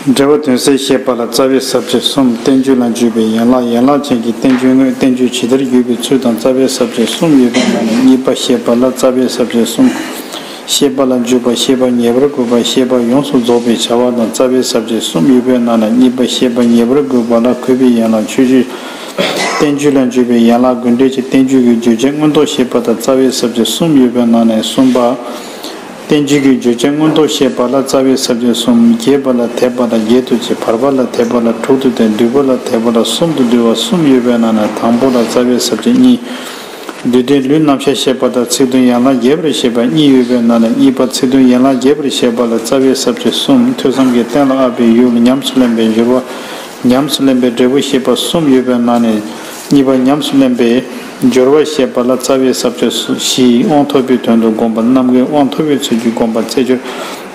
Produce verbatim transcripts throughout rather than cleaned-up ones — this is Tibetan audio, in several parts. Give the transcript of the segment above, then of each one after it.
འབྲེལ་བ་དོན་གསལ་བཤད་པ་ལ་རྩ་བའི་ས་བཅད་གསུམ། བསྟན་བཅོས་ལ་འཇུག་པའི་ཡན་ལག་ཡན་ལག་ཅན་གྱི་བསྟན་བཅོས་དངོས། བསྟན་བཅོས་ཇི་ལྟར་བརྒྱུད་པའི་ཚུལ་དང་རྩ་བའི་ས་བཅད་གསུམ་ཡོད་པའི་ནང་ནས་གཉིས་པ་བཤད་པ་ལ་རྩ་བའི་ས་བཅད་གསུམ། བཤད་པ་ལ་འཇུག་པ། བཤད་པ་ངེས་པར་དགོས་པ། བཤད་པ་ཡོངས་སུ་རྫོགས་པའི་བྱ་བ་དང་རྩ་བའི་ས་བཅད་གསུམ་ཡོད་པའི་ནང་ནས་གཉིས་པ་བཤད་པ་ངེས་པར་དགོས་པ་ལ་གུས་པའི་ཡན་ལག་མཆོད་བརྗོད། བསྟན་བཅོས་ལ་འཇུག་པའི་ཡན་ལག་དགོས་འབྲེལ་གྱི་བསྟན་བཅོས་ཀྱི་བརྗོད་བྱ་མངོན་རྟོགས་བཤད་པ་དང་རྩ་བའི་ས་བཅད་གསུམ་ཡོད་པའི་ནང་ནས་གསུམ་པ། བསྟན་བཅོས་ཀྱི་བརྗོད་བྱ་མངོན་རྟོགས་བཤད་པ་ལ་རྩ་བའི་ས་བཅད་གསུམ། རྒྱས་པ་ལ་དད་པ་དང་བརྒྱད་དུ་བྱས། བར་པ་ལ་དད་པ་ལ་དྲུག་ཏུ་བསྟན། བསྡུས་པ་ལ་དད་པ་ལ་གསུམ་དུ་བསྡུ་བ་གསུམ་ཡོད་པའི་ནང་ནས་དང་པོ་ལ་རྩ་བའི་ས་བཅད་གཉིས། བསྡུས་དོན་ལུས་རྣམ་གཞག་བཤད་པ་དང་ཚིག་དོན་ཡན་ལག་རྒྱས་པར་བཤད་པ་གཉིས་ཡོད་པའི་ནང་ནས་གཉིས་པ་ཚིག་དོན་ཡན་ལག་རྒྱས་པར་བཤད་པ་ལ་རྩ་བའི་ས་བཅད་གསུམ། ཐོས་བསམ་གྱིས་གཏན་ལ་དབབ་པའི་ཡུལ་ཉམས་སུ་ལེན་པའི་སྦྱོར་བ། ཉམས་སུ་ལེན་པའི་འབྲས་བུ་བཤད་པ་གསུམ་ཡོད་པའི་ནང་ནས་གཉིས་པ་ཉམས་སུ་ལེན་པའི་སྦྱོར་བ་བཤད་པ་ལ་རྩ་བའི་ས་བཅད་བཞི། དབང་ཐོབ་པའི་དོན་དུ་བསྒོམ་པ། རྣམ་ཀུན་དབང་ཐོབ་པའི་ཚུལ་གྱིས་བསྒོམ་པ། རྩེ་སྦྱོར།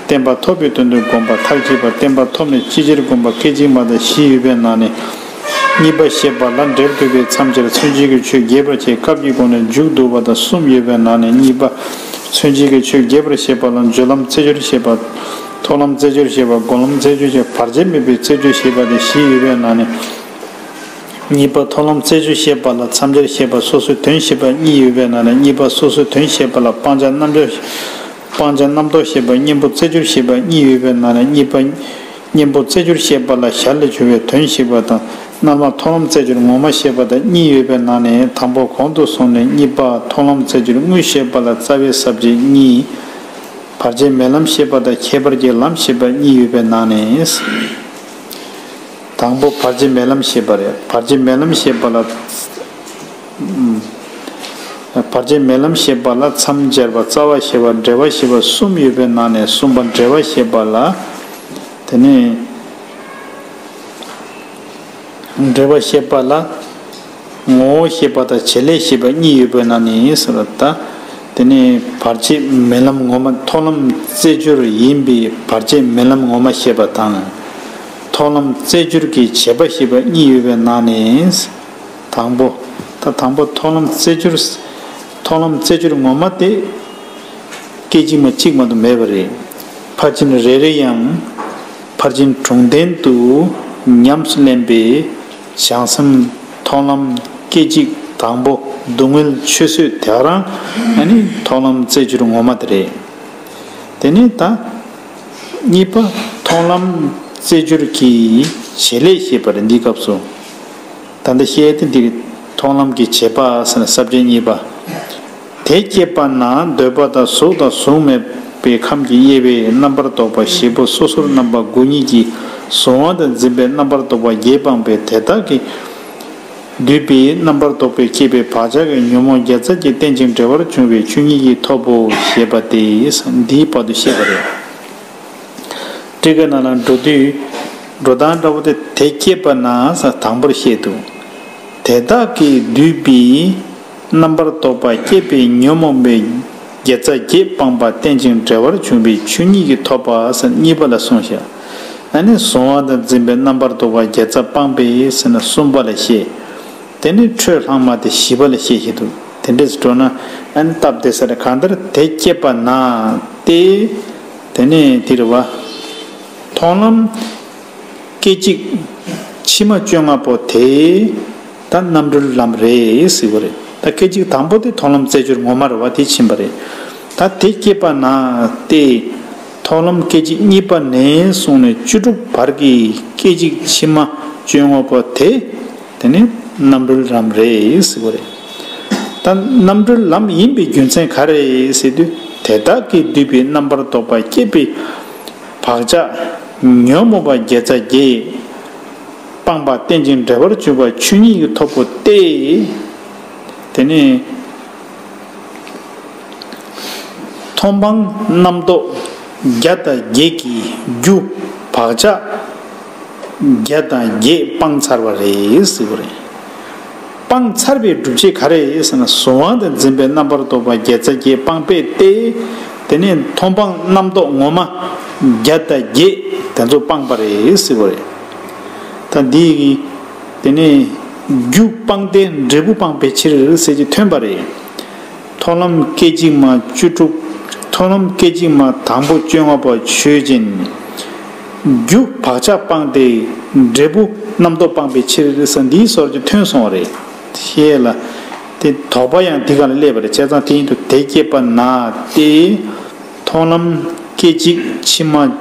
བརྟན་པ་ཐོབ་པའི་དོན་དུ་བསྒོམ་པ། ཐར་བྱེད་པ། བརྟན་པ་ཐོབ་ནས་ཅི་ཕྱིར་བསྒོམ་པ། སྐད་ཅིག་མ་དང་བཞི་ཡོད་པའི་ནང་ནས། གཉིས་པ་བཤད་པ་ལ་འབྲེལ་དགོས་པའི་མཚམས་སྦྱར། མཚོན་བྱེད་ཀྱི་ཆོས་རྒྱས་པར་བྱེད། སྐབས་ཀྱི་སྒོ་ནས་མཇུག་བསྡུ་བ་དང་གསུམ་ཡོད་པའི་ནང་ནས་གཉིས་པ། མཚོན་བྱེད་ཀྱི་ཆོས་རྒྱས་པར་བཤད་པ་ལ་སྦྱོར་ལམ་རྩེ་སྦྱོར་བཤད་པ། ཐོབ་ལམ་རྩེ་སྦྱོར་བཤད་པ། སྒོམ་ལམ་རྩེ་སྦྱོར་བཤད་པ། བར་ཆད་མེད་པའི་རྩེ་སྦྱོར་བཤད་པ་སྟེ་བཞི་ཡོད་པའི་ནང་ནས། གཉིས་པ་ཐོབ་ལམ་རྩེ་སྦྱོར་བཤད་པ་ལ་མཚམས་སྦྱར་བཤད་པ། སོ་སོའི་དོན་བཤད་པ་གཉིས་ཡོད་པའི་ནང་ནས་གཉིས་པ་སོ་སོའི་དོན་བཤད་པ་ལ་སྤང་བྱ་རྣམ་སྦྱར། སྤང་བྱ་རྣམ་རྟོག་བཤད་པ། གཉེན་པོ་རྩེ་སྦྱོར་བཤད་པ་གཉིས་ཡོད་པའི་ནང་ནས་གཉིས་པ། གཉེན་པོ་རྩེ་སྦྱོར་བཤད་པ་ལ་ཞར་ལས་བྱུང་བའི་དོན་བཤད་པ་དང་། རྣལ་མ་ཐོབ་ལམ་རྩེ་སྦྱོར་ངོ་མ་བཤད་པ་དང་གཉིས་ཡོད་པའི་ནང་ནས་དང་པོ་གོང་དུ་སོང་ནས་གཉིས་པ་ཐོབ་ལམ་རྩེ་སྦྱོར་དངོས་བཤད་པ་ལ་རྩ་བའི་ས་བཅད་གཉིས། བར་ཆད་མེད་ལམ་བཤད་པ་དང་ཁྱད་པར་གྱི་ལམ་བཤད་པ་གཉིས་ཡོད་པའི་ནང་ནས། དང་པོ་བར་ཆད་མེད་ལམ་བཤད་པ་རེད། བར་ཆད་མེད་ལམ་བཤད་པ་ལ། བར་ཆད་མེད་ལམ་བཤད་པ་ལ་མཚམས་སྦྱར་བ། རྩ་བ་བཤད་པ། འབྲེལ་བ་བཤད་པ་གསུམ་ཡོད་པའི་ནང་ནས་གསུམ་པ་འབྲེལ་བ་བཤད་པ་ལ། དེ་ནས་འབྲེལ་བ་བཤད་པ་ལ་ངོ་བོ་བཤད་པ་དང་བྱེད་ལས་བཤད་པ་གཉིས་ཡོད་པའི་ནང་ནས་ཟེར་བ་ད། དེ་ནས་བར་ཆད་མེད་ལམ་ངོ་མ། ཐོབ་ལམ་རྩེ་སྦྱོར་ཡིན་པའི་བར་ཆད་མེད་ལམ་ངོ་མ་བཤད་པ་དང་། ཐོབ་ལམ་རྩེ་སྦྱོར་གྱི་བྱེད་པ་བཤད་པ་གཉིས་ཡོད་པའི་ནང་ནས། དང་པོ། ད་དང་པོ་ཐོབ་ལམ་རྩེ་སྦྱོར། ཐོབ་ལམ་རྩེ་སྦྱོར་ངོ་མ་དེ། སྐད་ཅིག་མ་གཅིག་མ་གཏོགས་མེད་པ་རེད། ཕར་ཕྱིན་རེ་རེ་ཡང་། ཕར་ཕྱིན་དྲུག་ལྡན་དུ་ཉམས་སུ་ལེན་པའི་བྱང་སེམས་ཐོབ་ལམ་སྐད་ཅིག་དང་པོ་སྡུག་བསྔལ་ཆོས་བཟོད་དེ་རང་ཨ་ནི་ཐོབ་ལམ་རྩེ་སྦྱོར་ངོ་མ་དེ་རེད། དེ་ནས་ད། གཉིས་པ་ཐོབ་ལམ་རྩེ་སྦྱོར་གྱི་བྱེད་ལས་བཤད་པ་རེད་འདིའི་སྐབས་སུ། ད་ལྟ་བཤད་དེ་འདི་ཐོབ་ལམ་གྱི་བྱེད་པ་ཟེར་ན་ས་བཅད་གཉིས་པ། དེ་སྐྱེས་པ་ན་འདོད་པ་དང་གཟུགས་དང་གཟུགས་མེད་པའི་ཁམས་ཀྱི་དབྱེ་བས་རྣམ་པར་རྟོག་པ་བཞི་པོ་སོ་སོར་རྣམ་པ་དགུ་ཉིད་ཀྱིས་གཟུང་བ་དང་འཛིན་པའི་རྣམ་པར་རྟོག་པ་བརྒྱད་སྤངས་པས་དེ་དག་གིས་བསྡུས་པའི་རྣམ་པར་རྟོག་པས་བསྐྱེད་པའི་བག་ཆགས་ཀྱི་ཉོན་མོངས་བརྒྱ་རྩ་བརྒྱད་རྟེན་ཅིང་འབྲེལ་བར་འབྱུང་བའི་ཆོས་ཉིད་ཀྱིས་ཐོབ་བོ་ཞེས་པ་སྟེ། འདིའི་བར་དུ་བཤད་པ་རེད། སྤྲེལ་ཀའི་ནང་ལ་འགྲོ་དུས། འགྲོ་སྟངས་འདྲ་བོ་དེ་དེ་སྐྱེས་པ་ན་ས་དང་པོར་བཤད་འདུག་དེ་དག་གིས་བསྡུས་པའི་རྣམ་པར་རྟོག་པ་བསྐྱེད་པའི་ཉོན་མོངས་པའི་བརྒྱ་རྩ་བརྒྱད་སྤངས་པ་རྟེན་ཅིང་འབྲེལ་བར་འབྱུང་བའི་ཆོས་ཉིད་ཀྱིས་ཐོབ་པ་ཟེར་གཉིས་པ་ལ་གསུངས་ཤག་ཨ་ནི་གཟུང་བ་དང་འཛིན་པའི་རྣམ་པར་རྟོག་པ་བརྒྱ་རྩ་སྤངས་པས་ཟེར་ན་གསུམ་པ་ལ་བཤད། དེ་ནས་འཕྲོས་ལྷག་མ་དེ་བཞི་པ་ལ་བཤད་བཞིན་འདུག་དེ་འདྲས་སུ་འགྲོ་ན་ཨ་ནི་སྟབས་བདེ་ས་རེད། གང་ལྟར་དེ་སྐྱེས་པ་ན་སྟེ། དེ་ནས་དེ་རེད་བ། མཐོང་ལམ་སྐད་ཅིག་ཕྱི་མ་བཅོ་ལྔ་པོ་དེ་ད་རྣམ་གྲོལ་ལམ་རེད་ཟེར་བ་རེད། ད་སྐད་ཅིག་དང་པོ་དེ་མཐོང་ལམ་རྩེ་སྦྱོར་ངོ་མ་རེད་བ། དེ་ཕྱིན་པ་རེད། ད་དེ་སྐྱེས་པ་ན་སྟེ། མཐོང་ལམ་སྐད་ཅིག་གཉིས་པ་ནས་བཟུང་ནས་བཅུ་དྲུག་བར་གྱི་སྐད་ཅིག་ཕྱི་མ་བཅོ་ལྔ་པོ་དེ། དེ་ནི་རྣམ་གྲོལ་ལམ་རེད་ཟེར་བ་རེད། ད་རྣམ་གྲོལ་ལམ་ཡིན་པའི་རྒྱུ་མཚན་ག་རེ་ཟེར་དུས། དེ་དག་གིས་བསྡུས་པའི་རྣམ་པར་རྟོག་པ་བསྐྱེད་པའི་བག་ཆགས་ཉོན་མོངས་པ་བརྒྱ་རྩ་བརྒྱད་སྤངས་པ་རྟེན་ཅིང་འབྲེལ་བར་འབྱུང་བ་ཆོས་ཉིད་ཀྱིས་ཐོབ་པོ་སྟེ། དེ་ནི། མཐོང་སྤང་རྣམ་རྟོག་བརྒྱ་དང་བརྒྱད་ཀྱི་རྒྱུ་བག་ཆགས་བརྒྱ་དང་བརྒྱད་སྤངས་ཚར་བ་རེད་ཟེར་བ་རེད། སྤངས་ཚར་བའི་སྒྲུབ་བྱེད་ག་རེ་ཟེར་ན་གཟུང་བ་དང་འཛིན་པའི་རྣམ་པར་རྟོག་པ་བརྒྱ་རྩ་བརྒྱད་སྤངས་པས་ཏེ། དེ་ནས་མཐོང་སྤང་རྣམ་རྟོག་ངོ་མ་བརྒྱ་དང་བརྒྱད་དེ་ཚོ་སྤངས་པ་རེད་ཟེར་བ་རེད། ད་འདི་ཡི་དེ་ནས་རྒྱུ་སྤངས་ཏེ་འབྲས་བུ་སྤངས་པའི་ཕྱིར་ཟེར་གྱི་ཐོན་པ་རེད། མཐོང་ལམ་སྐད་ཅིག་མ་བཅུ་དྲུག་མཐོང་ལམ་སྐད་ཅིག་མ་དང་པོ་བཅོ་ལྔ་པ་ཆོས་ཅན། རྒྱུ་བག་ཆགས་སྤངས་ཏེ་འབྲས་བུ་རྣམ་རྟོག་སྤངས་པའི་ཕྱིར་ཟེར་འདིའི་སོར་གྱིས་ཐོན་སོང་བ་རེད། ཞེས་ལ། དེ་དོགས་པ་ཡང་འདི་ག་ལ་སླེབས་པ་རེད། བྱས་ཙང་དེ་ཡིན་དུས་དེ་སྐྱེས་པ་ན་སྟེ། མཐོང་ལམ་སྐད་ཅིག་ཕྱི་མ་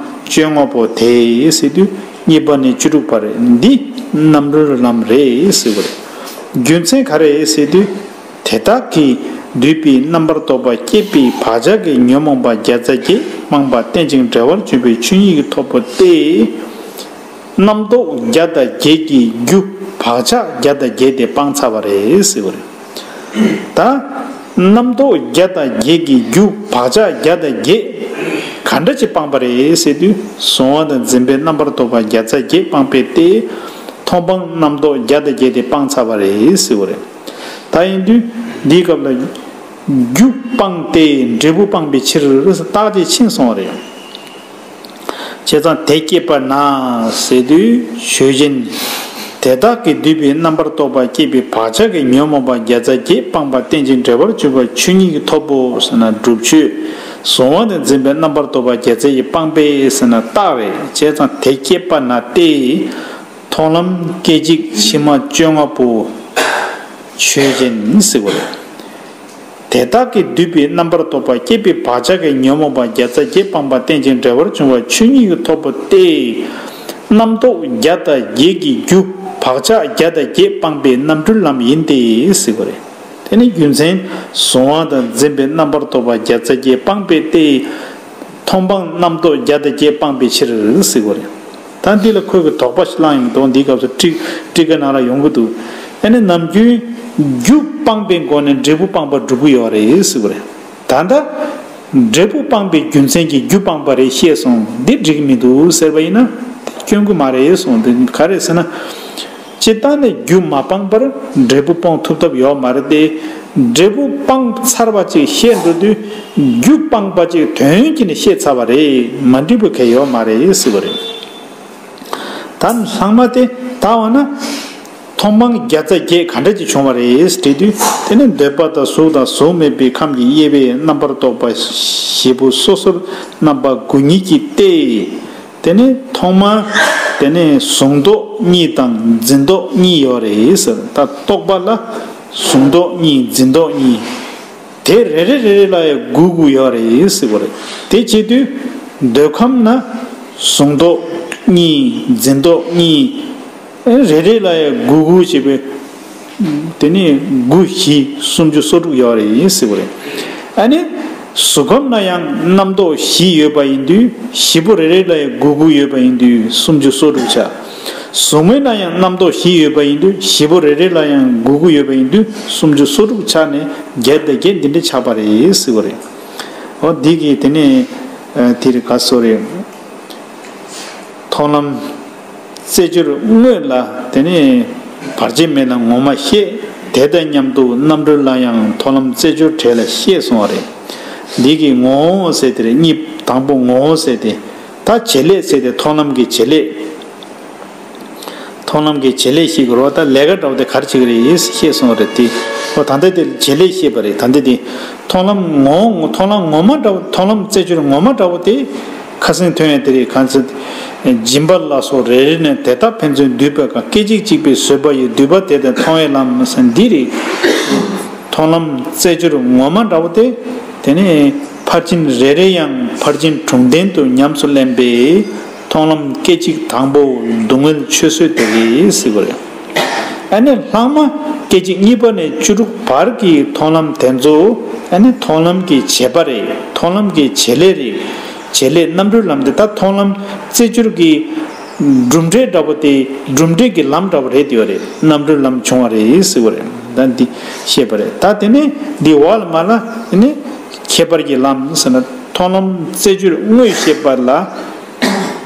བཅོ་ལྔ་པོ་དེ་ཟེར་དུས་གཉིས་པ་ནས་བཅུ་དྲུག་བར་འདི་རྣམ་གྲོལ་ལམ་རེད་ཟེར་བ་རེད། རྒྱུ་མཚན་ག་རེ་ཟེར་དུས། དེ་དག་གིས་བསྡུས་པའི་རྣམ་པར་རྟོག་པ་སྐྱེད་པའི་བག་ཆགས་ཀྱི་ཉོན་མོངས་པ་བརྒྱ་རྩ་བརྒྱད་སྤངས་པ་རྟེན་ཅིང་འབྲེལ་བར་འབྱུང་བའི་ཆོས་ཉིད་ཀྱི་ཐོབ་པ་སྟེ། རྣམ་རྟོག་བརྒྱ་དང་བརྒྱད་ཀྱི་རྒྱུ་བག་ཆགས་བརྒྱ་དང་བརྒྱད་དེ་སྤངས་ཚར་བ་རེད་ཟེར་བ་རེད། ད། རྣམ་རྟོག་བརྒྱ་དང་བརྒྱད་ཀྱི་རྒྱུ་བག་ཆགས་བརྒྱ་དང་བརྒྱད། ག་འདྲ་ཅིག་སྤངས་པ་རེད་ཟེར་དུས་གཟུང་བ་དང་འཛིན་པའི་རྣམ་པར་རྟོག་པ་བརྒྱ་རྩ་བརྒྱད་སྤངས་པས་ཏེ། མཐོང་སྤང་རྣམ་རྟོག་བརྒྱ་དང་བརྒྱད་དེ་སྤངས་ཚར་བ་རེད་ཟེར་བ་རེད། ད་ཡིན་དུས་འདིའི་སྐབས་ལ། རྒྱུ་སྤངས་ཏེ་འབྲས་བུ་སྤངས་པའི་ཕྱིར་རྟགས་ཅིག་ཕྱིན་སོང་བ་རེད། བྱས་ཙང་དེ་སྐྱེས་པ་ན་ཟེར་དུས་ཆོས་ཅན། དེ་དག་གིས་བསྡུས་པའི་རྣམ་པར་རྟོག་པ་སྐྱེད་པའི་བག་ཆགས་ཀྱི་ཉོན་མོངས་པ་བརྒྱ་རྩ་བརྒྱད་སྤངས་པ་རྟེན་ཅིང་འབྲེལ་བར་འབྱུང་བ་ཆོས་ཉིད་ཀྱི་ཐོབ་པོ་ཟེར་ན་སྒྲུབ་ཆོས། གཟུང་བ་དང་འཛིན་པའི་རྣམ་པར་རྟོག་པ་བརྒྱ་རྩ་བརྒྱད་སྤངས་པས་ཟེར་ན་རྟགས་རེད། བྱས་ཙང་དེ་སྐྱེས་པ་ན་སྟེ། མཐོང་ལམ་སྐད་ཅིག་ཕྱི་མ་བཅོ་ལྔ་པོ། ཆོས་ཅན་ཟེར་བ་རེད། དེ་དག་གིས་བསྡུས་པའི་རྣམ་པར་རྟོག་པ་སྐྱེད་པའི་བག་ཆགས་ཀྱི་ཉོན་མོངས་པ་བརྒྱ་རྩ་བརྒྱད་སྤངས་པ་རྟེན་ཅིང་འབྲེལ་བར་འབྱུང་བ་ཆོས་ཉིད་ཀྱི་ཐོབ་པ་སྟེ། རྣམ་རྟོག་བརྒྱ་དང་བརྒྱད་ཀྱི་རྒྱུ་བག་ཆགས་བརྒྱ་དང་བརྒྱད་སྤངས་པའི་རྣམ་གྲོལ་ལམ་ཡིན་ཏེ་ཟེར་བ་རེད། དེ་ནི་རྒྱུ་མཚན་གཟུང་བ་དང་འཛིན་པའི་རྣམ་པར་རྟོག་པ་བརྒྱ་རྩ་བརྒྱད་སྤངས་པས་ཏེ། མཐོང་སྤང་རྣམ་རྟོག་བརྒྱ་དང་བརྒྱད་སྤངས་པའི་ཕྱིར་ཟེར་བ་རེད། ད་འདི་ལ་ཁོས་ཀྱི་དོགས་པ་ཞིག་བསླངས་ཡོང་གི་འདུག་འདིའི་སྐབས་སུ་ཊི་ཊི་ཀ་ནང་ལ་ཡོང་གི་འདུག་ཨ་ནི་ནམ་རྒྱུན་རྒྱུ་སྤངས་པའི་སྒོ་ནས་འབྲས་བུ་སྤངས་པ་སྒྲུབ་ཀྱི་ཡོད་རེད་ཟེར་བ་རེད། ད་ལྟ་འབྲས་བུ་སྤངས་པའི་རྒྱུ་མཚན་གྱིས་རྒྱུ་སྤངས་པ་རེད་བཤད་སོང་། འདི་འགྲིག་གི་མི་འདུག་ཟེར་བ་ཡིན་ན་སྐྱོན་གྱི་མ་རེད་གསུངས། འདི་ག་རེ་ཟེར་ན། སྤྱིར་བཏང་ནས་རྒྱུ་མ་སྤངས་པར་འབྲས་བུ་སྤོང་ཐུབ་ཐབས་ཡོད་མ་རེད་དེ། འབྲས་བུ་སྤངས་ཚར་བ་ཅིག་བཤད་འགྲོ་དུས་རྒྱུ་སྤངས་པ་ཅིག་དོན་གྱིས་ནི་བཤད་ཚར་བ་རེད། མ་འགྲིག་པ་གང་ཡོད་མ་རེད་ཟེར་བ་རེད། ད་ལྷག་མ་དེ་ད་འོ་ན། མཐོང་སྤང་བརྒྱ་རྩ་བརྒྱད་ག་འདྲ་ཅིག་བྱུང་བ་རེད་དྲིས་དུས། དེ་ནི་འདོད་པ་དང་གཟུགས་དང་གཟུགས་མེད་པའི་ཁམས་ཀྱི་དབྱེ་བས་རྣམ་པར་རྟོག་པ་བཞི་པོ་སོ་སོར་རྣམ་པ་དགུ་ཉིད་ཀྱིས་ཏེ། དེ་ནས་ཐོག་མར་དེ་ནས་གཟུང་རྟོག་གཉིས་དང་འཛིན་རྟོག་གཉིས་ཡོད་རེད་ཟེར། ད་རྟོག་པ་ལ་གཟུང་རྟོག་གཉིས་འཛིན་རྟོག་གཉིས། དེ་རེ་རེ་རེ་རེ་ལ་ཡང་དགུ་དགུ་ཡོད་རེད་ཟེར་བ་རེད། དེ་བྱེད་དུས་འདོད་ཁམས་ན་གཟུང་རྟོག་གཉིས་འཛིན་རྟོག་གཉིས། རེ་རེ་ལ་ཡང་དགུ་དགུ་བྱས་པའི། དེ་ནས་དགུ་བཞི་སུམ་ཅུ་སོ་དྲུག་ཡོད་རེད་ཟེར་བ་རེད། ཨ་ནི། གཟུགས་ཁམས་ན་ཡང་རྣམ་རྟོག་བཞི་ཡོད་པ་ཡིན་དུས་བཞི་པོ་རེ་རེ་ལ་ཡང་དགུ་དགུ་ཡོད་པ་ཡིན་དུས་སུམ་ཅུ་སོ་དྲུག་ཆགས། གཟུགས་མེད་ན་ཡང་རྣམ་རྟོག་བཞི་ཡོད་པ་ཡིན་དུས་བཞི་པོ་རེ་རེ་ལ་ཡང་དགུ་དགུ་ཡོད་པ་ཡིན་དུས་སུམ་ཅུ་སོ་དྲུག་ཆགས་ནས་བརྒྱད་དང་བརྒྱད་འདི་འདྲ་ཆགས་པ་རེད་ཟེར་བ་རེད། འོ་འདི་གི་དེ་ནས་དེ་རེད་ག་སོ་རེད། མཐོང་ལམ་རྩེ་སྦྱོར་དངོས་ལ་དེ་ནས་བར་ཆད་མེད་ལ་ངོ་མ་བཤད། དེ་དང་མཉམ་དུ་རྣམ་གྲོལ་ལ་ཡང་མཐོང་ལམ་རྩེ་སྦྱོར་བྲལ་ལ་བཤད་གསུང་བ་རེད། འདི་གི་ངོ་བོ་ཟེར་དེ་རེད། གཉིས་དང་པོ་ངོ་བོ་ཟེར་དེ། ད་བྱེད་ལས་ཟེར་དེ་མཐོང་ལམ་གྱི་བྱེད་ལས། མཐོང་ལམ་གྱི་བྱེད་ལས་ཤིག་རོ། ད་ལས་ཀ་འདྲ་བོ་དེ་ག་རེ་བྱེད་ཀྱི་རེད་བཤད་སོང་བ་རེད་དེ། ཨོ་ད་ལྟ་དེ་བྱེད་ལས་བཤད་པ་རེད། ད་ལྟ་དེ་མཐོང་ལམ་ངོ་བོ་མཐོང་ལམ་ངོ་མ་འདྲ་བོ་མཐོང་ལམ་རྩེ་སྦྱོར་ངོ་མ་འདྲ་བོ་དེ་ཁ་སང་ཐོན་ཡ་དེ་རེད། གང་ཚེ་སྦྱིན་པ་ལ་སོགས་རེ་རེ་ནས་དེ་དག་ཕན་ཚུན་འདུས་པའི་སྐད་ཅིག་གཅིག་པའི་བཟོད་པ་ཡིས་འདུས་པ་དེ་དང་མཐོང་བའི་ལམ་ཟེར་འདི་རེད། མཐོང་ལམ་རྩེ་སྦྱོར་ངོ་མ་འདྲ་བོ་དེ། དེ་ནས་ཕར་ཕྱིན་རེ་རེ་ཡང་ཕར་ཕྱིན་དྲུག་ལྡན་དུ་ཉམས་སུ་ལེན་པའི་མཐོང་ལམ་སྐད་ཅིག་དང་པོ་སྡུག་བསྔལ་ཆོས་བཟོད་དེ་རེད་ཟེར་བ་རེད། ཨ་ནི་ལྷག་མ་སྐད་ཅིག་གཉིས་པ་ནས་བཅུ་དྲུག་བར་གྱི་མཐོང་ལམ་དེ་ཚོ་ཨ་ནི་མཐོང་ལམ་གྱི་བྱེད་པ་རེད། མཐོང་ལམ་གྱི་བྱེད་ལས་རེད། བྱེད་ལས་རྣམ་གྲོལ་ལམ་དེ་ད་མཐོང་ལམ་རྩེ་སྦྱོར་གྱི་གྲུབ་འབྲས་འདྲ་པོ་དེ་གྲུབ་འབྲས་ཀྱི་ལམ་འདྲ་པོ་རེད་དེ་ཡོད་རེད། རྣམ་གྲོལ་ལམ་བྱུང་བ་རེད་ཟེར་བ་རེད། ད་འདི་བཤད་པ་རེད། ད་དེ་ནས་འདི་འོག་ལ་མ་ལ་དེ་ནས་ཁྱད་པར་གྱི་ལམ་ཟེར་ན་མཐོང་ལམ་རྩེ་སྦྱོར་དངོས་བཤད་པ་ལ་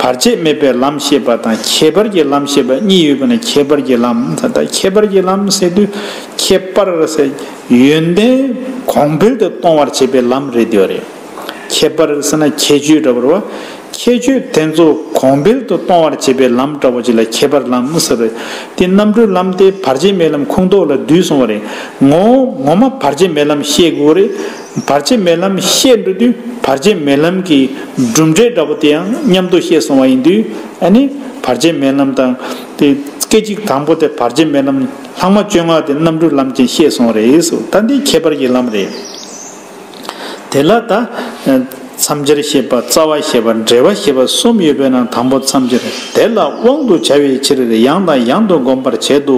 བར་ཆད་མེད་པའི་ལམ་བཤད་པ་དང་ཁྱད་པར་གྱི་ལམ་བཤད་པ་གཉིས་ཡོད་པ་ན་ཁྱད་པར་གྱི་ལམ་ཟེར། ད་ཁྱད་པར་གྱི་ལམ་ཟེར་དུས་ཁྱད་པར་ཟེར་ཡོན་ཏན་གོང་འཕེལ་དུ་གཏོང་བར་བྱེད་པའི་ལམ་རེད་དེ་ཡོད་རེད། ཁྱད་པར་ཟེར་ན་ཁྱད་ཆོས་འདྲ་པོ་རེད་བ། ཁྱད་ཆོས་དེ་ཚོ་གོང་འཕེལ་དུ་གཏོང་བར་བྱེད་པའི་ལམ་འདྲ་བོ་ཅིག་ལ་ཁྱད་པར་ལམ་ཟེར་བས། དེ་རྣམ་གྲོལ་ལམ་དེ་བར་ཆད་མེད་ལམ་ཁུངས་གཏོགས་ལ་འདུས་སོང་བ་རེད། ངོ་བོ་ངོ་མ་བར་ཆད་མེད་ལམ་ཤེས་དགོས་རེད། བར་ཆད་མེད་ལམ་ཤེས་འགྲོ་དུས་བར་ཆད་མེད་ལམ་གྱི་གྲུབ་འབྲས་འདྲ་བོ་དེ་ཡང་མཉམ་དུ་ཤེས་སོང་བ་ཡིན་དུས། ཨ་ནི་བར་ཆད་མེད་ལམ་དང་དེ་སྐད་ཅིག་དང་པོ་དེ་བར་ཆད་མེད་ལམ། ལྷག་མ་བཅོ་ལྔ་དེ་རྣམ་གྲོལ་ལམ་ཅན་ཤེས་སོང་རེད་ཟེར། ད་འདི་ཁྱད་པར་གྱི་ལམ་རེད། དེ་ལ་ད་མཚམས་སྦྱར་བཤད་པ། རྩ་བ་བཤད་པ། འགྲེལ་པ་བཤད་པ་གསུམ་ཡོད་པའི་ནང་དང་པོ་མཚམས་སྦྱར། དེ་ལ་དབང་དུ་བྱ་བའི་ཕྱིར་ཡང་དང་ཡང་དུ་སྒོམ་པར་བྱེད་དུ་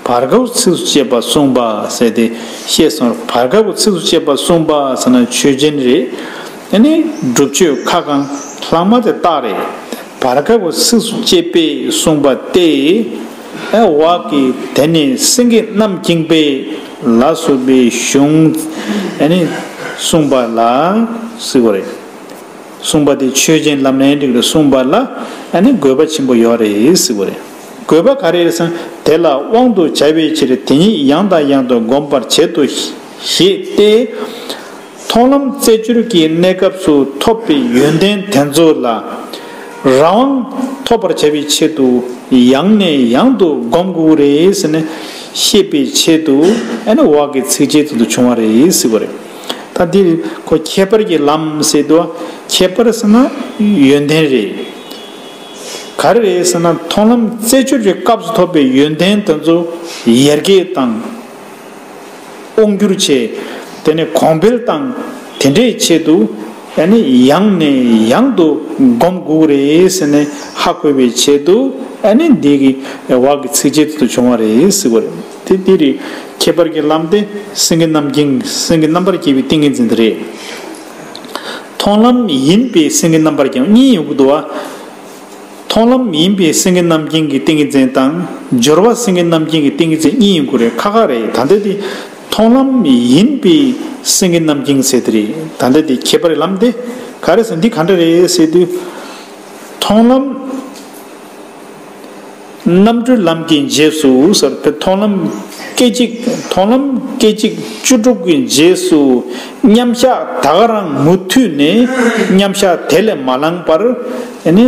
བར་སྐབས་ཚིགས་སུ་བཅད་པ་གསུངས་པ་ཟེར་ཏེ་བཤད་སོང་། བར་སྐབས་ཚིགས་སུ་བཅད་པ་གསུངས་པ་ཟེར་ན་ཆོས་ཅན་རེད། ཨ་ནི་སྒྲུབ་ཆོས་ཁ་གང་ལྷག་མ་དེ་རྟགས་རེད། བར་སྐབས་ཚིགས་སུ་བཅད་པས་གསུངས་པ་སྟེ། ཨ་བ་གི་དེ་ནི་སེང་གེ་རྣམ་བསྒྱིངས་པས་ལ་སོགས་པའི་གཞུང་ཨ་ནི་གསུངས་པ་ལ་ཟེར་བ་རེད། གསུངས་པ་དེ་ཆོས་ཅན་ལམ་ལས་འགྲིག་ལ་གསུངས་པ་ལ་ཨ་ནི་དགོས་པ་ཆེན་པོ་ཡོད་རེད་ཟེར་བ་རེད། དགོས་པ་ག་རེ་རེད་ཟེར་ན། དེ་ལ་དབང་དུ་བྱ་བའི་ཕྱིར་དེ་ཉིད་ཡང་དང་ཡང་དུ་སྒོམ་པར་བྱེད་དོ་ཞེས་ཏེ། མཐོང་ལམ་རྩེ་གཅིག་གི་གནས་སྐབས་སུ་ཐོབ་པའི་ཡོན་ཏན་དེ་ཚོ་ལ་རང་དབང་ཐོབ་པར་བྱ་བའི་ཆེད་དུ་ཡང་ནས་ཡང་དུ་སྒོམ་དགོས་རེད་ཟེར་ནས་བཤད་པའི་ཆེད་དུ་ཨ་ནི་འོག་གི་ཚིགས་བཅད་དེ་ཚོ་བྱུང་བ་རེད་ཟེར་བ་རེད། ད་འདིར་ཁོ་ཁྱད་པར་གྱི་ལམ་ཟེར་དུས། ཁྱད་པར་ཟེར་ན་ཡོན་ཏན་རེད། ག་རེ་རེད་ཟེར་ན། མཐོང་ལམ་རྩེ་གཅིག་གི་སྐབས་སུ་ཐོབ་པའི་ཡོན་ཏན་དེ་ཚོ་ཡར་རྒྱས་དང་། དབང་སྒྱུར་བྱས། དེ་ནས་གོང་འཕེལ་དང་དེ་འདྲའི་ཆེད་དུ་ཨ་ནི་ཡང་ནས་ཡང་དུ་སྒོམ་དགོས་རེད་ཟེར་ནས་ཧ་གོ་བའི་ཆེད་དུ་ཨ་ནི་འདི་གི་འོག་གི་ཚིགས་བཅད་དེ་ཚོ་བྱུང་བ་རེད་ཟེར་བ་རེད། དེ་འདི་རེད། ཁྱད་པར་གྱི་ལམ་དེ་སེང་གེ་རྣམ་བསྒྱིངས། སེང་གེ་རྣམ་པར་རྒྱལ་བའི་ཏིང་ངེ་འཛིན་དེ་རེད། མཐོང་ལམ་ཡིན་པའི་སེང་གེ་རྣམ་པར་རྒྱལ་གཉིས་ཡོང་གི་འདུག་བ། མཐོང་ལམ་ཡིན་པའི་སེང་གེ་རྣམ་བསྒྱིངས་ཀྱི་ཏིང་ངེ་འཛིན་དང་། སྦྱོར་བ་སེང་གེ་རྣམ་བསྒྱིངས་ཀྱི་ཏིང་ངེ་འཛིན་གཉིས་ཡོང་གི་རེད། ཁ་ཁ་རེད། ད་ལྟ་དེ་མཐོང་ལམ་ཡིན་པའི་སེང་གེ་རྣམ་བསྒྱིངས་ཟེར་དེ་རེད། ད་ལྟ་དེ་ཁྱད་པར་ལམ་དེ་ག་རེ་ཟེར། འདི་ག་འདྲ་རེད་ཟེར་དུས། མཐོང་ལམ་རྣམ་གྲོལ་ལམ་གྱི་རྗེས་སུ་ཟེར་བའི་མཐོང་ལམ་སྐད་ཅིག་མཐོང་ལམ་སྐད་ཅིག་བཅུ་དྲུག་གི་རྗེས་སུ་མཉམ་གཞག་ད་ག་རང་མུ་མཐུད་ནས་མཉམ་གཞག་དེ་ལས་མ་ལངས་པར་ཨ་ནི།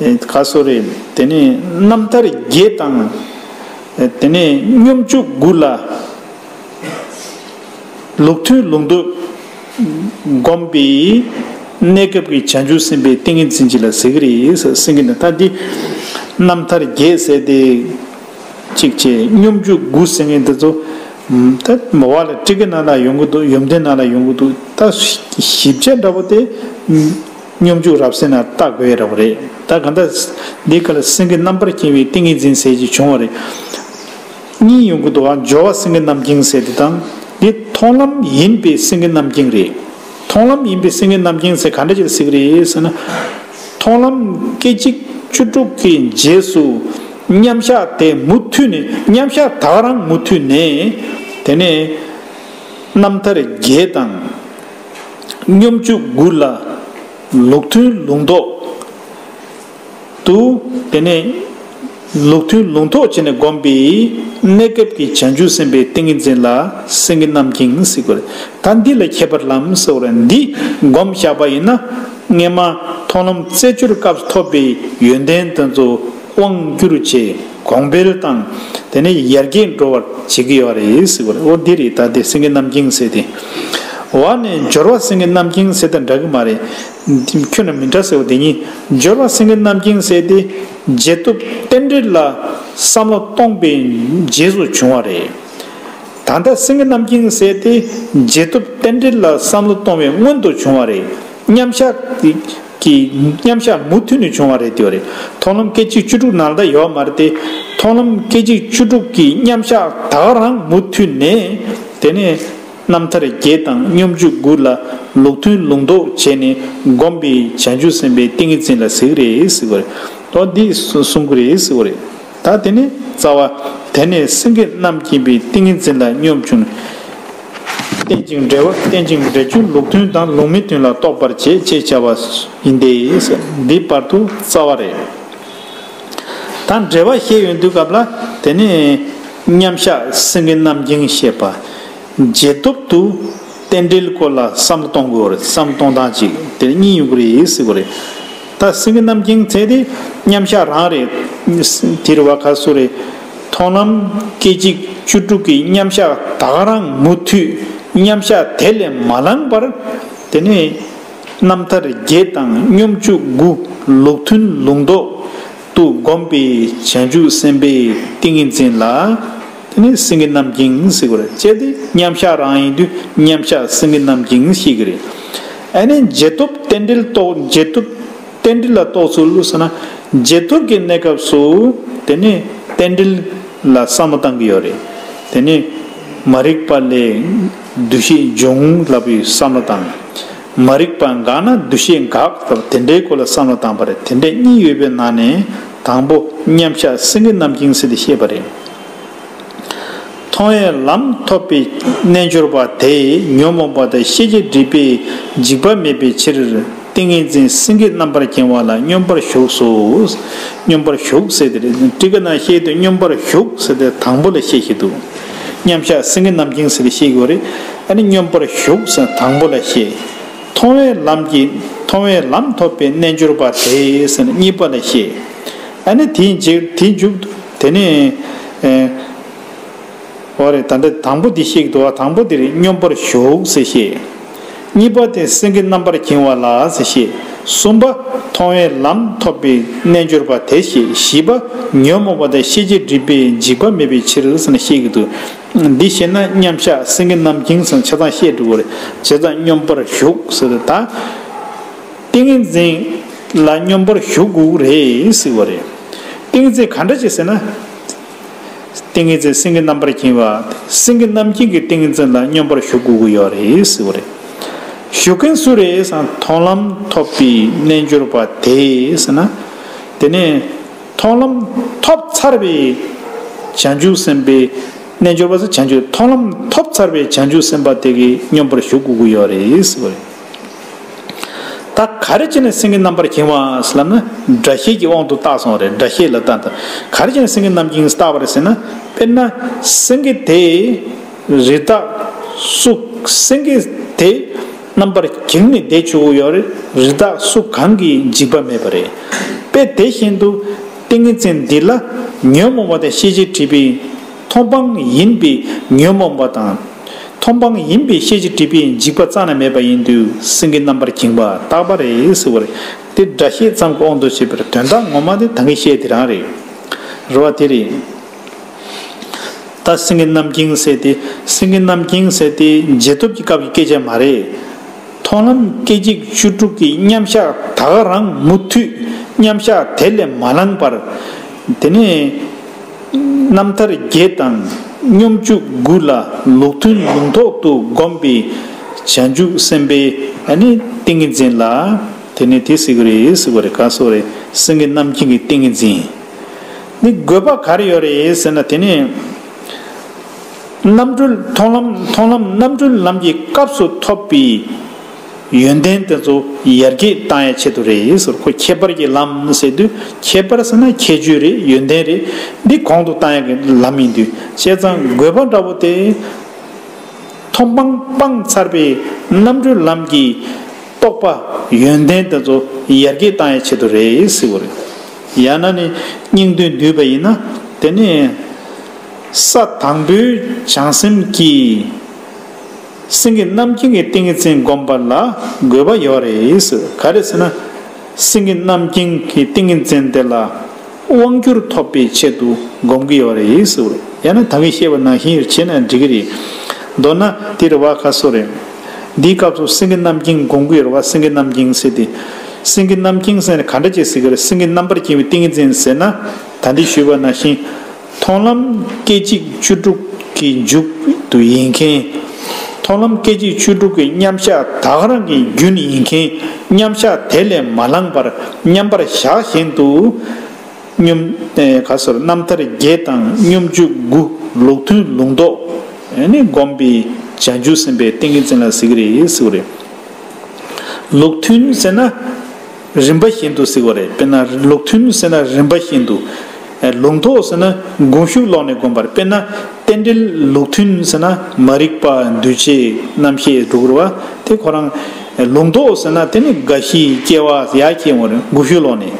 ཨེ། ག་སོ་རེད། དེ་ནས་རྣམ་ཐར་བརྒྱད་དང་། ཨེ། དེ་ནས་སྙོམས་འཇུག་དགུ་ལ་ལུགས་མཐུན་ལུགས་ལྡོག་སྒོམ་པའི་གནས་སྐབས་ཀྱི་བྱང་ཆུབ་སེམས་དཔའི་ཏིང་ངེ་འཛིན་ཅིག་ལ་ཟེར་གྱི་རེད་ཟེར་གྱི་འདུག་ད་འདི་རྣམ་ཐར་བརྒྱད་ཟེར་དེ། གཅིག་བྱས་སྙོམས་འཇུག་དགུ་ཟེར་མཁན་དེ་ཚོ། ད་མ་བ་ལ་ཊཱི་ཀའི་ནང་ལ་ཡོང་གི་འདུག་ཡོན་ཏན་ནང་ལ་ཡོང་གི་འདུག་ད་ཞིབ་ཆ་འདྲ་པོ་དེ་སྙོམས་འཇུག་རབ་གསལ་ནང་ལྟ་དགོས་ཡ་འདྲ་པོ་རེད། ད་ག་འདྲ་འདི་ག་ལ་སེང་གེ་རྣམ་པར་རྒྱལ་བའི་ཏིང་ངེ་འཛིན་ཟེར་གྱི་བྱུང་བ་རེད། གཉིས་ཡོང་གི་འདུག་ཨ། སྦྱོར་བ་སེང་གེ་རྣམ་བསྒྱིངས་ཟེར་དེ་དང་། འདི་མཐོང་ལམ་ཡིན་པའི་སེང་གེ་རྣམ་བསྒྱིངས་རེད། མཐོང་ལམ་ཡིན་པའི་སེང་གེ་རྣམ་བསྒྱིངས་ཟེར་ག་འདྲ་ཅིག་ཟེར་གྱི་རེད་ཟེར་ན། མཐོང་ལམ་སྐད་ཅིག་བཅུ་དྲུག་གི་རྗེས་སུ་མཉམ་གཞག་དེ་མུ་མཐུད་ནས། མཉམ་གཞག་ད་ག་རང་མུ་མཐུད་ནས། དེ་ནས་རྣམ་ཐར་བརྒྱད་དང་། སྙོམས་འཇུག་དགུ་ལ་ལུགས་མཐུན་ལུགས་ལྡོག་ཏུ། དེ་ནས་ལུགས་མཐུན་ལུགས་ལྡོག་བྱས་ནས་བསྒོམས་པའི་གནས་སྐབས་ཀྱི་བྱང་ཆུབ་སེམས་དཔའི་ཏིང་ངེ་འཛིན་ལ་སེང་གེ་རྣམ་བསྒྱིངས་ཟེར་གྱི་རེད། ད་འདི་ལ་ཁྱད་པར་ལམ་ཟེར་བ་རེད། འདི་བསྒོམས་བཞག་པ་ཡིན་ན། སྔོན་མ་མཐོང་ལམ་རྩེ་གཅིག་སྐབས་སུ་ཐོབ་པའི་ཡོན་ཏན་དེ་ཚོ་དབང་བསྒྱུར་བྱས། གོང་འཕེལ་དང་། དེ་ནས་ཡར་རྒྱས་འགྲོ་བར་བྱེད་ཀྱི་ཡོད་རེད་ཟེར་བ་རེད། འོ་འདི་རེད། ད་དེ་སེང་གེ་རྣམ་བསྒྱིངས་ཟེར་དེ། འོ་ནས་སྦྱོར་བ་སེང་གེ་རྣམ་བསྒྱིངས་ཟེར་དེ་འདྲ་གི་མ་རེད། ཁྱོད་ནི་མི་འདྲ་ཟེར་བ་དེ་གཉིས། སྦྱོར་བ་སེང་གེ་རྣམ་བསྒྱིངས་ཟེར་དེ་རྗེས་ཐོབ་རྟེན་འབྲེལ་ལ་བསམ་བློ་གཏོང་པའི་རྗེས་སུ་བྱུང་བ་རེད། ད་ལྟ་སེང་གེ་རྣམ་བསྒྱིངས་ཟེར་དེ་རྗེས་ཐོབ་རྟེན་འབྲེལ་ལ་བསམ་བློ་གཏོང་བའི་སྔོན་དུ་བྱུང་བ་རེད། མཉམ་གཞག་གི་མཉམ་གཞག་མུ་མཐུད་ནས་བྱུང་བ་རེད་དེ་བ་རེད། མཐོང་ལམ་སྐད་ཅིག་བཅུ་དྲུག་ནང་ལ་ཡོད་མ་རེད་དེ། མཐོང་ལམ་སྐད་ཅིག་བཅུ་དྲུག་གི་མཉམ་གཞག་ད་ག་རང་མུ་མཐུད་ནས། དེ་ནས་རྣམ་ཐར་བརྒྱད་དང་སྙོམས་འཇུག་དགུ་ལ་ལུགས་མཐུན་ལུགས་ལྡོག་བྱས་ནས་བསྒོམས་པའི་བྱང་ཆུབ་སེམས་དཔའི་ཏིང་ངེ་འཛིན་ལ་ཟེར་གྱི་རེད་ཟེར་བ་རེད། དོ་འདི་གསུང་གི་རེད་ཟེར་བ་རེད། ད་དེ་ནས་རྩ་བ། དེ་ནས་སེང་གེ་རྣམ་བསྒྱིངས་པའི་ཏིང་ངེ་འཛིན་ལ་སྙོམས་བྱུང་། རྟེན་ཅིང་འབྲེལ་བ། རྟེན་ཅིང་འབྲེལ་རྒྱུ་ལུགས་མཐུན་དང་ལུགས་མི་མཐུན་ལ་རྟོགས་པར་བྱེད་ཅེས་བྱ་བ་ཡིན་ཏེ། འདི་བར་དུ་རྩ་བ་རེད། ད་འབྲེལ་བ་བཤད་ཡོང་དུས་སྐབས་ལ། དེ་ནས་མཉམ་གཞག་སེང་གེ་རྣམ་བསྒྱིངས་བཤད་པ། རྗེས་ཐོབ་ཏུ་རྟེན་འབྲེལ་སྐོར་ལ་བསམ་བློ་གཏོང་དགོས་རེད། བསམ་བློ་གཏོང་སྟངས་ཅིག་དེ་གཉིས་ཡོང་གི་རེད་ཟེར་བ་རེད། ད་སེང་གེ་རྣམ་བསྒྱིངས་ཟེར་དེ་མཉམ་གཞག་རང་རེད། དེ་རེད་བ། ག་སུ་རེད། མཐོང་ལམ་སྐད་ཅིག་བཅུ་དྲུག་གི་མཉམ་གཞག་ད་ག་རང་མུ་མཐུད་མཉམ་གཞག་དེ་ལས་མ་ལངས་པར། དེ་ནས་རྣམ་ཐར་བརྒྱད་དང་སྙོམས་འཇུག་དགུ། ལུགས་མཐུན་ལུང་རྟོགས་དུ་བསྒོམས་པའི་བྱང་ཆུབ་སེམས་དཔའི་ཏིང་ངེ་འཛིན་ལ། དེ་ནི་སེང་གེ་རྣམ་བསྒྱིངས་ཟེར་གྱི་རེད། ཅེས་དེ་མཉམ་གཞག་རང་ཡིན་དུས་མཉམ་གཞག་སེང་གེ་རྣམ་བསྒྱིངས་ཞེས་ཀྱི་རེད། ཨ་ནི་རྗེས་ཐོབ་རྟེན་འབྲེལ་རྟོགས། རྗེས་ཐོབ་རྟེན་འབྲེལ་ལ་རྟོགས་ཚུལ་ཟེར་ན། རྗེས་ཐོབ་ཀྱི་གནས་སྐབས་སུ་དེ་ནི་རྟེན་འབྲེལ་ལ་བསམ་བློ་བཏང་གི་ཡོད་རེད། དེ་ནི་མ་རིག་པ་ལས་འདུ་ཤེས་འབྱུང་ལབ་པའི་བསམ་བློ་དང་། མ་རིག་པ་འགགས་ན་འདུ་ཤེས་འགག་ལབ་དེ་འདྲའི་སྐོར་ལ་བསམ་བློ་བཏང་པ་རེད། དེ་འདྲ་གཉིས་ཡོད་པའི་ནང་ནས་དང་པོ་མཉམ་གཞག་སེང་གེ་རྣམ་བསྒྱིངས་ཟེར་ཏེ་བཤད་པ་རེད། མཐོང་བའི་ལམ་ཐོབ་པའི་རྣལ་འབྱོར་པ་དེས་ཉོན་མོངས་པ་དང་ཤེས་བྱའི་སྒྲིབ་པའི་འཇིགས་པ་མེད་པའི་ཕྱིར། ཏིང་ངེ་འཛིན་སེང་གེ་རྣམ་པར་བསྒྱིངས་པ་ལ་སྙོམས་པར་ཞུགས་སོ། སྙོམས་པར་ཞུགས་ཟེར་དེ་རེད། ཊཱི་ཀ་ནང་བཤད་དུས་སྙོམས་པར་ཞུགས་ཟེར་དེ་དང་པོ་ལ་བཤད་ཀྱི་འདུག་མཉམ་གཞག་སེང་གེ་རྣམ་བསྒྱིངས་ཟེར་ཏེ་བཤད་ཀྱི་ཡོད་རེད། ཨ་ནི་སྙོམས་པར་ཞུགས་ཟེར་དང་པོ་ལ་བཤད། མཐོང་བའི་ལམ་གྱི། མཐོང་བའི་ལམ་ཐོབ་པའི་རྣལ་འབྱོར་པ་དེས་ཟེར་ནས་གཉིས་པ་ལ་བཤད། ཨ་ནི་དེའི་མཇུག་དེའི་མཇུག་ཏུ་དེ་ནས་ཨེ། འོ་རེད། ད་ལྟ་དང་པོ་འདི་བཤད་ཀྱི་འདུག་བ། དང་པོ་འདི་རེད། སྙོམས་པར་ཞུགས་ཟེར་བཤད། གཉིས་པ་དེ་སེང་གེ་རྣམ་པར་བསྒྱིངས་པ་ལ་ཟེར་བཤད། གསུམ་པ་མཐོང་བའི་ལམ་ཐོབ་པའི་རྣལ་འབྱོར་པ་དེ་བཤད། བཞི་པ་ཉོན་མོངས་པ་དང་ཤེས་བྱའི་སྒྲིབ་པའི་འཇིགས་པ་མེད་པའི་ཕྱིར་ཟེར་ནས་བཤད་ཀྱི་འདུག་འདི་བཤད་ན་མཉམ་གཞག་སེང་གེ་རྣམ་བསྒྱིངས་ཟེར་ཆ་ཚང་བཤད་འགྲོ་གི་རེད། བྱས་ཙང་སྙོམས་པར་ཞུགས་ཟེར་ད། ཏིང་ངེ་འཛིན་ལ་སྙོམས་པར་ཞུགས་དགོས་རེད་ཟེར་བ་རེད། ཏིང་ངེ་འཛིན་ག་འདྲ་ཅིག་ཟེར་ན། ཏིང་ངེ་འཛིན་སེང་གེ་རྣམ་པར་བསྒྱིངས་པ། སེང་གེ་རྣམ་བསྒྱིངས་ཀྱི་ཏིང་ངེ་འཛིན་ལ་སྙོམས་པར་ཞུགས་དགོས་ཀྱི་ཡོད་རེད་ཟེར་བ་རེད། ཞུགས་མཁན་སུ་རེད་ཟེར་ན། མཐོང་ལམ་ཐོབ་པའི་རྣལ་འབྱོར་པ་དེས་ཟེར་ན། དེ་ནས་མཐོང་ལམ་ཐོབ་ཚར་བའི་བྱང་ཆུབ་སེམས་དཔའི། རྣལ་འབྱོར་པ་ཟེར་བྱང་ཆུབ། མཐོང་ལམ་ཐོབ་ཚར་བའི་བྱང་ཆུབ་སེམས་དཔའ་དེ་གིས་སྙོམས་པར་ཞུགས་དགོས་ཀྱི་ཡོད་རེད་ཟེར་བ་རེད། ད་ག་རེ་བྱས་ནས་སེང་གེ་རྣམ་པར་བསྒྱིངས་པ་ཟེར་ལབ་ན། སྒྲ་བཤད་ཀྱི་དབང་དུ་བཏགས་སོང་བ་རེད། སྒྲ་བཤད་ལ་བཏགས། ད་ག་རེ་བྱས་ནས་སེང་གེ་རྣམ་བསྒྱིངས་བཏགས་པ་རེད་ཟེར་ན། དཔེར་ན་སེང་གེ་དེ་རི་དྭགས་སུ། སེང་གེ་དེ་རྣམ་པར་བསྒྱིངས་ནས་བསྡད་ཆོག་གི་ཡོད་རེད། རི་དྭགས་སུ་གང་གིས་འཇིགས་པ་མེད་པ་རེད། དཔེ་དེ་བཞིན་དུ་ཏིང་ངེ་འཛིན་འདི་ལ་ཉོན་མོངས་པ་དང་ཤེས་བྱའི་སྒྲིབ་པའི། མཐོང་སྤང་ཡིན་པའི་ཉོན་མོངས་པ་དང་། མཐོང་སྤང་ཡིན་པའི་ཤེས་བྱའི་སྒྲིབ་པའི་འཇིགས་པ་རྩ་ནས་མེད་པ་ཡིན་དུས་སེང་གེ་རྣམ་པར་བསྒྱིངས་པ་རྟག་པ་རེད་ཟེར་བ་རེད། དེ་སྒྲ་བཤད་ཙམ་གྱི་དབང་དུ་བྱས་པའི་དོན་དག་ངོ་མ་དེ་ད་གིན་བཤད་དེ་རང་རེད། རེད་བ། དེ་རེད། ད་སེང་གེ་རྣམ་བསྒྱིངས་ཟེར་དེ། སེང་གེ་རྣམ་བསྒྱིངས་ཟེར་དེ་རྗེས་ཐོབ་ཀྱི་སྐབས་ཀྱི་སྐད་ཆ་མ་རེད། མཐོང་ལམ་སྐད་ཅིག་བཅུ་དྲུག་གི་མཉམ་གཞག་ད་ག་རང་མུ་མཐུད་མཉམ་གཞག་དེ་ལས་མ་ལངས་པར། དེ་ནས་རྣམ་ཐར་བརྒྱད་དང་སྙོམས་འཇུག་དགུ་ལ་ལུགས་མཐུན་ལུང་རྟོགས་སུ་བསྒོམས་པའི་བྱང་ཆུབ་སེམས་དཔའི་ཨ་ནི་ཏིང་ངེ་འཛིན་ལ། དེ་ནས་དེ་ཟེར་གི་རེད་ཟེར་བ་རེད། ག་སོགས་རེད། སེང་གེ་རྣམ་བསྒྱིངས་ཀྱི་ཏིང་ངེ་འཛིན། འདི་དགོས་པ་ག་རེ་ཡོད་རེད་ཟེར་ན། དེ་ནི་རྣམ་གྲོལ། མཐོང་ལམ། མཐོང་ལམ་རྣམ་གྲོལ་ལམ་གྱི་སྐབས་སུ་ཐོབ་པའི་ཡོན་ཏན་དེ་ཚོ་ཡར་རྒྱས་བཏང་ཡའི་ཆེད་དུ་རེད་ཟེར། ཁོ་ཁྱད་པར་གྱི་ལམ་ཟེར་དུས། ཁྱད་པར་ཟེར་ན་ཁྱད་ཆོས་རེད། ཡོན་ཏན་རེད། འདི་གོང་དུ་བཏང་ཡ་གི་ལམ་ཡིན་དུས། བྱས་ཙང་དགོས་པ་འདྲ་པོ་དེ། མཐོང་སྤང་སྤངས་ཚར་བའི་རྣམ་གྲོལ་ལམ་གྱི་རྟོགས་པ་ཡོན་ཏན་དེ་ཚོ་ཡར་རྒྱས་བཏང་ཡའི་ཆེད་དུ་རེད་ཟེར་བ་རེད། ཡང་ན་ནི་སྙིང་དོན་བསྡུས་པ་ཡིན་ན། དེ་ནི་ས་དང་པོའི་བྱང་སེམས་ཀྱིས་སེང་གེ་རྣམ་བསྒྱིངས་ཀྱི་ཏིང་ངེ་འཛིན་བསྒོམ་པ་ལ་དགོས་པ་ཡོད་རེད་ཟེར། ག་རེ་ཟེར་ན། སེང་གེ་རྣམ་བསྒྱིངས་ཀྱི་ཏིང་ངེ་འཛིན་དེ་ལ་དབང་གྱུར་ཐོབ་པའི་ཆེད་དུ་བསྒོམ་གྱི་ཡོད་རེད་ཟེར། ཡང་ན་ད་གིན་བཤད་པ་ནང་བཞིན་བྱས་ན་འགྲིག་གི་རེད། མདོར་ན་དེ་རེད་བ། ག་སོགས་རེད། འདིའི་སྐབས་སུ་སེང་གེ་རྣམ་བསྒྱིངས་བསྒོམ་གྱི་ཡོད་རེད་བ། སེང་གེ་རྣམ་བསྒྱིངས་ཟེར་དེ། སེང་གེ་རྣམ་བསྒྱིངས་ཟེར་ནས་ག་འདྲ་ཅིག་ཟེར་གྱི་རེད། སེང་གེ་རྣམ་པར་བསྒྱིངས་པའི་ཏིང་ངེ་འཛིན་ཟེར་ན། ད་འདི་ཞུས་པ་ནང་བཞིན། མཐོང་ལམ་སྐད་ཅིག་བཅུ་དྲུག་གི་མཇུག་ཏུ་ཡིན་མཁན། མཐོང་ལམ་སྐད་ཅིག་བཅུ་དྲུག་གི་མཉམ་གཞག་ད་ག་རང་གི་རྒྱུན་ཡིན་མཁན། མཉམ་གཞག་དེ་ལས་མ་ལངས་པར་མཉམ་པར་བཞག་བཞིན་དུ། སྙོམས། ཨེ། ག་སོགས་རྣམ་ཐར་བརྒྱད་དང་སྙོམས་འཇུག་དགུ། ལུགས་མཐུན་ལུང་རྟོགས་ནི་བསྒོམས་པའི་བྱང་ཆུབ་སེམས་དཔའི་ཏིང་ངེ་འཛིན་ལ་ཟེར་གྱི་རེད་ཟེར་བ་རེད། ལུགས་མཐུན་ཟེར་ན་རིམ་པ་བཞིན་དུ་ཟེར་བ་རེད། དཔེར་ན་ལུགས་མཐུན་ཟེར་ན་རིམ་པ་བཞིན་དུ། ཨེ། ལུང་རྟོགས་ཟེར་ན་སྒོམ་ཞུགས་ལོག་ནས་བསྒོམ་པ་རེད། དཔེར་ན་རྟེན་འབྲེལ་ལུགས་མཐུན་ཟེར་ན་མ་རིག་པ་འདུ་བྱེད་རྣམ་ཤེས་དྲུག་རེད་བ། དེ་ཁོ་རང་། ལུང་རྟོགས་ཟེར་ན་དེ་ནི་རྒ་ཤི་སྐྱེ་བ་ཡར་སྐྱེ་འོང་རེད། འགུགས་གཞུག་ལོག་ནས་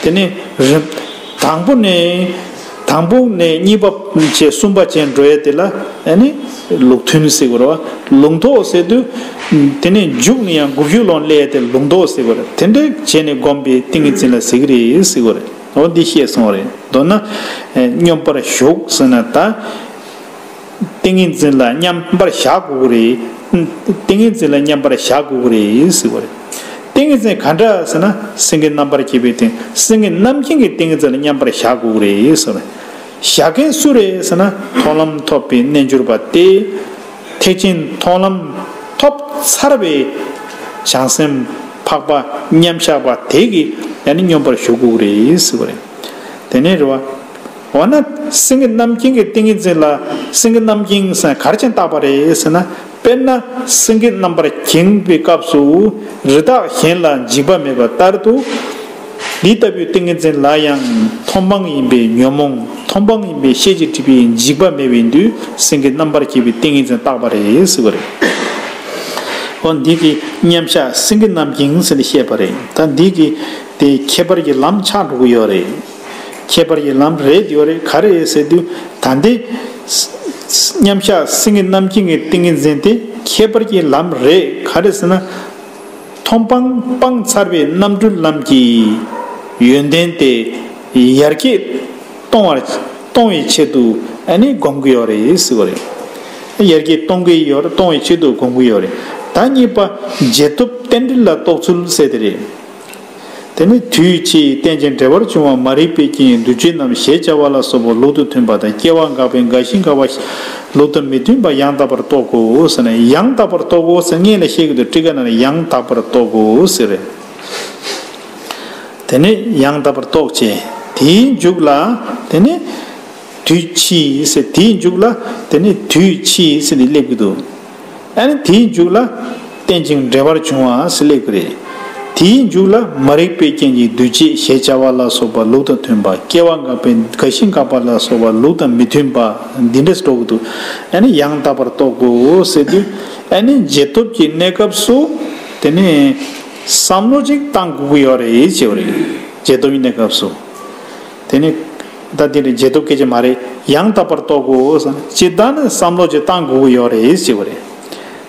དེ་ནི་རིམ་དང་པོ་ནས་དང་པོ་ནས་གཉིས་པ་བྱས་གསུམ་པ་བྱས་འགྲོ་ཡས་དེ་ལ་ཨ་ནི་ལུགས་མཐུན་ཟེར་དགོས་རེད་བ། ལུང་རྟོགས་ཟེར་དུས་དེ་ནི་མཇུག་ནས་ཡང་འགུགས་གཞུག་ལོག་སླེབས་ཏེ་ལུང་རྟོགས་ཟེར་དགོས་རེད། དེ་འདྲ་བྱས་ནས་བསྒོམས་པའི་ཏིང་ངེ་འཛིན་ལ་ཟེར་གི་རེད་ཟེར་དགོས་རེད། འོ་འདི་བཤད་སོང་རེད། མདོར་ན་སྙོམས་པར་ཞུགས་ཟེར་ན་ད། ཏིང་ངེ་འཛིན་ལ་མཉམ་པར་བཞག་དགོས་ཀྱི་རེད། ཏིང་ངེ་འཛིན་ལ་མཉམ་པར་བཞག་དགོས་ཀྱི་རེད་ཟེར་བ་རེད། ཏིང་ངེ་འཛིན་ག་འདྲ་ཟེར་ན་སེང་གེ་རྣམ་པར་བསྐྱེད་པའི་སྟེང་སེང་གེ་རྣམ་བསྒྱིངས་ཀྱི་ཏིང་ངེ་འཛིན་ལ་མཉམ་པར་བཞག་དགོས་ཀྱི་རེད་ཟེར་བ་རེད། བཞག་མཁན་སུ་རེད་ཟེར་ན་མཐོང་ལམ་ཐོབ་པའི་རྣལ་འབྱོར་པ་སྟེ། ཐེག་ཆེན་མཐོང་ལམ་ཐོབ་ཚར་བའི་བྱང་སེམས་འཕགས་པ་མཉམ་བཞག་པ་དེ་གིས་ཡང་ནི་སྙོམས་པར་ཞུགས་དགོས་ཀྱི་རེད་ཟེར་བ་རེད། དེ་ནས་རེད་བ། འོ་ན་སེང་གེ་རྣམ་བསྒྱིངས་ཀྱི་ཏིང་ངེ་འཛིན་ལ་སེང་གེ་རྣམ་བསྒྱིངས་ཟེར་ག་རེ་བྱས་ནས་བཏགས་པ་རེད་ཟེར་ན། དཔེར་ན་སེང་གེ་རྣམ་པར་བསྒྱིངས་པའི་སྐབས་སུ་རི་དྭགས་གཞན་ལ་འཇིགས་པ་མེད་པ་ལྟར་དུ། འདི་ལྟ་བུའི་ཏིང་ངེ་འཛིན་ལ་ཡང་མཐོང་སྤང་ཡིན་པའི་ཉོན་མོངས་མཐོང་སྤང་ཡིན་པའི་ཤེས་བྱའི་སྒྲིབ་པའི་འཇིགས་པ་མེད་པའི་དུས་སེང་གེ་རྣམ་པར་བསྒྱིངས་པའི་ཏིང་ངེ་འཛིན་བཏགས་པ་རེད་ཟེར་བ་རེད། འོ་འདི་གི་མཉམ་བཞག་སེང་གེ་རྣམ་བསྒྱིངས་ཟེར་ནས་བཤད་པ་རེད། ད་འདི་གི་དེ་ཁྱད་པར་གྱི་ལམ་ཆགས་འགྲོ་གི་ཡོད་རེད། ཁྱད་པར་གྱི་ལམ་རེད་ཡོད་རེད། ག་རེ་རེད་ཟེར་དུས་ད་འདི་མཉམ་བཞག་སེང་གེ་རྣམ་བསྒྱིངས་ཀྱི་ཏིང་ངེ་འཛིན་དེ་ཁྱད་པར་གྱི་ལམ་རེད། ག་རེ་ཟེར་ན། མཐོང་སྤང་སྤངས་ཚར་བའི་རྣམ་གྲོལ་ལམ་གྱི་ཡོན་ཏན་དེ་ཡར་རྒྱས་གཏོང་བར་གཏོང་བའི་ཆེད་དུ་ཨ་ནི་སྒོམ་གྱི་ཡོད་རེད་ཟེར་བ་རེད། ཡར་རྒྱས་གཏོང་གི་ཡོད་རེད། གཏོང་བའི་ཆེད་དུ་སྒོམ་གྱི་ཡོད་རེད། ད་གཉིས་པ་རྗེས་ཐོབ་རྟེན་འབྲེལ་ལ་རྟོགས་ཚུལ་ཟེར་དེ་རེད། དེ་ནི་དུས་ཕྱིས་རྟེན་ཅིང་འབྲེལ་བར་འབྱུང་བ་མ་རིག་པའི་རྐྱེན་གྱིས་འདུ་བྱེད་རྣམས་ཞེས་བྱ་བ་ལ་སོགས་པ་ལུགས་དང་མཐུན་པ་དང་སྐྱེ་བ་འགག་པའི་འགའ་ཞིག་འགག་པ་ལུགས་དང་མི་མཐུན་པ་ཡང་དག་པར་རྟོགས་དགོས་ཟེར་ན། ཡང་དག་པར་རྟོགས་དགོས་ཟེར་སྔོན་ལ་བཤད་ཀྱི་འདུག་ཊཱི་ཀ་ནང་ལ་ཡང་དག་པར་རྟོགས་དགོས་ཟེར་རེད། དེ་ནས་ཡང་དག་པར་རྟོགས་བྱས། དེའི་མཇུག་ལ་དེ་ནས་དུས་ཕྱིས་ཟེར། དེའི་མཇུག་ལ་དེ་ནས་དུས་ཕྱིས་ཟེར་ནས་སླེབས་ཀྱི་འདུག་ཨ་ནི་དེའི་མཇུག་ལ་རྟེན་ཅིང་འབྲེལ་བར་འབྱུང་བ་ཟེར་སླེབས་ཀྱི་རེད། དེའི་མཇུག་ལ་མ་རིག་པའི་རྐྱེན་གྱིས་འདུ་བྱེད་ཞེས་བྱ་བ་ལ་སོགས་པ་ལུགས་དང་མཐུན་པ། སྐྱེ་བ་འགག་པའི་འགའ་ཞིག་འགག་པ་ལ་སོགས་པ་ལུགས་དང་མི་མཐུན་པ་འདི་འདྲས་འགྲོ་གི་འདུག་ཨ་ནི་ཡང་དག་པར་རྟོགས་དགོས་ཟེར་དུས་ཨ་ནི་རྗེས་ཐོབ་ཀྱི་གནས་སྐབས་སུ་དེ་ནི་བསམ་བློ་ཅིག་བཏང་དགོས་ཀྱི་ཡོད་རེད་ཅེས་པ་རེད། རྗེས་ཐོབ་ཀྱི་གནས་སྐབས་སུ། དེ་ནི་ད་འདི་ནི་རྗེས་ཐོབ་སྐད་ཆ་མ་རེད། ཡང་དག་པར་རྟོགས་དགོས་ཟེར་ན་ཇི་ལྟར་ནི་བསམ་བློ་ཅིག་བཏང་དགོས་ཀྱི་ཡོད་རེད་ཟེར་བ་རེད།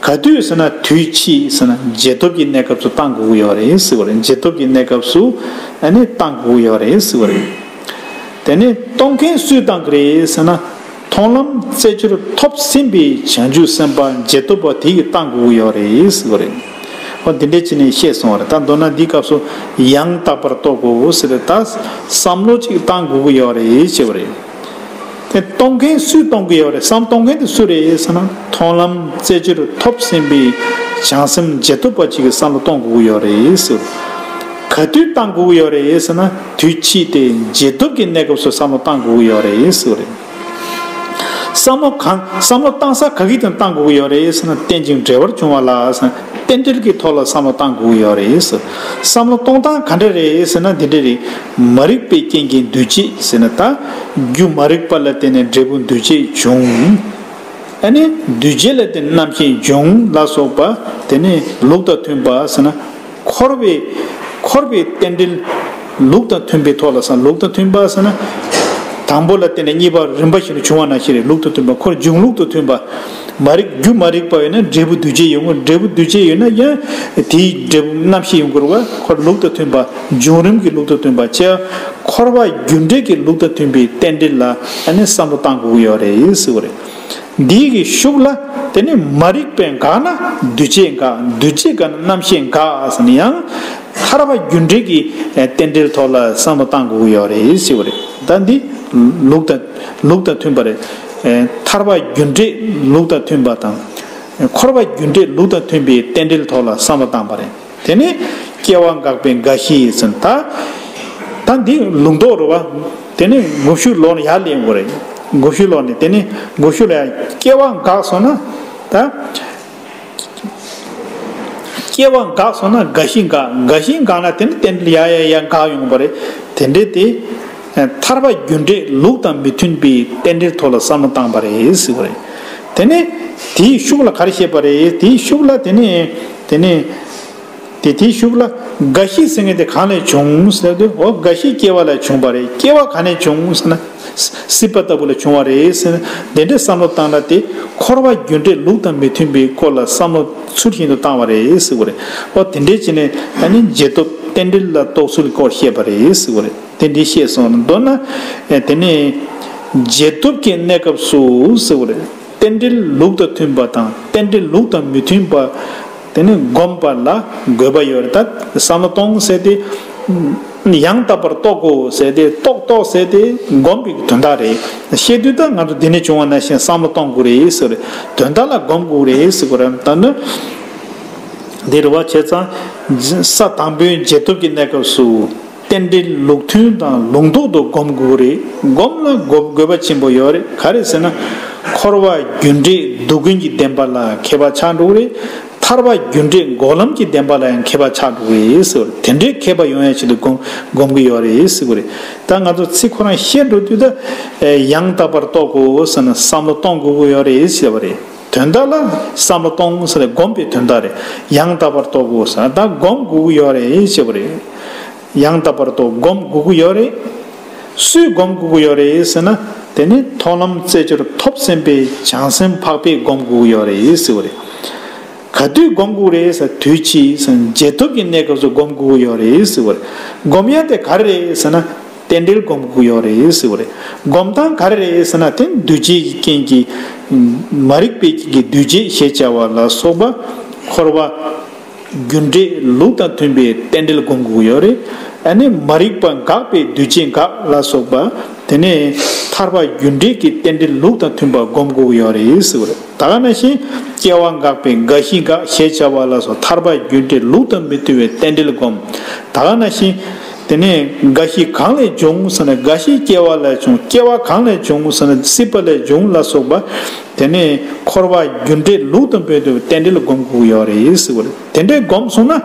ག་དུས་ཟེར་ན་དུས་ཕྱིས་ཟེར་ན་རྗེས་ཐོབ་ཀྱི་གནས་སྐབས་སུ་བཏང་དགོས་ཀྱི་ཡོད་རེད་ཟེར་བ་རེད། རྗེས་ཐོབ་ཀྱི་གནས་སྐབས་སུ་ཨ་ནི་བཏང་དགོས་ཀྱི་ཡོད་རེད་ཟེར་བ་རེད། དེ་ནི་གཏོང་མཁན་སུས་བཏང་གི་རེད་ཟེར་ན། མཐོང་ལམ་རྩེ་གཅིག་ཐོབ་ཟིན་པའི་བྱང་ཆུབ་སེམས་དཔའ་རྗེས་ཐོབ་པ་དེ་ཡིས་བཏང་དགོས་ཀྱི་ཡོད་རེད་ཟེར་བ་རེད། ཨོ་འདི་འདྲས་བྱས་ནས་བཤད་སོང་བ་རེད། ད་མདོར་ན་འདིའི་སྐབས་སུ་ཡང་དག་པར་རྟོགས་དགོས་ཟེར་རེད། ད་བསམ་བློ་གཅིག་བཏང་དགོས་ཀྱི་ཡོད་རེད་ཅེས་པ་རེད། དེ་གཏོང་མཁན་སུས་གཏོང་གི་ཡོད་རེད། བསམ་གཏོང་མཁན་དེ་སུ་རེད་ཟེར་ན། མཐོང་ལམ་རྩེ་གཅིག་ཐོབ་ཟིན་པའི་བྱང་སེམས་རྗེས་ཐོབ་པ་ཅིག་གིས་བསམ་བློ་གཏོང་དགོས་ཀྱི་ཡོད་རེད་ཟེར། ག་དུས་བཏང་དགོས་ཀྱི་ཡོད་རེད་ཟེར་ན། དུས་ཕྱིས་ཏེ་རྗེས་ཐོབ་ཀྱི་གནས་སྐབས་སུ་བསམ་བློ་བཏང་དགོས་ཀྱི་ཡོད་རེད་ཟེར་བ་རེད། བསམ་བློ་གང་བསམ་བློ་བཏང་ས་ག་གི་སྟེང་བཏང་དགོས་ཀྱི་ཡོད་རེད་ཟེར་ན། རྟེན་ཅིང་འབྲེལ་བར་འབྱུང་བ་ལ་ཟེར་ན། རྟེན་འབྲེལ་གྱི་ཐོག་ལ་བསམ་བློ་བཏང་དགོས་ཀྱི་ཡོད་རེད་ཟེར། བསམ་བློ་གཏོང་སྟངས་ག་འདྲ་རེད་ཟེར་ན་འདི་འདྲ་རེད། མ་རིག་པའི་རྐྱེན་གྱིས་འདུ་བྱེད་ཟེར་ན་ད། རྒྱུ་མ་རིག་པ་ལ་བརྟེན་ནས་འབྲས་བུ་འདུ་བྱེད་འབྱུང་། ཨ་ནི་འདུ་བྱེད་ལ་བརྟེན་རྣམ་ཤེས་འབྱུང་ལ་སོགས་པ་དེ་ནི་ལུགས་དང་མཐུན་པ་ཟེར་ན། འཁོར་བའི་འཁོར་བའི་རྟེན་འབྲེལ་ལུགས་དང་མཐུན་པའི་ཐོག་ལ་ཟེར། ལུགས་དང་མཐུན་པ་ཟེར་ན། དང་པོ་ལ་བརྟེན་ནས་གཉིས་པ་རིམ་པ་བཞིན་དུ་བྱུང་བ་ནང་བཞིན་རེད། ལུགས་དང་མཐུན་པ། འཁོར་འབྱུང་ལུགས་དང་མཐུན་པ། མ་རིག་རྒྱུ་མ་རིག་པ་ཡོད་ན་འབྲས་བུ་འདུ་བྱེད་ཡོང་གི། འབྲས་བུ་འདུ་བྱེད་ཡོད་ན་ཡང་དེའི་འབྲས་བུ་རྣམ་ཤེས་ཡོང་གི་རེད་བ། འཁོར་ལུགས་དང་མཐུན་པ། འབྱུང་རིམ་གྱི་ལུགས་དང་མཐུན་པ་བྱས། འཁོར་བ་རྒྱུ་འབྲས་ཀྱི་ལུགས་དང་མཐུན་པའི་རྟེན་འབྲེལ་ལ་ཨ་ནི་བསམ་བློ་བཏང་དགོས་ཀྱི་ཡོད་རེད་ཟེར་བ་རེད། འདིའི་གི་ཤུགས་ལ་དེ་ནི་མ་རིག་པས་འགགས་ན་འདུ་བྱེད་འགག་འདུ་བྱེད་འགག་ན་རྣམ་ཤེས་འགག་ཟེར་ན་ཡང་ཐར་པ་རྒྱུ་འབྲས་ཀྱི་རྟེན་འབྲེལ་ཐོག་ལ་བསམ་བློ་བཏང་དགོས་ཀྱི་ཡོད་རེད་ཟེར་བ་རེད། ད་འདི་ལུགས་དང་ལུགས་དང་མཐུན་པ་རེད། ཐར་པ་རྒྱུ་འབྲས་ལུགས་དང་མཐུན་པ་དང་། འཁོར་བ་རྒྱུ་འབྲས་ལུགས་དང་མཐུན་པའི་རྟེན་འབྲེལ་ཐོག་ལ་བསམ་བློ་བཏང་པ་རེད། དེ་ནས་སྐྱེ་བ་འགག་པའི་འགའ་ཞིག་ཟེར་ན་ད། ད་འདི་ལུང་རྟོགས་རེད་བ། དེ་ནས་དགུ་བཅུ་ལོག་ནས་ཡར་སླེབས་དགོས་རེད། དགུ་བཅུ་ལོག་ནས་དེ་ནས་དགུ་བཅུ་ལ་ཡང་སྐྱེ་བ་འགག་སོང་ན་ད། སྐྱེ་བ་འགག་སོང་ན་འགའ་ཞིག་འགག་འགའ་ཞིག་འགག་ན་དེ་ནི་རྟེན་འབྲེལ་ཡར་ཡར་ཡར་འགག་ཡོང་བ་རེད། དེ་འདྲས་དེ། ཐར་པ་རྒྱུ་འབྲས་ལུགས་དང་མི་མཐུན་པའི་རྟེན་འབྲེལ་ཐོག་ལ་བསམ་བློ་བཏང་པ་རེད་ཟེར་བ་རེད། དེ་ནས་དེའི་ཤུགས་ལ་ག་རེ་བཤད་པ་རེད། དེའི་ཤུགས་ལ་དེ་ནས་དེ་ནས། དེ་དེའི་ཤུགས་ལ་རྒ་ཤི་ཟེར་མཁན་དེ་གང་ལས་བྱུང་ཟེར་དུས། འོ་རྒ་ཤི་སྐྱེ་བ་ལས་བྱུང་བ་རེད། སྐྱེ་བ་གང་ནས་བྱུང་ཟེར་ན། སྲིད་པ་ལྟ་བུ་ལས་བྱུང་བ་རེད་ཟེར་ན། དེ་འདྲའི་བསམ་བློ་བཏང་ན་དེ་འཁོར་བ་རྒྱུ་འབྲས་ལུགས་དང་མི་མཐུན་པའི་སྐོར་ལ་བསམ་བློ་ཚུལ་བཞིན་དུ་བཏང་བ་རེད་ཟེར་བ་རེད། འོ་དེ་འདྲའི་བྱས་ནས་ད་ནི་རྗེས་ཐོབ་རྟེན་འབྲེལ་ལ་རྟོགས་ཚུལ་སྐོར་བཤད་པ་རེད་ཟེར་བ་རེད། དེ་འདྲའི་བཤད་སོང་། མདོར་ན་དེ་ནི་རྗེས་ཐོབ་ཀྱི་གནས་སྐབས་སུ་ཟེར་བ་རེད། རྟེན་འབྲེལ་ལུགས་དང་མཐུན་པ་དང་རྟེན་འབྲེལ་ལུགས་དང་མི་མཐུན་པ་དེ་ནི་བསྒོམ་པ་ལ་དགོས་པ་ཡོད་རེད། ད་བསམ་བློ་གཏོང་ཟེར་དེ་ཡང་དག་པར་རྟོགས་དགོས་ཟེར་དེ། རྟོགས་རྟོགས་ཟེར་དེ་བསྒོམ་པའི་དོན་དག་རེད། བཤད་དུས་ད་ང་ཚོ་འདི་ནས་བྱུང་བ་ནང་བཞིན་བསམ་བློ་གཏོང་དགོས་རེད་ཟེར་རེད། དོན་དག་ལ་བསྒོམ་དགོས་རེད་ཟེར་དགོས་རེད། ད་ནི་འདི་རེད་བ། བྱས་ཙང་ས་དང་པོའི་རྗེས་ཐོབ་ཀྱི་གནས་སྐབས་སུ། རྟེན་འབྲེལ་ལུགས་མཐུན་དང་ལུང་རྟོགས་སུ་སྒོམ་དགོས་རེད། སྒོམ་ལ་དགོས་དགོས་པ་ཆེན་པོ་ཡོད་རེད། ག་རེ་ཟེར་ན། འཁོར་བ་རྒྱུ་འབྲས་སྡུག་ཀུན་གྱི་བདེན་པ་ལ་མཁས་པ་ཆགས་འགྲོ་གི་རེད། ཐར་པ་རྒྱུ་འབྲས་འགོག་ལམ་གྱི་བདེན་པ་ལ་ཡང་མཁས་པ་ཆགས་འགྲོ་གི་རེད་ཟེར་བ་རེད། དེ་འདྲའི་མཁས་པ་ཡོང་ཡ་ཆེད་དུ་སྒོམ་སྒོམ་གྱི་ཡོད་རེད་ཟེར་བ་རེད། ད་ང་ཚོ་ཚིག་ཁོ་རང་བཤད་འགྲོ་དུས་ད་ཡང་དག་པར་རྟོགས་དགོས་ཟེར་ན་བསམ་བློ་གཏོང་དགོས་ཀྱི་ཡོད་རེད་ཟེར་བ་རེད། དོན་དག་ལ་བསམ་བློ་གཏོང་ཟེར་ན་སྒོམ་པའི་དོན་དག་རེད། ཡང་དག་པར་རྟོགས་དགོས་ཟེར་ན་ད་སྒོམ་དགོས་ཀྱི་ཡོད་རེད་ཟེར་བ་རེད། ཡང་དག་པར་རྟོགས་སྒོམ་དགོས་ཀྱི་ཡོད་རེད། སུས་སྒོམ་དགོས་ཀྱི་ཡོད་རེད་ཟེར་ན། དེ་ནི་མཐོང་ལམ་རྩེ་སྦྱོར་ཐོབ་ཟིན་པའི་བྱང་སེམས་འཕགས་པས་སྒོམ་དགོས་ཀྱི་ཡོད་རེད་ཟེར་བ་རེད། ག་དུས་སྒོམ་དགོས་རེད་ཟེར་དུས་ཕྱིས་ཟེར་རྗེས་ཐོབ་ཀྱི་གནས་སྐབས་སུ་སྒོམ་དགོས་ཀྱི་ཡོད་རེད་ཟེར་བ་རེད། སྒོམ་ཡ་དེ་ག་རེ་རེད་ཟེར་ན། རྟེན་འབྲེལ་སྒོམ་དགོས་ཀྱི་ཡོད་རེད་ཟེར་བ་རེད། སྒོམ་སྟངས་ག་རེ་རེད་ཟེར་ན། དེ་འདུ་བྱེད་ཀྱི་རྐྱེན་གྱིས་མ་རིག་པའི་རྐྱེན་གྱིས་འདུ་བྱེད་ཞེས་བྱ་བ་ལ་སོགས་པ་འཁོར་བ་རྒྱུ་འབྲས་ལུགས་དང་མཐུན་པའི་རྟེན་འབྲེལ་སྒོམ་དགོས་ཀྱི་ཡོད་རེད། ཨ་ནི་མ་རིག་པ་འགགས་པའི་འདུ་བྱེད་འགག་ལ་སོགས་པ། དེ་ནས་ཐར་པ་རྒྱུ་འབྲས་ཀྱི་རྟེན་འབྲེལ་ལུགས་དང་མཐུན་པ་སྒོམ་དགོས་ཀྱི་ཡོད་རེད་ཟེར་བ་རེད། ད་ག་ནང་བཞིན་སྐྱེ་བ་འགག་པའི་རྒ་ཤི་འགག་ཞེས་བྱ་བ་ལ་སོགས་ཐར་པ་རྒྱུ་འབྲས་ལུགས་དང་མི་མཐུན་པའི་རྟེན་འབྲེལ་སྒོམ། ད་ག་ནང་བཞིན་དེ་ནས་རྒ་ཤི་གང་ལས་བྱུང་ཟེར་ན། རྒ་ཤི་སྐྱེ་བ་ལས་བྱུང་། སྐྱེ་བ་གང་ལས་བྱུང་ཟེར་ན། སྲིད་པ་ལས་བྱུང་ལ་སོགས་པ། དེ་ནས་འཁོར་བ་རྒྱུ་འབྲས་ལུགས་དང་མཐུན་པའི་རྟེན་འབྲེལ་སྒོམ་དགོས་ཀྱི་ཡོད་རེད་ཟེར་བ་རེད། དེ་འདྲའི་སྒོམ་སོང་ན།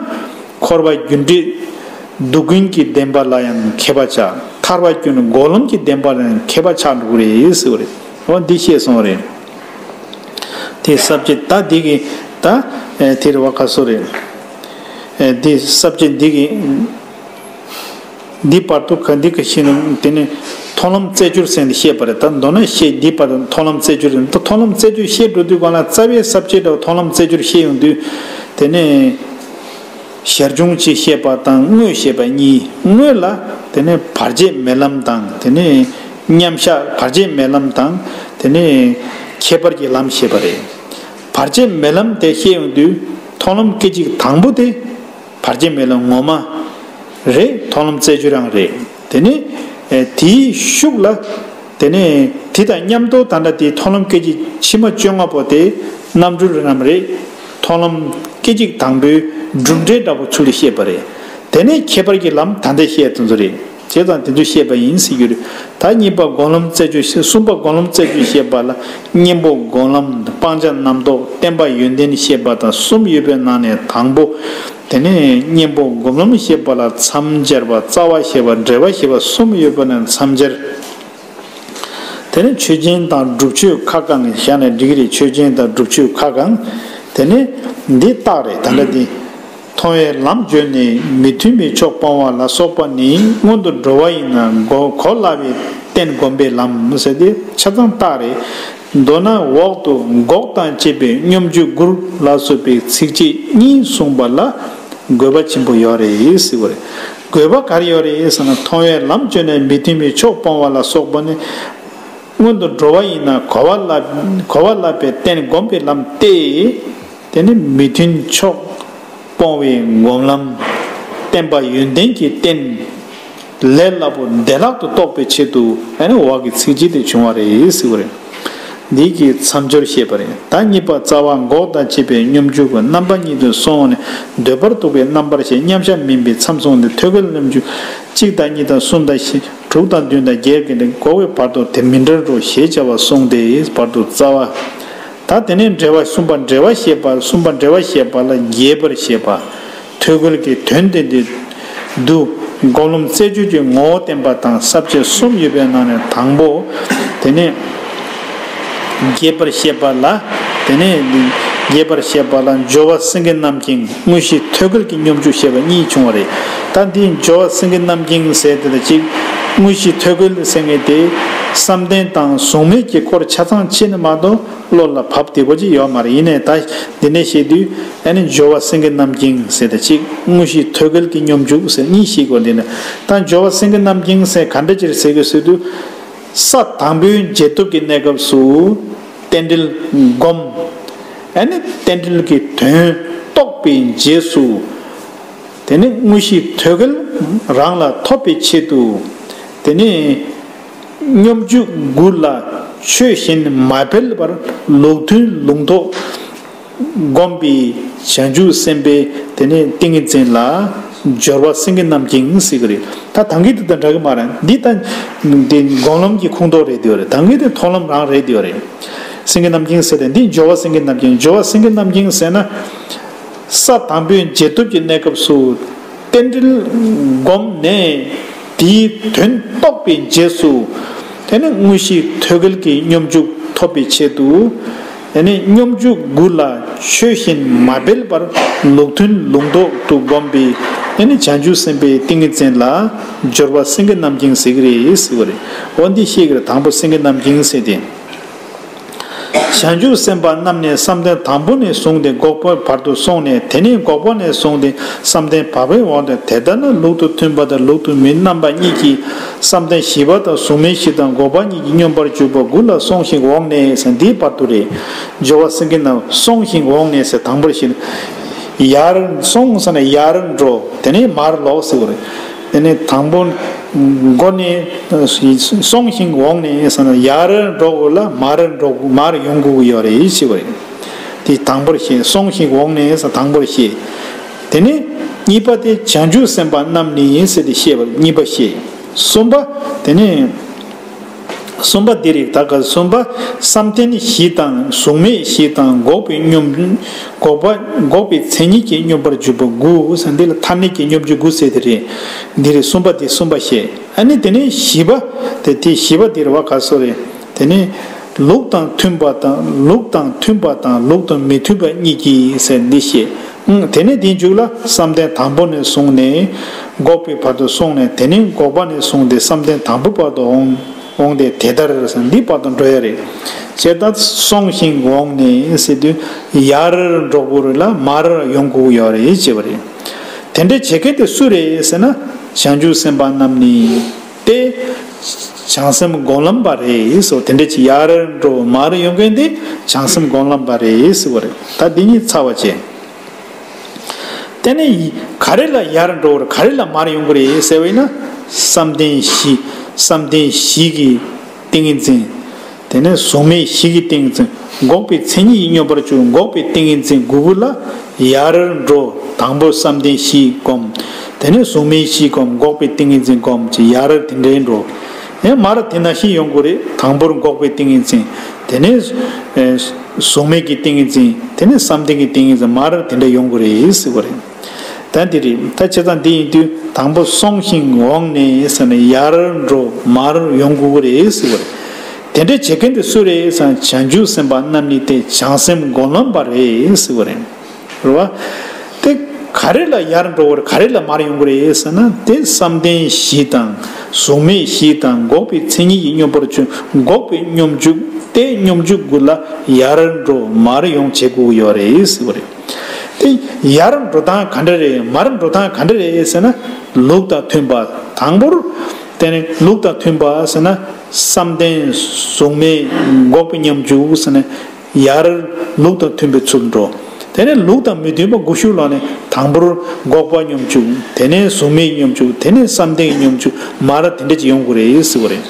འཁོར་བ་རྒྱུ་འབྲས་སྡུག་ཀུན་གྱི་བདེན་པ་ལ་ཡང་མཁས་པ་ཆགས། ཐར་པ་རྒྱུ་འབྲས་འགོག་ལམ་གྱི་བདེན་པ་ལ་ཡང་མཁས་པ་ཆགས་འགྲོ་གི་རེད་ཟེར་བ་རེད། འོ་འདི་བཤད་སོང་བ་རེད། དེ་ས་བཅད་ད་འདི་གི་ད་ཨེ་དེ་རེད་བ། ག་སོ་རེད། ཨེ་འདི་ས་བཅད་འདི་གི་འདི་བར་དུ་ག་འདི་ག་ཤེས་ན། དེ་ནི་མཐོང་ལམ་རྩེ་སྦྱོར་ཟེར་ནས་བཤད་པ་རེད། ད་མདོར་ན་བཤད་འདི་བར་དུ་མཐོང་ལམ་རྩེ་སྦྱོར་ཟེར། ད་མཐོང་ལམ་རྩེ་སྦྱོར་བཤད་འགྲོ་དུས་སྒང་ལ་རྩ་བའི་ས་བཅད་འདྲ་བོ་མཐོང་ལམ་རྩེ་སྦྱོར་བཤད་ཡོང་དུས། དེ་ནས་ཞར་བྱུང་ཅེས་བཤད་པ་དང་དངོས་བཤད་པ་གཉིས། དངོས་ལ་དེ་ནས་བར་ཆད་མེད་ལམ་དང་། དེ་ནས་མཉམ་གཞག་བར་ཆད་མེད་ལམ་དང་། དེ་ནས་ཁྱད་པར་གྱི་ལམ་བཤད་པ་རེད། བར་ཆད་མེད་ལམ་དེ་བཤད་ཡོང་དུས་མཐོང་ལམ་སྐད་ཅིག་དང་པོ་དེ་བར་ཆད་མེད་ལམ་ངོ་མ་རེད། མཐོང་ལམ་རྩེ་སྦྱོར་ཡང་རེད། དེ་ནས་ཨེ་དེའི་ཤུགས་ལ། དེ་ནས་དེ་དང་མཉམ་དུ་ད་ལྟ་དེའི་མཐོང་ལམ་སྐད་ཅིག་ཕྱི་མ་བཅོ་ལྔ་པོ་དེ་རྣམ་གྲོལ་རྣམས་རེད། མཐོང་ལམ་སྐད་ཅིག་དང་པོའི་གྲུབ་འབྲས་འདྲ་པོ་ཚུལ་དུ་བཤད་པ་རེད། དེ་ནས་ཁྱད་པར་གྱི་ལམ་ད་ལྟ་བཤད་དེ་ཚོ་རེད། བྱས་ཙང་དེ་ཚོ་བཤད་པ་ཡིན་ཟེར་རྒྱུ་རེད། ད་གཉིས་པ་སྒོམ་ལམ་རྩེ་སྦྱོར་བཤད། གསུམ་པ་སྒོམ་ལམ་རྩེ་སྦྱོར་བཤད་པ་ལ་གཉེན་པོ་སྒོམ་ལམ། སྤང་བྱ་རྣམ་རྟོག་བརྟན་པ་ཡོན་ཏན་བཤད་པ་དང་གསུམ་ཡོད་པའི་ནང་ནས་དང་པོ། དེ་ནས་གཉེན་པོ་སྒོམ་ལམ་བཤད་པ་ལ་མཚམས་སྦྱར་བ། རྩ་བ་བཤད་པ། འགྲེལ་པ་བཤད་པ་གསུམ་ཡོད་པ་ནས་མཚམས་སྦྱར། དེ་ནས་ཆོས་ཅན་དང་སྒྲུབ་ཆོས་ཁ་བསྐང་བཞག་ནས་འགྲིག་གི་རེད། ཆོས་ཅན་དང་སྒྲུབ་ཆོས་ཁ་བསྐང་། དེ་ནས་འདི་རྟགས་རེད། ད་ལྟ་འདི། མཐོང་བའི་ལམ་བརྗོད་ནས་མི་མཐུན་པའི་ཕྱོགས་སྤོང་བ་ལ་སོགས་པ་ནི་སྔོན་དུ་འགྲོ་བ་ཡིན་ན་གོ་གོ་སླ་བའི་རྟེན་བསྒོམ་པའི་ལམ་ཟེར་ཏེ་ཆ་ཚང་རྟགས་རེད། མདོར་ན་འོག་ཏུ་འགོག་དང་བཅས་པའི་སྙོམས་འཇུག་དགུ་ལ་སོགས་པའི་ཚིགས་བཅད་གཉིས་གསུངས་པ་ལ་དགོས་པ་ཆེན་པོ་ཡོད་རེད་ཟེར་བ་རེད། དགོས་པ་ག་རེ་ཡོད་རེད་ཟེར་ན། མཐོང་བའི་ལམ་བརྗོད་ནས་མི་མཐུན་པའི་ཕྱོགས་སྤོང་བ་ལ་སོགས་པ་ནི། སྔོན་དུ་འགྲོ་བ་ཡིན་ན་གོ་བ་ལ་གོ་བ་བསླབ་པའི་རྟེན་བསྒོམ་པའི་ལམ་སྟེ། དེ་ནི་མི་མཐུན་ཕྱོགས་སྤོང་བའི་སྒོམ་ལམ། བརྟན་པ་ཡོན་ཏན་གྱི་རྟེན། ལས་སླ་པོ་བདེ་བླག་ཏུ་རྟོགས་པའི་ཆེད་དུ་ཨ་ནི་འོག་གི་ཚིགས་བཅད་དེ་བྱུང་བ་རེད་ཟེར་བ་རེད། འདི་གི་མཚམས་སྦྱོར་བཤད་པ་རེད། ད་གཉིས་པ་རྩ་བ་འགོག་དང་བཅས་པའི་སྙོམས་འཇུག་གི་རྣམ་པ་གཉིས་སུ་སོང་ནས་འདོད་པར་འདུག་པའི་རྣམ་པར་ཤེས་མཉམ་གཞག་མིན་པའི་མཚམས་སོང་སྟེ། ཐོད་རྒལ་སྙོམས་འཇུག་གཅིག་དང་གཉིས་དང་གསུམ་དང་བཞི། དྲུག་དང་བདུན་དང་བརྒྱད་ཀྱི་ནི་འགོག་པའི་བར་དུ་དེ་མི་འབྲལ་རོ་ཞེས་བྱ་བ་གསུངས་ཏེ། བར་དུ་རྩ་བ། ད་དེ་ནས་འགྲེལ་པ་གསུམ་པ་འགྲེལ་པ་བཤད་པ། གསུམ་པ་འགྲེལ་པ་བཤད་པ་ལ་རྒྱས་པར་བཤད་པ། ཐོད་རྒལ་གྱི་དོན་དེ་འདི་དུ་སྒོམ་ལམ་རྩེ་སྦྱོར་གྱི་ངོ་བོ་བསྟན་པ་དང་ས་བཅད་གསུམ་ཡོད་པའི་ནང་ནས་དང་པོ། དེ་ནས་རྒྱས་པར་བཤད་པ་ལ། དེ་ནས་ རྒྱས་པར་བཤད་པ་ལ་སྦྱོར་བ་སེང་གེ་རྣམ་བསྒྱིངས། དངོས་གཞི་ཐོད་རྒལ་གྱི་སྙོམས་འཇུག་བཤད་པ་གཉིས་བྱུང་བ་རེད། ད་འདི་སྦྱོར་བ་སེང་གེ་རྣམ་བསྒྱིངས་ཟེར་དེ་དང་གཅིག་དངོས་གཞི་ཐོད་རྒལ་ཟེར་མཁན་དེ་བསམ་གཏན་དང་གཟུགས་མེད་ཀྱི་སྐོར་ཆ་ཚང་ཕྱེ་ནས་མ་གཏོགས་བློ་ལ་བབས་བདེ་པོ་ཅིག་ཡོད་མ་རེད། ཡིན་ནའི་ད་འདི་ནས་བཤད་དུས་ཨ་ནི་སྦྱོར་བ་སེང་གེ་རྣམ་བསྒྱིངས་ཟེར་དེ་གཅིག་དངོས་གཞི་ཐོད་རྒལ་གྱི་སྙོམས་འཇུག་ཟེར་གཉིས་ཤེས་དགོས། འདི་ནས་ད་སྦྱོར་བ་སེང་གེ་རྣམ་བསྒྱིངས་ཟེར་ག་འདྲ་ཅིག་ཟེར་དགོས་ཟེར་དུས། ས་དང་པོའི་རྗེས་ཐོབ་ཀྱི་གནས་སྐབས་སུ་རྟེན་འབྲེལ་སྒོམ། ཨ་ནི་རྟེན་འབྲེལ་གྱི་དོན་རྟོགས་པའི་རྗེས་སུ། དེ་ནི་དངོས་གཞི་ཐོད་རྒལ་རང་ལ་ཐོབ་པའི་ཆེད་དུ། དེ་ནི་སྙོམས་འཇུག་དགུ་ལ་ཆོས་གཞན་མ་འཕེལ་བར་ལུགས་མཐུན་ལུགས་ལྡོག་སྒོམ་པའི་བྱང་ཆུབ་སེམས་དཔའི་དེ་ནས་ཏིང་ངེ་འཛིན་ལ་སྦྱོར་བ་སེང་གེ་རྣམ་བསྒྱིངས་ཟེར་གི་རེད། ད་ད་གིན་དེ་དང་འདྲ་གི་མ་རེད། འདི་ད་འདི་སྒོམ་ལམ་གྱི་ཁུངས་གཏོགས་རེད་དེ་རེད། ད་གིན་དེ་མཐོང་ལམ་རང་རེད་དེ་རེད། སེང་གེ་རྣམ་བསྒྱིངས་ཟེར་ཏེ་འདི་སྦྱོར་བ་སེང་གེ་རྣམ་བསྒྱིངས། སྦྱོར་བ་སེང་གེ་རྣམ་བསྒྱིངས་ཟེར་ན། ས་དང་པོའི་རྗེས་ཐོབ་ཀྱི་གནས་སྐབས་སུ་རྟེན་འབྲེལ་བསྒོམས་ནས་དེའི་དོན་རྟོགས་པའི་རྗེས་སུ། དེ་ནི་དངོས་གཞི་ཐོད་རྒལ་གྱི་སྙོམས་འཇུག་ཐོབ་པའི་ཆེད་དུ། དེ་ནི་སྙོམས་འཇུག་དགུ་ལ་ཆོས་གཞན་མ་འཕེལ་བར་ལུགས་མཐུན་ལུགས་ལྡོག་ཏུ་བསྒོམས་པའི་དེ་ནི་བྱང་ཆུབ་སེམས་དཔའི་ཏིང་ངེ་འཛིན་ལ་སྦྱོར་བ་སེང་གེ་རྣམ་བསྒྱིངས་ཟེར་གི་རེད་ཟེར་བ་རེད། འོ་འདི་ཤེས་ཀྱི་རེད། དང་པོ་སེང་གེ་རྣམ་བསྒྱིངས་ཟེར་ཏེ། བྱང་ཆུབ་སེམས་དཔའ་རྣམས་ནི་བསམ་གཏན་དང་པོ་ནས་བཟུང་སྟེ་འགོག་པའི་བར་དུ་སོང་ནས། དེ་ནས་འགོག་པ་ནས་བཟུང་སྟེ་བསམ་གཏན་བར་པའི་དབང་དུ། དེ་ལྟར་ན་ལུགས་དང་མཐུན་པ་དང་ལུགས་དང་མི་མཐུན་པ་གཉིས་ཀྱིས་བསམ་གཏན་བཞི་པ་དང་གཟུགས་མེད་བཞི་དང་འགོག་པ་གཉིས་ཀྱི་སྙོམས་པར་འཇུག་པ་དགུ་ལ་སོང་ཞིང་འོངས་ནས་ཟེར། འདིའི་བར་དུ་རེད། སྦྱོར་བ་སེང་གེ་རྣམ་སོང་ཞིང་འོངས་ནས་ཟེར། དང་པོར་ཞིག་ཡར་སོང་ཟེར་ན་ཡར་འགྲོ། དེ་ནས་མར་ལོག་ཟེར་བ་རེད། དེ་ནས་དང་པོ་འགོ་ནས་སོང་ཞིང་འོངས་ནས་ཟེར་ན་ཡར་འགྲོ་དགོས་ལ་མར་འགྲོ་མར་ཡོང་དགོས་ཀྱི་ཡོད་རེད་ཞེས་པ་རེད། དེ་དང་པོར་བཤད། སོང་ཞིང་འོངས་ནས་ཟེར་དང་པོར་བཤད། དེ་ནས་གཉིས་པ་དེ་བྱང་ཆུབ་སེམས་དཔའ་རྣམས་ནི་ཟེར་ཏེ་བཤད་པ་གཉིས་པ་བཤད། གསུམ་པ་དེ་ནས། གསུམ་པ་འདི་རེད། ད་ག་གསུམ་པ་བསམ་གཏན་བཞི་དང་གཟུགས་མེད་བཞི་དང་འགོག་པའི་སྙོམས་འཇུག་འགོག་པ་འགོག་པའི་མཚན་ཉིད་ཀྱི་སྙོམས་པར་འཇུག་པ་དགུ་ཟེར། འདི་ལ་མཐར་གནས་ཀྱི་སྙོམས་འཇུག་དགུ་ཟེར་དེ་རེད། འདི་རེད། གསུམ་པ་དེ་གསུམ་པ་བཤད། ཨ་ནི་དེ་ནས་བཞི་པ་དེ་དེ་བཞི་པ་འདི་རེད་བ། ག་སོ་རེད། དེ་ནས་ལུགས་དང་མཐུན་པ་དང་ལུགས་དང་མཐུན་པ་དང་ལུགས་དང་མི་མཐུན་པ་གཉིས་ཀྱིས་ཟེར་འདི་བཤད། དེ་ནས་དེའི་མཇུག་ལ་བསམ་གཏན་དང་པོ་ནས་བཟུང་ནས་འགོག་པའི་བར་དུ་སོང་ནས། དེ་ནས་འགོག་པ་ནས་བཟུང་སྟེ་བསམ་གཏན་དང་པོའི་བར་དུ་འོང་། འོང་སྟེ་དེ་ལྟར་ཟེར་འདི་བར་དུ་འགྲོ་ཡ་རེད། བྱས་ད་སོང་ཞིང་འོངས་ནས་ཟེར་དུས་ཡར་འགྲོ་དགོས་རེད་ལ་མར་ཡོང་དགོས་ཡོད་རེད་ཅེས་པ་རེད། དེ་འདྲ་བྱེད་མཁན་དེ་སུ་རེད་ཟེར་ན། བྱང་ཆུབ་སེམས་དཔའ་རྣམས་ནི་སྟེ། བྱང་སེམས་སྒོམ་ལམ་པ་རེད་ཟེར། དེ་འདྲ་ཅིག་ཡར་འགྲོ་མར་ཡོང་མཁན་དེ་བྱང་སེམས་སྒོམ་ལམ་པ་རེད་ཟེར་བ་རེད། ད་འདི་གཉིས་ཚར་བ་བྱས། དེ་ནས་ག་རེ་ལ་ཡར་འགྲོ་བར་ག་རེ་ལ་མར་ཡོང་གི་རེད་ཟེར་བས་ན། བསམ་གཏན་བཞི། བསམ་གཏན་བཞི་གི་ཏིང་ངེ་འཛིན། དེ་ནས་གཟུགས་མེད་བཞི་གི་ཏིང་ངེ་འཛིན། འགོག་པའི་མཚན་ཉིད་ཀྱི་སྙོམས་པར་འཇུག་འགོག་པའི་ཏིང་ངེ་འཛིན་དགུ་དགུ་ལ་ཡར་འགྲོ། དང་པོ་བསམ་གཏན་བཞི་བསྒོམ། དེ་ནས་གཟུགས་མེད་བཞི་བསྒོམ། འགོག་པའི་ཏིང་ངེ་འཛིན་བསྒོམ་ཅེས་ཡར་དེ་འདྲའི་འགྲོ། ཡང་མར་དེ་ནང་བཞིན་ཡོང་དགོས་རེད། དང་པོར་འགོག་པའི་ཏིང་ངེ་འཛིན། དེ་ནས་ཨེ་གཟུགས་མེད་ཀྱི་ཏིང་ངེ་འཛིན། དེ་ནས་བསམ་གཏན་གྱི་ཏིང་ངེ་འཛིན། མར་དེ་འདྲ་ཡོང་དགོས་རེད་ཟེར་བ་རེད། ད་འདི་རེད། ད་བྱས་ཙང་འདི་ཡིན་དུས་དང་པོ་སོང་ཞིང་འོངས་ནས་ཟེར་ནས་ཡར་འགྲོ་མར་ཡོང་དགོས་ཀྱི་རེད་ཟེར་བ་རེད། དེ་འདྲ་བྱེད་མཁན་དེ་སུ་རེད་ཟེར་ན། བྱང་ཆུབ་སེམས་དཔའ་རྣམས་ནི་སྟེ་བྱང་སེམས་སྒོམ་ལམ་པ་རེད་ཟེར་བ་རེད། རེད་བ། དེ་ག་རེ་ལ་ཡར་འགྲོ་དགོས་རེད། ག་རེ་ལ་མར་ཡོང་གི་རེད་ཟེར་ན། དེ་བསམ་གཏན་བཞི་དང་གཟུགས་མེད་བཞི་དང་འགོག་པའི་མཚན་ཉིད་ཀྱི་སྙོམས་པར་འཇུག་འགོག་པའི་སྙོམས་འཇུག་སྟེ་སྙོམས་འཇུག་དགུ་ལ་ཡར་འགྲོ་མར་ཡོང་བྱེད་དགོས་ཀྱི་ཡོད་རེད་ཟེར་བ་རེད། དེ་ཡར་འགྲོ་སྟངས་ག་འདྲ་རེད། མར་འགྲོ་སྟངས་ག་འདྲ་རེད་ཟེར་ན། ལུགས་དང་མཐུན་པ། དང་པོར་དེ་ནི་ལུགས་དང་མཐུན་པ་ཟེར་ན། བསམ་གཏན་གཟུགས་མེད་འགོག་པའི་སྙོམས་འཇུག་ཟེར་ནས་ཡར་ལུགས་དང་མཐུན་པའི་ཚུལ་འགྲོ། དེ་ནས་ལུགས་དང་མི་མཐུན་པ་དགུ་ཤུགས་ལོག་ནས་དང་པོར་འགོག་པ་སྙོམས་འཇུག་དེ་ནས་གཟུགས་མེད་སྙོམས་འཇུག་དེ་ནས་བསམ་གཏན་སྙོམས་འཇུག་མར་དེ་འདྲ་ཅིག་ཡོང་དགོས་རེད་ཟེར་བ་རེད།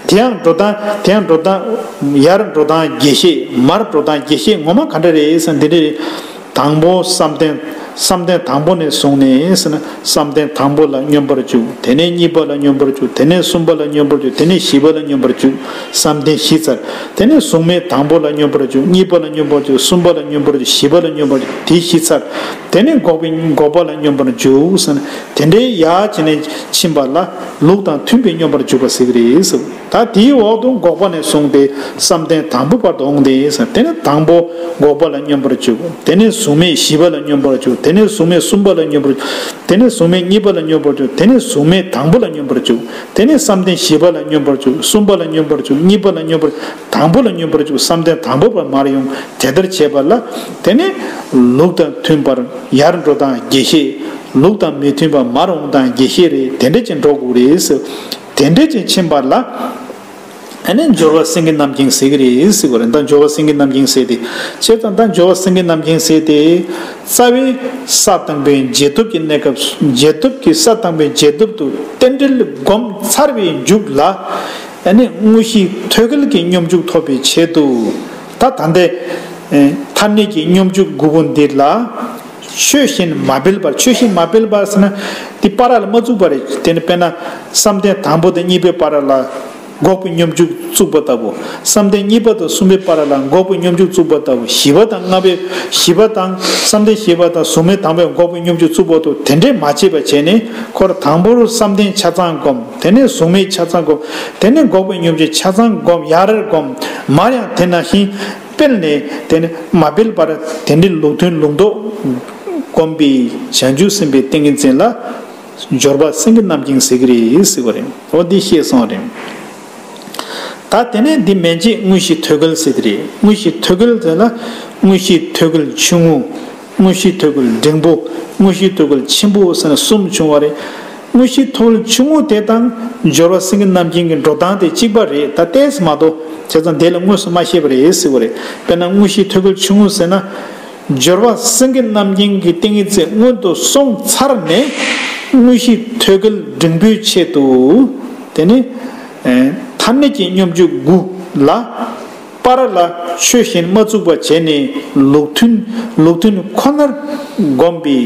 དེ་ཡང་འགྲོ་སྟངས། དེ་ཡང་འགྲོ་སྟངས། ཡར་འགྲོ་སྟངས་རྒྱས་བཤད། མར་འགྲོ་སྟངས་རྒྱས་བཤད་ངོ་མ་ག་འདྲ་རེད་ཟེར་ན་འདི་འདྲ་རེད། དང་པོ་བསམ་གཏན། བསམ་གཏན་དང་པོ་ནས་བཟུང་ནས་ཟེར་ན། བསམ་གཏན་དང་པོ་ལ་སྙོམས་པར་འཇུག་དེ་ནས་གཉིས་པ་ལ་སྙོམས་པར་འཇུག་དེ་ནས་གསུམ་པ་ལ་སྙོམས་པར་འཇུག་དེ་ནས་བཞི་པ་ལ་སྙོམས་པར་འཇུག་བསམ་གཏན་བཞི་ཚར། དེ་ནས་གཟུགས་མེད་དང་པོ་ལ་སྙོམས་པར་འཇུག་གཉིས་པ་ལ་སྙོམས་པར་འཇུག་གསུམ་པ་ལ་སྙོམས་པར་འཇུག་བཞི་པ་ལ་སྙོམས་པར་འཇུག་དེ་བཞི་ཚར། དེ་ནས་འགོག་པའི་འགོག་པ་ལ་སྙོམས་པར་འཇུག་ཟེར་ན། དེ་འདྲའི་ཡར་བྱས་ནས་ཕྱིན་པ་ལ། ལུགས་དང་མཐུན་པའི་སྙོམས་པར་འཇུག་པ་ཟེར་གྱི་རེད་ཟེར། ད་དེའི་འོག་ཏུ་འགོག་པ་ནས་བཟུང་སྟེ་བསམ་གཏན་དང་པོ་བར་དུ་འོང་སྟེ་ཟེར། དེ་ནས་དང་པོ་འགོག་པ་ལ་སྙོམས་པར་འཇུག་དེ་ནས་གཟུགས་མེད་བཞི་པ་ལ་སྙོམས་པར་འཇུག་དེ་ནས་གཟུགས་མེད་གསུམ་པ་ལ་སྙོམས་པར་འཇུག་དེ་ནས་གཟུགས་མེད་གཉིས་པ་ལ་སྙོམས་པར་འཇུག་དེ་ནས་གཟུགས་མེད་དང་པོ་ལ་སྙོམས་པར་འཇུག་དེ་ནས་བསམ་གཏན་བཞི་པ་ལ་སྙོམས་པར་འཇུག་གསུམ་པ་ལ་སྙོམས་པར་འཇུག་གཉིས་པ་ལ་སྙོམས་པར་འཇུག་དང་པོ་ལ་སྙོམས་པར་འཇུག་བསམ་གཏན་དང་པོ་བར་མར་ཡོང་། དེ་ལྟར་བྱས་པ་ལ། དེ་ནས་ལུགས་དང་མཐུན་པར་ཡར་འགྲོ་སྟངས་དགེ་བཤེས། ལུགས་དང་མི་མཐུན་པ་མར་འོང་སྟངས་དགེ་བཤེས་རེད། དེ་འདྲ་ཅིག་འགྲོ་དགོས་རེད་ཟེར། དེ་འདྲ་ཅིག་ཕྱིན་པ་ལ། ཨ་ནི་སྦྱོར་བ་སེང་གེ་རྣམ་བསྒྱིངས་ཟེར་གྱི་རེད་ཟེར་བ་རེད། ད་སྦྱོར་བ་སེང་གེ་རྣམ་བསྒྱིངས་ཟེར་དེ། བྱས་ཙང་ད་སྦྱོར་བ་སེང་གེ་རྣམ་བསྒྱིངས་ཟེར་དེ། རྩ་བའི་ས་དང་པོའི་རྗེས་ཐོབ་ཀྱི་གནས་སྐབས། རྗེས་ཐོབ་ཀྱི་ས་དང་པོའི་རྗེས་ཐོབ་ཏུ་རྟེན་འབྲེལ་བསྒོམ་ཚར་བའི་མཇུག་ལ། ཨ་ནི་དངོས་གཞི་ཐོད་རྒལ་གྱི་སྙོམས་འཇུག་ཐོབ་པའི་ཆེད་དུ། ད་ད་ལྟའི་ཐ་སྙད་ཀྱི་སྙོམས་འཇུག་དགུ་པོ་འདི་ལ། ཆོས་གཞན་མ་སྤེལ་བར། ཆོས་གཞན་མ་སྤེལ་བར་ཟེར་ན། འདི་བར་ལ་མ་བཙུགས་པ་རེད། དེ་ནི་དཔེར་ན། བསམ་གཏན་དང་པོ་དང་གཉིས་པའི་བར་ལ་འགོག་པའི་སྙོམས་འཇུག་བཙུགས་པ་ལྟ་བུ། བསམ་གཏན་གཉིས་པ་དང་གསུམ་པའི་བར་ལ་འགོག་པའི་སྙོམས་འཇུག་བཙུགས་པ་ལྟ་བུ། བཞི་པ་དང་ལྔ་པའི། བཞི་པ་དང་བསམ་གཏན་བཞི་པ་དང་གཟུགས་མེད་དང་པོའི་འགོག་པའི་སྙོམས་འཇུག་བཙུགས་པ་ལྟ་བུ། དེ་འདྲས་མ་བྱས་པ་བྱས་ནས། ཁོ་རང་དང་པོར་བསམ་གཏན་ཆ་ཚང་བསྒོམ། དེ་ནས་གཟུགས་མེད་ཆ་ཚང་བསྒོམ། དེ་ནས་འགོག་པའི་སྙོམས་འཇུག་ཆ་ཚང་བསྒོམ། ཡར་བསྒོམ། མར་ཡང་དེ་ནང་བཞིན་སྤེལ་ནས། དེ་ནི་མ་སྤེལ་བར་དེ་འདྲའི་ལུགས་མཐུན་ལུགས་ལྡོག་བསྒོམ་པའི་བྱང་ཆུབ་སེམས་དཔའི་ཏིང་ངེ་འཛིན་ལ། སྦྱོར་བ་སེང་གེ་རྣམ་བསྒྱིངས་ཟེར་གྱི་རེད་ཟེར་བ་རེད། འོ་འདི་བཤད་སོང་རེད། ད་དེ་ནས་འདི་མན་ཆད་དངོས་གཞི་ཐོད་རྒལ་ཟེར་གྱི་རེད། དངོས་གཞི་ཐོད་རྒལ་ཟེར་ན། དངོས་གཞི་ཐོད་རྒལ་ཆུང་ངུ། དངོས་གཞི་ཐོད་རྒལ་འབྲིང་པོ། དངོས་གཞི་ཐོད་རྒལ་ཆེན་པོ་ཟེར་ན་གསུམ་བྱུང་བ་རེད། དངོས་གཞི་ཐོད་རྒལ་ཆུང་ངུ་དེ་དང་སྦྱོར་བ་སེང་གེ་རྣམ་བསྒྱིངས་ཀྱི་འགྲོ་སྟངས་དེ་གཅིག་པ་རེད། ད་ཏོག་ཙམ་མ་གཏོགས། བྱས་ཙང་དེ་ལ་དངོས་སུ་མ་བཤད་པ་རེད་ཟེར་བ་རེད། དཔེར་ན་དངོས་གཞི་ཐོད་རྒལ་ཆུང་ངུ་ཟེར་ན། སྦྱོར་བ་སེང་གེ་རྣམ་བསྒྱིངས་ཀྱི་ཏིང་ངེ་འཛིན་སྔོན་དུ་སོང་ཚར་ནས། དངོས་གཞི་ཐོད་རྒལ་འབྲིང་པོའི་ཆེད་དུ། དེ་ནི། ཨེ། ཐ་སྙད་ཀྱི་སྙོམས་འཇུག་དགུ་ལ། བར་ལ་ཆོས་གཞན་མ་བཙུགས་པ་བྱས་ནས། ལུགས་མཐུན། ལུགས་མཐུན་ཁོ་ནར་བསྒོམས་པའི་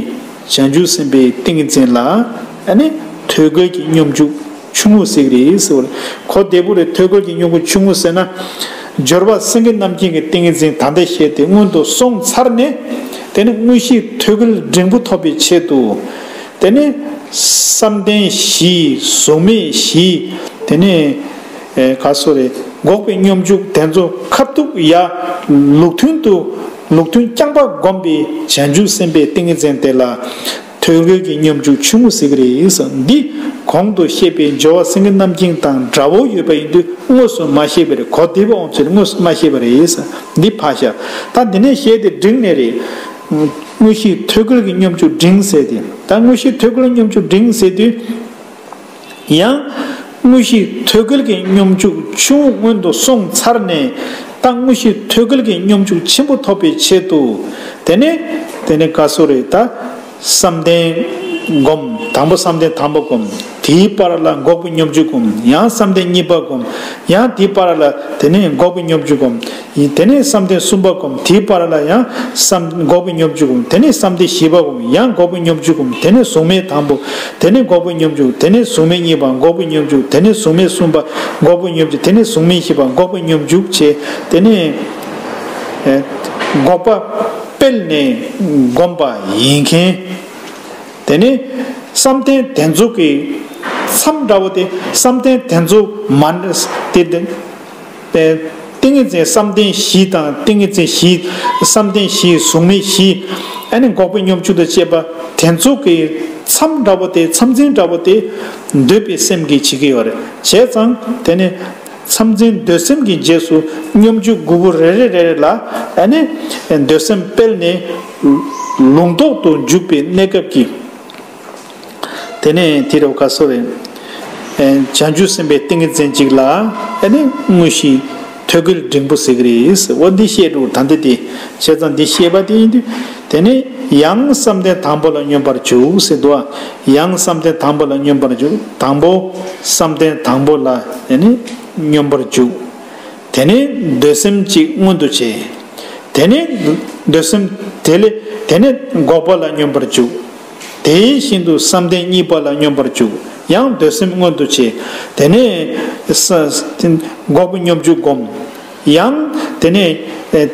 བྱང་ཆུབ་སེམས་དཔའི་ཏིང་ངེ་འཛིན་ལ། ཨ་ནི་ཐོད་རྒལ་གྱི་སྙོམས་འཇུག་ཆུང་ངུ་ཟེར་གྱི་རེད་ཟེར་བ་རེད། གོ་བདེ་པོ་རེད། ཐོད་རྒལ་གྱི་སྙོམས་འཇུག་ཆུང་ངུ་ཟེར་ན། སྦྱོར་བ་སེང་གེ་རྣམ་བསྒྱིངས་ཀྱི་ཏིང་ངེ་འཛིན་ད་ལྟ་བཤད་དེ་སྔོན་དུ་སོང་ཚར་ནས། དེ་ནས་དངོས་གཞི་ཐོད་རྒལ་འབྲིང་པོ་ཐོབ་པའི་ཆེད་དུ། དེ་ནས་བསམ་གཏན་བཞི། གཟུགས་མེད་བཞི། དེ་ནས། ཨེ། ག་སོ་རེད། འགོག་པའི་སྙོམས་འཇུག་དེ་ཚོ་ཁ་ཐུག་ཡ། ལུགས་མཐུན་དུ། ལུགས་མཐུན་རྐྱང་པ་བསྒོམས་པའི་བྱང་ཆུབ་སེམས་དཔའི་ཏིང་ངེ་འཛིན་དེ་ལ། ཐོད་རྒལ་གྱི་སྙོམས་འཇུག་ཆུང་ངུ་ཟེར་གྱི་རེད་ཟེར། འདི་གོང་དུ་བཤད་པའི་སྦྱོར་བ་སེང་གེ་རྣམ་བསྒྱིངས་དང་འདྲ་བོ་ཡོད་པ་ཡིན་དུས་དངོས་སུ་མ་བཤད་པ་རེད། གོ་བདེ་པོ་འོང་ཚུལ་དངོས་སུ་མ་བཤད་པ་རེད་ཟེར། འདི་ཕར་བཞག་ད་འདི་ནས་བཤད་དེ་འབྲིང་ནས་རེད། དངོས་གཞི་ཐོད་རྒལ་གྱི་སྙོམས་འཇུག་འབྲིང་ཟེར་ཏེ། ད་དངོས་གཞི་ཐོད་རྒལ་སྙོམས་འཇུག་འབྲིང་ཟེར་དུས། ཡང་། དངོས་གཞི་ཐོད་རྒལ་གྱི་སྙོམས་འཇུག་ཆུང་ངུ་སྔོན་དུ་སོང་ཚར་ནས། ད་དངོས་གཞི་ཐོད་རྒལ་གྱི་སྙོམས་འཇུག་ཆེན་པོ་ཐོབ་པའི་ཆེད་དུ། དེ་ནས། དེ་ནས་ག་སོ་རེད་ད། བསམ་གཏན་བསྒོམ། དང་པོ་བསམ་གཏན་དང་པོ་བསྒོམ། དེའི་བར་ལ་འགོག་པའི་སྙོམས་འཇུག་བསྒོམ། ཡང་བསམ་གཏན་གཉིས་པ་བསྒོམ། ཡང་དེའི་བར་ལ་དེ་ནས་འགོག་པའི་སྙོམས་འཇུག་བསྒོམ། ཡིན། དེ་ནས་བསམ་གཏན་གསུམ་པ་བསྒོམ། དེའི་བར་ལ་ཡང་བསམ། འགོག་པའི་སྙོམས་འཇུག་བསྒོམ། དེ་ནས་བསམ་གཏན་བཞི་པ་བསྒོམ། ཡང་འགོག་པའི་སྙོམས་འཇུག་བསྒོམ། དེ་ནས་གཟུགས་མེད་དང་པོ། དེ་ནས་འགོག་པའི་སྙོམས་འཇུག་དེ་ནས་གཟུགས་མེད་གཉིས་པ། འགོག་པའི་སྙོམས་འཇུག་དེ་ནས་གཟུགས་མེད་གསུམ་པ། འགོག་པའི་སྙོམས་འཇུག་དེ་ནས་གཟུགས་མེད་བཞི་པ། འགོག་པའི་སྙོམས་འཇུག་བྱས། དེ་ནས། ཨེ། འགོག་པ་སྤེལ་ནས་བསྒོམ་པ་ཡིན་མཁན། དེ་ནས་བསམ་གཏན་དེ་ཚོ་གི་མཚམས་འདྲ་བོ་དེ། བསམ་གཏན་དེ་ཚོ་མ་དེ་དེ། ཏིང་ངེ་འཛིན་བསམ་གཏན་བཞི་དང་། ཏིང་ངེ་འཛིན་བཞི། བསམ་གཏན་བཞི། གཟུགས་མེད་བཞི། ཨ་ནི་འགོག་པའི་སྙོམས་འཇུག་དང་བཅས་པ་དེ་ཚོ་གི་མཚམས་འདྲ་བོ་དེ། མཚམས་འཛིན་འདྲ་བོ་དེ་འདོད་པའི་སེམས་ཀྱིས་བྱེད་ཀྱི་ཡོད་རེད། བྱས་ཙང་དེ་ནི་མཚམས་འཛིན་འདོད་སེམས་ཀྱི་རྗེས་སུ་སྙོམས་འཇུག་དགུ་པོ་རེ་རེ་རེ་རེ་ལ། ཨ་ནི་འདོད་སེམས་སྤེལ་ནས་ལུང་ལྡོག་ཏུ་འཇུག་པའི་གནས་སྐབས་ཀྱི། དེ་ནས་དེ་རུ་ག་སོ་རེད། ཨེ། བྱང་ཆུབ་སེམས་དཔའི་ཏིང་ངེ་འཛིན་གཅིག་ལ། ཨ་ནི་དངོས་གཞི་ཐོད་རྒལ་འབྲིང་པོ་ཟེར་གྱི་རེད། འོ་འདི་བཤད་འགྲོ། ད་འདི་དེ། བྱས་ཙང་འདི་བཤད་པ་དེ་ཡིན་དུས། དེ་ནས་ཡང་བསམ་གཏན་དང་པོ་ལ་སྙོམས་པར་འཇུག་ཟེར་འདུག་ཨ། ཡང་བསམ་གཏན་དང་པོ་ལ་སྙོམས་པར་འཇུག་དང་པོ་བསམ་གཏན་དང་པོ་ལ། ཨ་ནི་སྙོམས་པར་འཇུག་དེ་ནས་འདོད་སེམས་གཅིག་མངོན་དུ་བྱས། དེ་ནས་འདོད་སེམས་དེ་ལས་ དེ་ནས་འགོག་པ་ལ་སྙོམས་པར་འཇུག་དེ་བཞིན་དུ་བསམ་གཏན་གཉིས་པ་ལ་སྙོམས་པར་འཇུག་ཡང་འདོད་སེམས་མངོན་དུ་བྱེད། དེ་ནས་ས་འགོག་པའི་སྙོམས་འཇུག་སྒོམ། ཡང་དེ་ནས་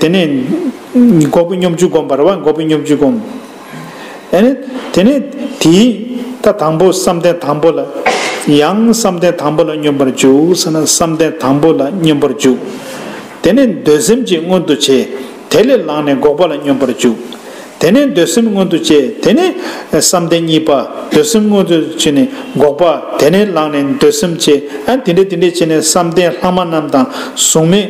དེ་ནས་འགོག་པའི་སྙོམས་འཇུག་སྒོམ་པ་རེད་བ། འགོག་པའི་སྙོམས་འཇུག་སྒོམ། ཨ་ནི་དེ་ནས་དེའི་ད་དང་པོ་བསམ་གཏན་དང་པོ་ལ། ཡང་བསམ་གཏན་དང་པོ་ལ་སྙོམས་པར་འཇུག་ཟེར་ན་བསམ་གཏན་དང་པོ་ལ་སྙོམས་པར་འཇུག་དེ་ནས་འདོད་སེམས་ཀྱིས་མངོན་དུ་བྱེད། དེ་ལས་ལངས་ནས་འགོག་པ་ལ་སྙོམས་པར་འཇུག་དེ་ནས་འདོད་སེམས་མངོན་དུ་བྱེད། དེ་ནས་བསམ་གཏན་གཉིས་པ། འདོད་སེམས་མངོན་དུ་བྱས་ནས་འགོག་པ། དེ་ནས་ལངས་ནས་འདོད་སེམས་བྱེད། ཨ་དེ་འདྲས་དེ་འདྲས་བྱས་ནས་བསམ་གཏན་ལྷག་མ་རྣམས་དང་གཟུགས་མེད་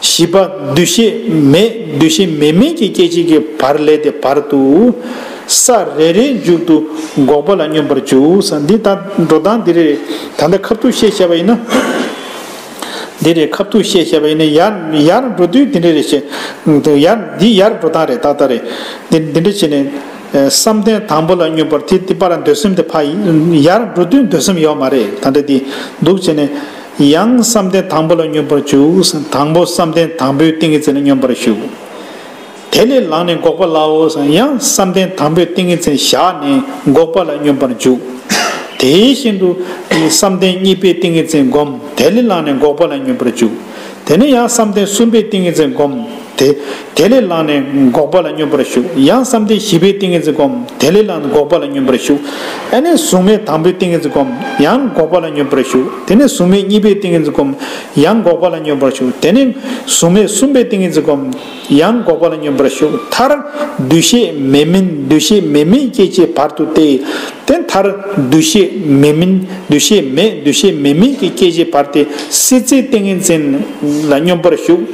བཞི་པ་འདུ་ཤེས་མེད་འདུ་ཤེས་མེད་མིན་གྱི་སྐད་ཅིག་གི་བར་ལས་དེ་བར་དུ་ས་རེ་རེའི་མཇུག་ཏུ་འགོག་པ་ལ་སྙོམས་པར་འཇུག་ཟེར། འདི་ད་འགྲོ་སྟངས་འདི་རེད། ད་ལྟ་ཁ་ཐུག་བཤད་བཤད་པ་ཡིན་ན། འདི་རེད། ཁ་ཐུག་བཤད་བཤད་པ་ཡིན་ན་ཡར་ཡར་འགྲོ་དུས་འདི་འདྲ་རེད་བཤད། ཡར་འདི་ཡར་འགྲོ་སྟངས་རེད། ཏག་ཏག་རེད། འདི་འདི་འདྲ་བྱས་ནས་བསམ་གཏན་དང་པོ་ལ་སྙོམས་པར་དེ་དེ་པར་འདོད་སེམས་དེ་ཕ་ཡར་འགྲོ་དུས་འདོད་སེམས་ཡོད་མ་རེད། ད་ལྟ་འདི་འདུག་བྱས་ནས། ཡང་བསམ་གཏན་དང་པོ་ལ་སྙོམས་པར་འཇུག་དང་པོ་བསམ་གཏན་དང་པོའི་ཏིང་ངེ་འཛིན་ལ་སྙོམས་པར་ཞུགས། དེ་ལས་ལངས་ནས་འགོག་པ་ལའོ། ཡང་བསམ་གཏན་དང་པོའི་ཏིང་ངེ་འཛིན་བཞག་ནས་འགོག་པ་ལ་སྙོམས་པར་འཇུག་དེ་བཞིན་དུ་བསམ་གཏན་གཉིས་པའི་ཏིང་ངེ་འཛིན་བསྒོམ། དེ་ལས་ལངས་ནས་འགོག་པ་ལ་སྙོམས་པར་འཇུག་དེ་ནས་ཡང་བསམ་གཏན་གསུམ་པའི་ཏིང་ངེ་འཛིན་བསྒོམ། དེ་དེ་ལས་ལངས་ནས་འགོག་པ་ལ་སྙོམས་པར་ཞུགས། ཡང་བསམ་གཏན་བཞི་པའི་ཏིང་ངེ་འཛིན་བསྒོམ། དེ་ལས་ལངས་ནས་འགོག་པ་ལ་སྙོམས་པར་ཞུགས། ཨ་ནི་གཟུགས་མེད་དང་པོའི་ཏིང་ངེ་འཛིན་བསྒོམ། ཡང་འགོག་པ་ལ་སྙོམས་པར་ཞུགས། དེ་ནས་གཟུགས་མེད་གཉིས་པའི་ཏིང་ངེ་འཛིན་བསྒོམ། ཡང་འགོག་པ་ལ་སྙོམས་པར་ཞུགས། དེ་ནས་གཟུགས་མེད་གསུམ་པའི་ཏིང་ངེ་འཛིན་བསྒོམ། ཡང་འགོག་པ་ལ་སྙོམས་པར་ཞུགས། མཐར་འདུ་ཤེས་མེད་མིན་འདུ་ཤེས་མེད་མིན་སྐད་ཅིག་བར་དུ་སྟེ། དེ་མཐར་འདུ་ཤེས་མེད་མིན་འདུ་ཤེས་མེད་འདུ་ཤེས་མེད་མིན་གྱི་སྐད་ཅིག་བར་དེ་སྲིད་རྩེའི་ཏིང་ངེ་འཛིན་ལ་སྙོམས་པར་ཞུགས།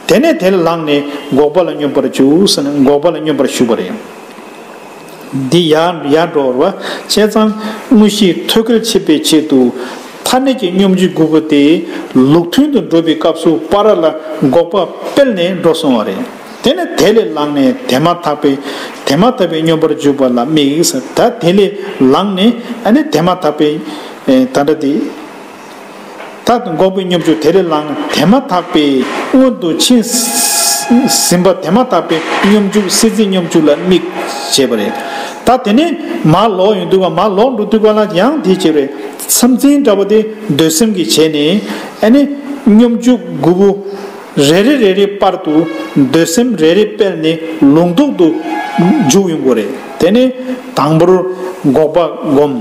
དེ་ནས་དེ་ལ་ལངས་ནས་འགོག་པ་ལ་སྙོམས་པར་འཇུག་ཟེར་ན་འགོག་པ་ལ་སྙོམས་པར་ཞུགས་པ་རེད། འདི་ཡར་ཡར་འགྲོ་བར་བ། བྱས་ཙང་དངོས་གཞིའི་ཐོད་རྒལ་ཆེན་པོའི་ཆེད་དུ། མཐར་གནས་ཀྱི་སྙོམས་འཇུག་དགུ་པོ་དེ་ལུགས་མཐུན་དུ་འགྲོ་བའི་སྐབས་སུ་པ་ར་ལ་འགོག་པ་སྤེལ་ནས་འགྲོ་སོང་བ་རེད། དེ་ནས་དེ་ལས་ལངས་ནས་དེ་མ་ཐག་པའི་དེ་མ་ཐག་པའི་སྙོམས་པར་འཇུག་པ་ལ་དམིགས། ད་དེ་ལས་ལངས་ནས་ཨ་ནི་དེ་མ་ཐག་པའི་ད་ལྟ་དེ། ད་འགོག་པའི་སྙོམས་འཇུག་དེ་ལས་ལངས་དེ་མ་ཐག་པའི་སྔོན་དུ་ཕྱིན་ཟིན་པ་དེ་མ་ཐག་པའི་སྙོམས་འཇུག་སྲིད་རྩེའི་སྙོམས་འཇུག་ལ་དམིགས་བྱས་པ་རེད། ད་དེ་ནས་མར་ལོག་ཡོང་དུས་ག་མར་ལོག་འགྲོ་དུས་ག་ལ་ཡང་དེ་བྱས་པ་རེད། མཚམས་འཛིན་འདྲ་བོ་དེ་འདོད་སེམས་ཀྱིས་བྱས་ནས་ཨ་ནི་སྙོམས་འཇུག་དགུ་པོ་རེ་རེ་རེ་རེའི་བར་དུ་འདོད་སེམས་རེ་རེ་སྤེལ་ནས་ལུང་རྟོགས་ཏུ་འཇུག་ཡོང་དགོས་རེད། དེ་ནས་དང་པོར་འགོག་པ་བསྒོམ།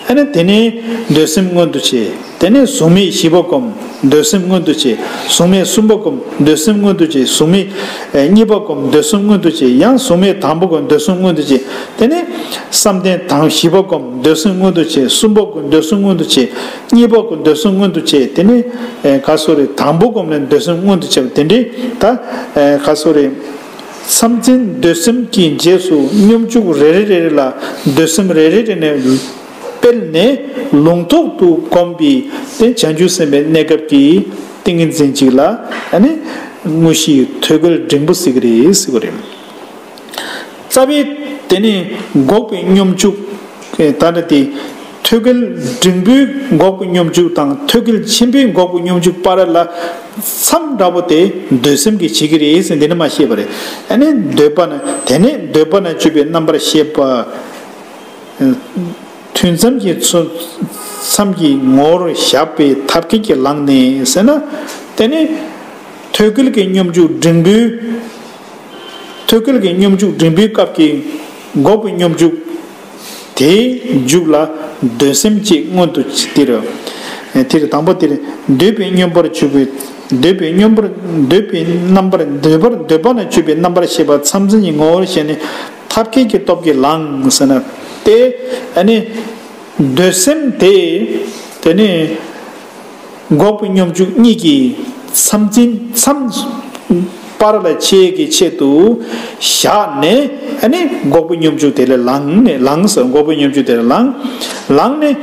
ཨ་ནི་དེ་ནས་འདོད་སེམས་མངོན་དུ་བྱེད། དེ་ནས་གཟུགས་མེད་བཞི་པ་བསྒོམ། འདོད་སེམས་མངོན་དུ་བྱེད། གཟུགས་མེད་གསུམ་པ་བསྒོམ། འདོད་སེམས་མངོན་དུ་བྱེད། གཟུགས་མེད་ཨེ་གཉིས་པ་བསྒོམ། འདོད་སེམས་མངོན་དུ་བྱེད། ཡང་གཟུགས་མེད་དང་པོ་བསྒོམ། འདོད་སེམས་མངོན་དུ་བྱེད། དེ་ནས་བསམ་གཏན་དང་བཞི་པ་བསྒོམ། འདོད་སེམས་མངོན་དུ་བྱེད། གསུམ་པ་བསྒོམ། འདོད་སེམས་མངོན་དུ་བྱེད། གཉིས་པ་བསྒོམ། འདོད་སེམས་མངོན་དུ་བྱེད། དེ་ནས་ཨེ་ག་སོ་རེ་དང་པོ་བསྒོམ་ནས་འདོད་སེམས་མངོན་དུ་བྱེད་པ་དེ་འདྲའི་ད་ཨེ་ག་སོ་རེ། མཚམས་འཛིན་འདོད་སེམས་ཀྱི་རྗེས་སུ་སྙོམས་འཇུག་རེ་རེ་རེ་རེ་ལ་འདོད་སེམས་རེ་རེ་རེ་ནས་སྤེལ་ནས་ལུང་རྟོགས་སུ་བསྒོམས་པའི་དེ་བྱང་ཆུབ་སེམས་དཔའི་གནས་སྐབས་ཀྱི་ཏིང་ངེ་འཛིན་གཅིག་ལ་ཨ་ནི་དངོས་གཞིའི་ཐོད་རྒལ་འབྲིང་པོ་ཟེར་གྱི་རེད་ཟེར་གྱི་རེད། རྩ་བའི་དེ་ནས་འགོག་པའི་སྙོམས་འཇུག་ད་ནི་དེ། ཐོད་རྒལ་འབྲིང་པོའི་འགོག་པའི་སྙོམས་འཇུག་དང་ཐོད་རྒལ་ཆེན་པོའི་འགོག་པའི་སྙོམས་འཇུག་བར་ལ་མཚམས་འདྲ་པོ་དེ་འདོད་སེམས་ཀྱིས་བྱེད་ཀྱི་རེད་ཟེར་འདི་ནི་མ་བཤད་པ་རེད། ཨ་ནི་འདོད་པ་ན་དེ་ནས་འདོད་པ་ན་སྤྱོད་པའི་རྣམ་པར་ཤེས་པ། ཐུན་མཚམས་ཀྱི་ཚུལ་མཚམས་ཀྱི་ངོ་བོར་བཞག་པའི་ཐབས་མཁས་ཀྱིས་ལངས་ནས་ཟེར་ན། དེ་ནི་ཐོད་རྒལ་གྱི་སྙོམས་འཇུག་འབྲིང་པོའི། ཐོད་རྒལ་གྱི་སྙོམས་འཇུག་འབྲིང་པོའི་སྐབས་ཀྱི་འགོག་པའི་སྙོམས་འཇུག་དེའི་མཇུག་ལ་འདོད་སེམས་ཅིག་མངོན་དུ་སྟེར། དེར་དང་པོ་དེར་འདོད་པའི་སྙོམས་པར་འཇུག་པའི་འདོད་པའི་སྙོམས་པར་འདོད་པའི་རྣམ་པར་འདོད་པར་འདོད་པ་ན་སྤྱོད་པའི་རྣམ་པར་ཤེས་པ་མཚམས་འཛིན་གྱི་ངོ་བོར་བྱས་ནས་ཐབས་མཁས་ཀྱི་སྟོབས་ཀྱིས་ལངས་ཟེར་ན། དེ་ཨ་ནི་འདོད་སེམས་དེ་དེ་ནི། འགོག་པའི་སྙོམས་འཇུག་གཉིས་ཀྱི་མཚམས་འཛིན་མཚམས་བར་ལ་ཕྱེ་གི་ཆེད་དུ་བཞག་ནས་ཨ་ནི་འགོག་པའི་སྙོམས་འཇུག་དེ་ལས་ལངས་ནས་ལངས་སོ། འགོག་པའི་སྙོམས་འཇུག་དེ་ལས་ལངས། ལངས་ནས་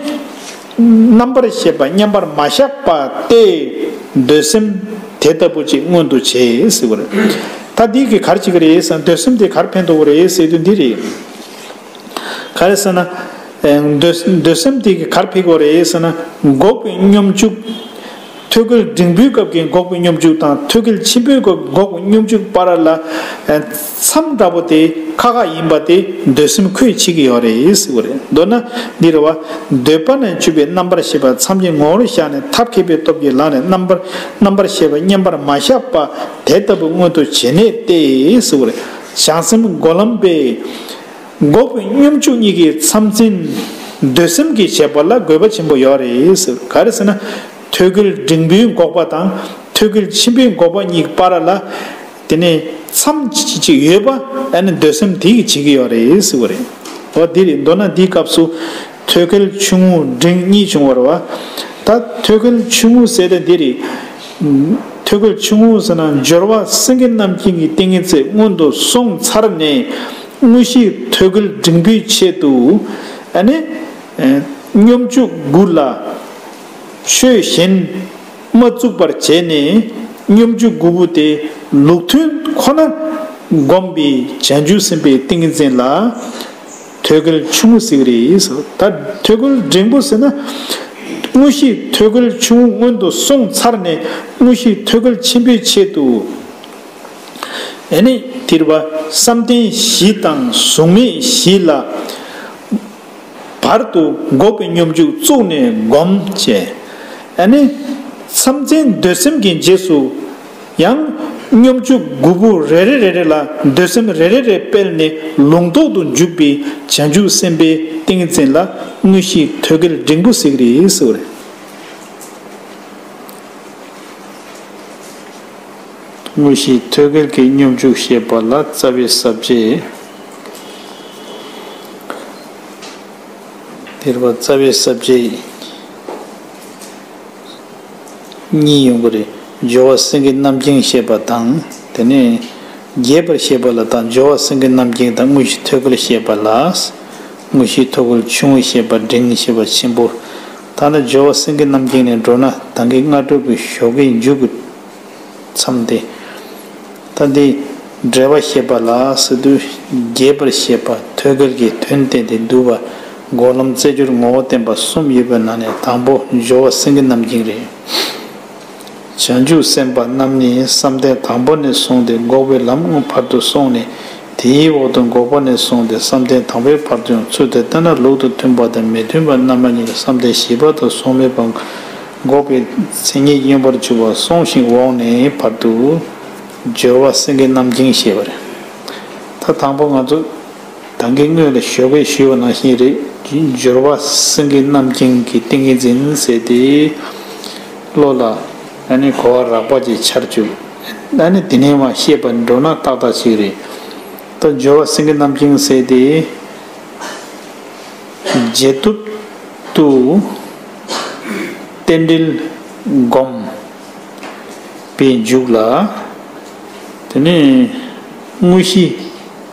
རྣམ་པར་ཤེས་པ་མཉམ་པར་མ་བཞག་པ་སྟེ་འདོད་སེམས་དེ་ལྟ་བུ་ཅིག་མངོན་དུ་བྱེད་ཟེར་བ་རེད། ད་འདི་གི་ག་རེ་བྱེད་ཀྱི་རེད་ཟེར་ན་འདོད་སེམས་དེ་ག་རེ་ཕན་ཐོགས་ཀྱི་རེད་ཟེར་དུས་འདི་རེད། ག་རེ་ཟེར་ན། འདོད་འདོད་སེམས་དེ་གིས་ག་རེ་ཕན་གྱི་རེད་ཟེར་ན། འགོག་པའི་སྙོམས་འཇུག་ ཐོད་རྒལ་འབྲིང་པོའི་སྐབས་ཀྱི་འགོག་པའི་སྙོམས་འཇུག་དང་ཐོད་རྒལ་ཆེན་པོའི་སྐབས་འགོག་པའི་སྙོམས་འཇུག་བར་ལ། ཨ། མཚམས་འདྲ་པོ་དེ་ཁག་ཁག་ཡིན་པ་དེ་འདོད་སེམས་ཁོས་བྱེད་ཀྱི་ཡོད་རེད་ཟེར་བ་རེད། མདོར་ན་འདི་རེད་བ། འདོད་པ་ན་སྤྱོད་པའི་རྣམ་པར་ཤེས་པ་ཐམས་ཅད་ངོ་བོར་བཞག་ནས་ཐབས་མཁས་པའི་སྟོབས་ཀྱིས་ལངས་ནས་རྣམ་པར་རྣམ་པར་ཤེས་པ་མཉམ་པར་མ་བཞག་པ་དེ་ལྟ་བུ་མངོན་དུ་བྱས་ནས་ཏེ་ཟེར་བ་རེད། བྱང་སེམས་སྒོམ་ལམ་པས། འགོག་པའི་སྙོམས་འཇུག་གཉིས་ཀྱི་མཚམས་འཛིན་འདོད་སེམས་ཀྱི་བྱེད་པ་ལ་དགོས་པ་ཆེན་པོ་ཡོད་རེད་ཟེར། ག་རེ་ཟེར་ན། ཐོད་རྒལ་འབྲིང་པོའི་འགོག་པ་དང་ཐོད་རྒལ་ཆེན་པོའི་འགོག་པ་གཉིས་ཀྱི་བར་ལ། དེ་ནས་མཚམས་ཅིག་ཡོད་པ་ཨ་ནི་འདོད་སེམས་དེ་གིས་བྱེད་ཀྱི་ཡོད་རེད་ཟེར་བ་རེད། འོ་འདི་རེད། མདོར་ན་འདིའི་སྐབས་སུ་ཐོད་རྒལ་ཆུང་ངུ་འབྲིང་གཉིས་བྱུང་བ་རེད་བ། ད་ཐོད་རྒལ་ཆུང་ངུ་ཟེར་དེ་འདི་རེད། ཐོད་རྒལ་ཆུང་ངུ་ཟེར་ན་སྦྱོར་བ་སེང་གེ་རྣམ་བསྒྱིངས་ཀྱི་ཏིང་ངེ་འཛིན་སྔོན་དུ་སོང་ཚར་ནས་དངོས་གཞིའི་ཐོད་རྒལ་འབྲིང་པོའི་ཆེད་དུ་ཨ་ནི་སྙོམས་འཇུག་དགུ་ལ་ཆོས་གཞན་མ་བཙུགས་པར་བྱས་ནས་སྙོམས་འཇུག་དགུ་པོ་དེ་ལུགས་མཐུན་ཁོ་ན་བསྒོམས་པའི་བྱང་ཆུབ་སེམས་དཔའི་ཏིང་ངེ་འཛིན་ལ་ཐོད་རྒལ་ཆུང་ངུ་ཟེར་གྱི་རེད་ཟེར། ད་ཐོད་རྒལ་འབྲིང་པོ་ཟེར་ན། དངོས་གཞིའི་ཐོད་རྒལ་ཆུང་ངུ་སྔོན་དུ་སོང་ཚར་ནས་དངོས་གཞིའི་ཐོད་རྒལ་ཆེན་པོའི་ཆེད་དུ། ཨ་ནི་དེ་རེད་བ། བསམ་གཏན་བཞི་དང་གཟུགས་མེད་བཞི་ལ་བར་དུ་འགོག་པའི་སྙོམས་འཇུག་བཙུགས་ནས་བསྒོམ་བྱས། ཨ་ནི་མཚམས་འཛིན་འདོད་སེམས་ཀྱི་རྗེས་སུ་ཡང་སྙོམས་འཇུག་དགུ་པོ་རེ་རེ་རེ་རེ་ལ་འདོད་སེམས་རེ་རེ་རེ་སྤེལ་ནས་ལུང་རྟོགས་སུ་འཇུག་པའི་བྱང་ཆུབ་སེམས་དཔའི་ཏིང་ངེ་འཛིན་ལ་དངོས་གཞིའི་ཐོད་རྒལ་འབྲིང་པོ་ཟེར་གྱི་རེད་ཟེར་བ་རེད། དངོས་གཞིའི་ཐོད་རྒལ་གྱི་སྙོམས་འཇུག་བཤད་པ་ལ་རྩ་བའི་ས་བཅད། དེ་རེད་བ། རྩ་བའི་ས་བཅད་གཉིས་ཡོང་གི་རེད། སྦྱོར་བ་སེང་གེ་རྣམ་བསྒྱིངས་བཤད་པ་དང་། དེ་ནས་རྒྱས་པར་བཤད་པ་ལ་དང་། སྦྱོར་བ་སེང་གེ་རྣམ་བསྒྱིངས་དང་དངོས་གཞི་ཐོད་རྒལ་བཤད་པ་ལ། དངོས་གཞི་ཐོད་རྒལ་ཆུང་ངུ་བཤད་པ། འབྲིང་བཤད་པ། ཆེན་པོ། ད་ནི་སྦྱོར་བ་སེང་གེ་རྣམ་བསྒྱིངས་ནས་འགྲོ་ན་ད་གིན་སྔ་དྲོ་གི་ཞོགས་ཀའི་མཇུག་གི་མཚམས་དེ། ད་འདི་འགྲེལ་པ་བཤད་པ་ལ་ཟེར་དུས་རྒྱས་པར་བཤད་པ། ཐོད་རྒལ་གྱི་དོན་བསྟན་ཏེ་བསྡུས་པ། འགོག་ལམ་རྩེ་སྦྱོར་ངོ་བོ་བསྟན་པ་གསུམ་ཡོད་པའི་ནང་ནས་དང་པོ་སྦྱོར་བ་སེང་གེ་རྣམ་བསྒྱིངས་རེད། བྱང་ཆུབ་སེམས་དཔའ་རྣམས་ནི་བསམ་གཏན་དང་པོ་ནས་བཟུང་སྟེ་འགོག་པའི་ལམ་བར་དུ་སོང་ནས། དེའི་འོག་ཏུ་འགོག་པ་ནས་བཟུང་སྟེ་བསམ་གཏན་དང་པོའི་བར་དུ་ཡང་ཚུལ་དེ་ལྟ་ན་ལུགས་དང་མཐུན་པ་དང་མི་མཐུན་པ་རྣམ་པ་གཉིས་ཀྱི་བསམ་གཏན་བཞི་པ་དང་གཟུགས་མེད་པ་འགོག་པའི་མཚན་ཉིད་སྙོམས་པར་འཇུག་པ་སོང་ཞིང་འོངས་ནས་བར་དུ་སྦྱོར་བ་སེང་གེ་རྣམ་བསྒྱིངས་ཞེས་པ་རེད། ད་དང་པོ་ང་ཚོ་ད་གིན་སྔོན་ལ་ཞོགས་པས་ཞུས་པ་ནང་བཞིན་རེད། སྦྱོར་བ་སེང་གེ་རྣམ་བསྒྱིངས་ཀྱི་ཏིང་ངེ་འཛིན་ཟེར་ཏེ་བློ་ལ་ཨ་ནི་གོ་བ་རགས་པ་ཅིག་འཆར་བཅུག་ཨ་ནི་དེ་ནས་མར་བཤད་པ་འགྲོ་ན་ཏག་ཏག་ཅིག་རེད། ད་སྦྱོར་བ་སེང་གེ་རྣམ་བསྒྱིངས་ཟེར་ཏེ། རྗེས་ཐོབ་ཏུ་རྟེན་འབྲེལ་བསྒོམ་པའི་མཇུག་ལ། དེ་ནས་དངོས་གཞི་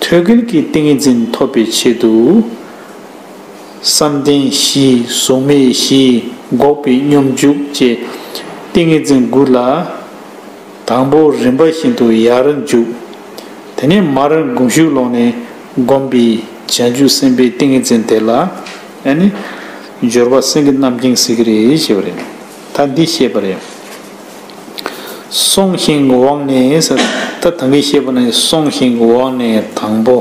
ཐོད་རྒལ་གྱི་ཏིང་ངེ་འཛིན་ཐོབ་པའི་ཆེད་དུ། བསམ་གཏན་བཞི། གཟུགས་མེད་བཞི། འགོག་པའི་སྙོམས་འཇུག་བཅས་ཏིང་ངེ་འཛིན་དགུ་ལ། དང་པོ་རིམ་པ་བཞིན་དུ་ཡར་འཇུག་དེ་ནས་མར་སྒོམ་ཞུགས་ལོག་ནས་བསྒོམས་པའི་བྱང་ཆུབ་སེམས་དཔའི་ཏིང་ངེ་འཛིན་དེ་ལ། ཨ་ནི་སྦྱོར་བ་སེང་གེ་རྣམ་བསྒྱིངས་ཟེར་གྱི་རེད་ཞེས་པ་རེད། ད་འདི་བཤད་པ་རེད། སོང་ཞིང་འོངས་ནས་ཟེར། ད་ད་གིན་བཤད་པ་ནང་བཞིན་སོང་ཞིང་འོངས་ནས་དང་པོ།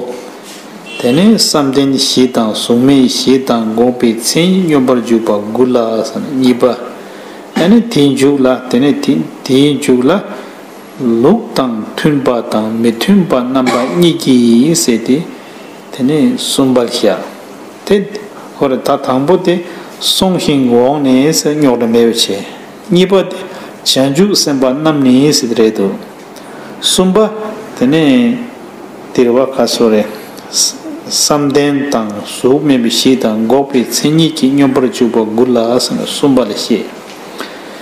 དེ་ནས་བསམ་གཏན་བཞི་དང་གཟུགས་མེད་བཞི་དང་འགོག་པའི་མཚན་ཉིད་སྙོམས་པར་འཇུག་པ་དགུ་ལ་ཟེར་ན་གཉིས་པ། ཨ་ནི་དེའི་མཇུག་ལ། དེ་ནས་དེ་དེའི་མཇུག་ལ། ལུགས་དང་མཐུན་པ་དང་མི་མཐུན་པ་རྣམ་པ་གཉིས་ཀྱིས་ཟེར་ཏེ། དེ་ནས་གསུམ་པ་ལ་བཞག་དེ་ཧོ་རེ། ད་དང་པོ་དེ་སོང་ཞིང་འོངས་ནས་ཟེར་རྙོག་དྲ་མེད་པ་བྱས། གཉིས་པ་དེ་བྱང་ཆུབ་སེམས་དཔའ་རྣམས་ནི་ཟེར་དེ་རེད་འདུག་གསུམ་པ་དེ་ནས་དེ་རེད་བ། ག་སོ་རེ། བསམ་གཏན་དང་གཟུགས་མེད་པའི་བཞི་དང་འགོག་པའི་མཚན་ཉིད་ཀྱི་སྙོམས་པར་འཇུག་པ་དགུ་ལ་ཟེར་ནས་གསུམ་པ་ལ་བཤད།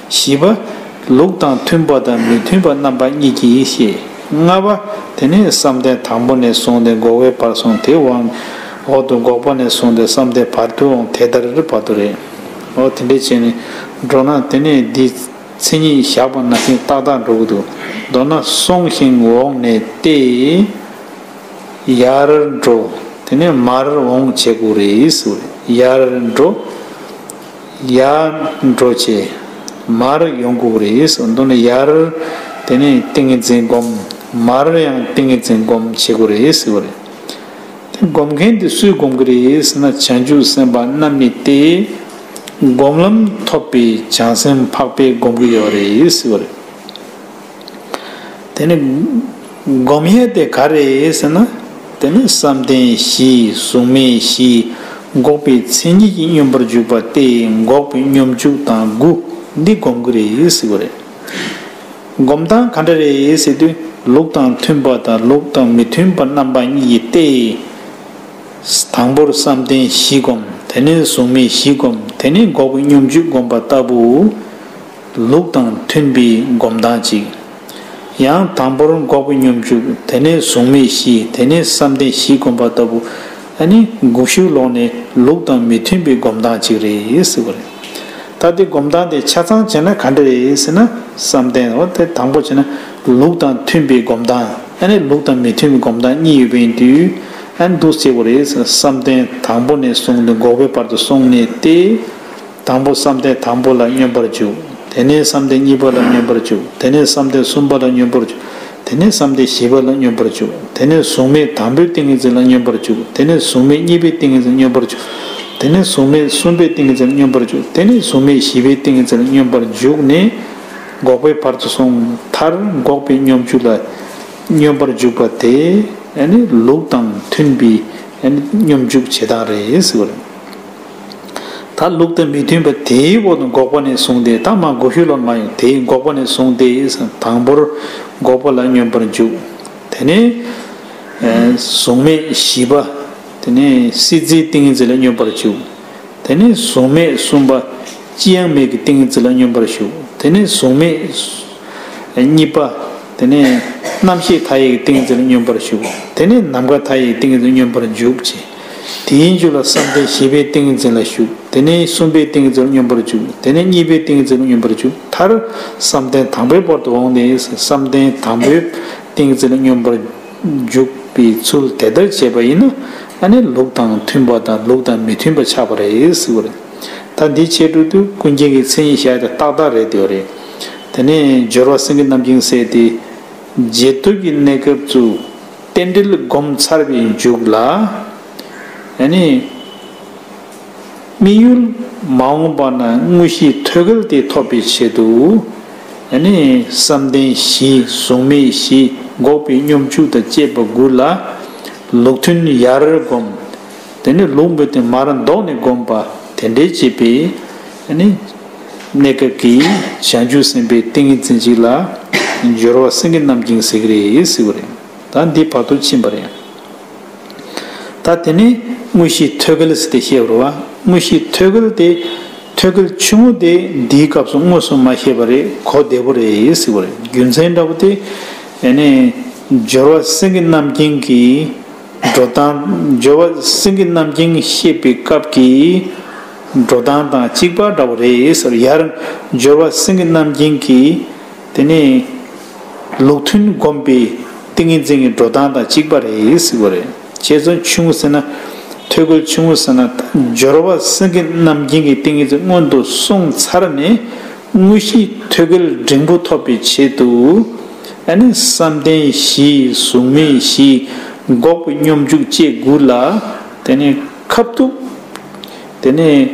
བཞི་པ། ལུགས་དང་མཐུན་པ་དང་མི་མཐུན་པ་རྣམ་པ་གཉིས་ཀྱིས་ཞེས། ལྔ་པ། དེ་ནས་བསམ་གཏན་དང་པོ་ནས་བཟུང་སྟེ་འགོག་པའི་བར་སོང་། དེའི་འོག་ཏུ་འགོག་པ་ནས་བཟུང་སྟེ་བསམ་གཏན་བར་དུ་འོང་། དེ་ལྟར་བར་དུ་རེད། འོ་དེ་འདྲས་བྱས་ནས་འགྲོ་ན་དེ་ནས་འདི་མཚན་ཉིད་བཞག་པ་ནང་བཞིན་ཏག་ཏག་འགྲོ་གི་འདུག་མདོར་ན་སོང་ཞིང་འོངས་ནས་ཏེ། ཡར་འགྲོ། དེ་ནས་མར་འོང་བྱེད་དགོས་རེད་ཟེར། ཡར་འགྲོ། ཡར་འགྲོ་བྱེད། མར་ཡོང་དགོས་ཀྱི་རེད་ཟེར། མདོར་ན་ཡར་དེ་ནས་ཏིང་ངེ་འཛིན་སྒོམ། མར་ཡང་ཏིང་ངེ་འཛིན་སྒོམ་བྱེད་དགོས་རེད་ཟེར་བ་རེད། དེ་སྒོམ་མཁན་དེ་སུས་སྒོམ་གྱི་རེད་ཟེར་ན། བྱང་ཆུབ་སེམས་དཔའ་རྣམས་ནི་སྟེ། སྒོམ་ལམ་ཐོབ་པའི་བྱང་སེམས་འཕགས་པས་སྒོམ་གྱི་ཡོད་རེད་ཟེར་བ་རེད། དེ་ནི་སྒོམ་ཡས་དེ་ག་རེ་ཟེར་ན། དེ་ནི་བསམ་གཏན་བཞི། གཟུགས་མེད་བཞི། འགོག་པའི་མཚན་ཉིད་ཀྱིས་སྙོམས་པར་འཇུག་པ་སྟེ། འགོག་པའི་སྙོམས་འཇུག་དང་དགུ། འདི་སྒོམ་གྱི་རེད་ཟེར་བ་རེད། སྒོམ་སྟངས་ག་འདྲ་རེད་ཟེར་དུས། ལུགས་དང་མཐུན་པ་དང་ལུགས་དང་མི་མཐུན་པ་རྣམ་པ་གཉིས་ཏེ། དང་པོར་བསམ་གཏན་བཞི་སྒོམ། དེ་ནས་གཟུགས་མེད་བཞི་སྒོམ། དེ་ནས་འགོག་པའི་སྙོམས་འཇུག་སྒོམ་པ་ལྟ་བུ། ལུགས་དང་མཐུན་པའི་སྒོམ་སྟངས་གཅིག། ཡང་དང་པོར་འགོག་པའི་སྙོམས་འཇུག། དེ་ནས་གཟུགས་མེད་བཞི། དེ་ནས་བསམ་གཏན་བཞི་སྒོམ་པ་ལྟ་བུ། ཨ་ནི་དགུ་ཤུ་ལོག་ནས་ལུགས་དང་མི་མཐུན་པའི་སྒོམ་སྟངས་གཅིག་རེད་ཟེར་བ་རེད། ད་དེ་སྒོམ་སྟངས་དེ་ཆ་ཚང་བྱས་ན་ག་འདྲ་རེད་ཟེར་ན། བསམ་གཏན་འོ་དེ་དང་པོ་བྱས་ན་ལུགས་དང་མཐུན་པའི་སྒོམ་སྟངས། ཨ་ནི་ལུགས་དང་མི་མཐུན་པའི་སྒོམ་སྟངས་གཉིས་ཡོད་པ་ཡིན་དུས། ཨ་ནི་འདུག་སེ་བྱེད་དགོས་རེད་ཟེར། བསམ་གཏན་དང་པོ་ནས་བཟུང་སྟེ་འགོག་པའི་བར་དུ་སོང་ནས་ཏེ། དང་པོ་བསམ་གཏན་དང་པོ་ལ་སྙོམས་པར་འཇུག། དེ་ནས་བསམ་གཏན་གཉིས་པ་ལ་སྙོམས་པར་འཇུག། དེ་ནས་བསམ་གཏན་གསུམ་པ་ལ་སྙོམས་པར་འཇུག། དེ་ནས་བསམ་གཏན་བཞི་པ་ལ་སྙོམས་པར་འཇུག། དེ་ནས་གཟུགས་མེད་དང་པོའི་ཏིང་ངེ་འཛིན་ལ་སྙོམས་པར་འཇུག། དེ་ནས་གཟུགས་མེད་གཉིས་པའི་ཏིང་ངེ་འཛིན་ལ་སྙོམས་པར་འཇུག། དེ་ནས་གཟུགས་མེད་གསུམ་པའི་ཏིང་ངེ་འཛིན་ལ་སྙོམས་པར་འཇུག། དེ་ནས་གཟུགས་མེད་བཞི་པའི་ཏིང་ངེ་འཛིན་ལ་སྙོམས་པར་འཇུག་ནས། འགོག་པའི་བར་དུ་སོང་མཐར་འགོག་པའི་སྙོམས་འཇུག་ལ་སྙོམས་པར་འཇུག་པ་དེ། ཨ་ནི་ལུགས་དང་མཐུན་པའི་ཨ་ནི་སྙོམས་འཇུག་བྱེད་སྟངས་རེད་ཟེར་བ་རེད། ད་ལུགས་དང་མི་མཐུན་པ་དེའི་འོག་ཏུ་འགོག་པ་ནས་བཟུང་སྟེ། ད་མར་དགུ་ཤུ་ལོག་མ་ཡོང་། དེའི་འགོག་པ་ནས་བཟུང་སྟེ། དང་པོར་འགོག་པ་ལ་སྙོམས་པར་འཇུག། དེ་ནས་ཨ་གཟུགས་མེད་བཞི་པ། དེ་ནས་སྲིད་རྩེའི་ཏིང་ངེ་འཛིན་ལ་སྙོམས་པར་འཇུག། དེ་ནས་གཟུགས་མེད་གསུམ་པ། ཅི་ཡང་མེད་ཀྱི་ཏིང་ངེ་འཛིན་ལ་སྙོམས་པར་ཞུགས། དེ་ནས་གཟུགས་མེད་གཉིས་པ། དེ་ནས་རྣམ་ཤེས་མཐའ་ཡས་ཀྱི་ཏིང་ངེ་འཛིན་ལ་སྙོམས་པར་ཞུགས། དེ་ནས་ནམ་མཁའ་མཐའ་ཡས་ཀྱི་ཏིང་ངེ་འཛིན་ལ་སྙོམས་པར་འཇུག་ཅིང་། དེའི་མཇུག་ལ་བསམ་གཏན་བཞི་པའི་ཏིང་ངེ་འཛིན་ལ་ཞུགས། དེ་ནས་གསུམ་པའི་ཏིང་ངེ་འཛིན་ལ་སྙོམས་པར་འཇུག། དེ་ནས་གཉིས་པའི་ཏིང་ངེ་འཛིན་ལ་སྙོམས་པར་འཇུག། མཐར་བསམ་གཏན་དང་པོའི་བར་དུ་འོངས་ནས་བསམ་གཏན་དང་པོའི་ཏིང་ངེ་འཛིན་ལ་སྙོམས་པར་འཇུག་པའི་ཚུལ་དེ་ལྟར་བྱས་པ་ཡིན་ན། ཨ་ནི་ལུགས་དང་མཐུན་པ་དང་ལུགས་དང་མི་མཐུན་པ་ཆགས་པ་རེད་ཟེར་བ་རེད། ད་འདི་བྱས་འགྲོ་དུས་ཀུན་མཁྱེན་གྱི་མཚན་ཉིད་བཞག་དེ་ཏག་ཏག་རེད་དེ་རེད། དེ་ནས་སྦྱོར་བ་སེང་གེ་རྣམ་བསྒྱིངས་ཟེར་དེ། རྗེས་ཐོབ་ཀྱི་གནས་སྐབས་སུ་རྟེན་འབྲེལ་བསྒོམས་ཚར་བའི་མཇུག་ལ། ཨ་ནི། དམིགས་ཡུལ་མ་འོངས་པ་ན་དངོས་གཞིའི་ཐོད་རྒལ་དེ་ཐོབ་པའི་ཆེད་དུ། ཨ་ནི་བསམ་གཏན་བཞི། གཟུགས་མེད་བཞི། འགོག་པའི་སྙོམས་འཇུག་དང་བཅས་པ་དགུ་ལ་ལུགས་མཐུན་ཡར་བསྒོམ། དེ་ནས་ལུགས་མི་མཐུན་མར་ལྡོག་ནས་བསྒོམ་པ་དེ་འདྲའི་བྱེད་པའི། ཨ་ནི་གནས་སྐབས་ཀྱི་བྱང་ཆུབ་སེམས་དཔའི་ཏིང་ངེ་འཛིན་གཅིག་ལ་སྦྱོར་བ་སེང་གེ་རྣམ་བསྒྱིངས་ཟེར་གྱི་རེད་ཟེར་བ་རེད། ད་འདི་བར་དུ་ཕྱིན་པ་རེད། ད་དེ་ནས་དངོས་གཞིའི་ཐོད་རྒལ་ཟེར་ཏེ་བཤད་པ་རེད་བ། དངོས་གཞིའི་ཐོད་རྒལ་དེ། ཐོད་རྒལ་ཆུང་ངུ་དེ་འདིའི་སྐབས་སུ་དངོས་སུ་མ་བཤད་པ་རེད། གོ་བདེ་པོ་རེད་ཟེར་བ་རེད། རྒྱུ་མཚན་འདྲ་པོ་དེ། ཨ་ནི་སྦྱོར་བ་སེང་གེ་རྣམ་བསྒྱིངས་ཀྱི་འགྲོ་སྟངས། སྦྱོར་བ་སེང་གེ་རྣམ་བསྒྱིངས་བཤད་པའི་སྐབས་ཀྱི་འགྲོ་སྟངས་དང་གཅིག་པ་འདྲ་པོ་རེད་ཟེར། ཡར་སྦྱོར་བ་སེང་གེ་རྣམ་བསྒྱིངས་ཀྱི། དེ་ནས་ལུགས་མཐུན་བསྒོམས་པའི་ཏིང་ངེ་འཛིན་གྱི་འགྲོ་སྟངས་དང་གཅིག་པ་རེད་ཟེར་བ་རེད། བྱས་ཙང་ཆུང་ངུ་ཟེར་ན། ཐོད་རྒལ་ཆུང་ངུ་ཟེར་ན། སྦྱོར་བ་སེང་གེ་རྣམ་བསྒྱིངས་ཀྱི་ཏིང་ངེ་འཛིན་སྔོན་དུ་སོང་ཚར་ནས། དངོས་གཞིའི་ཐོད་རྒལ་འབྲིང་པོ་ཐོབ་པའི་ཆེད་དུ། ཨ་ནི་བསམ་གཏན་བཞི། གཟུགས་མེད་བཞི། འགོག་པའི་སྙོམས་འཇུག་བཅས་དགུ་ལ། དེ་ནས་ཁ་ཐུག་དེ་ནས་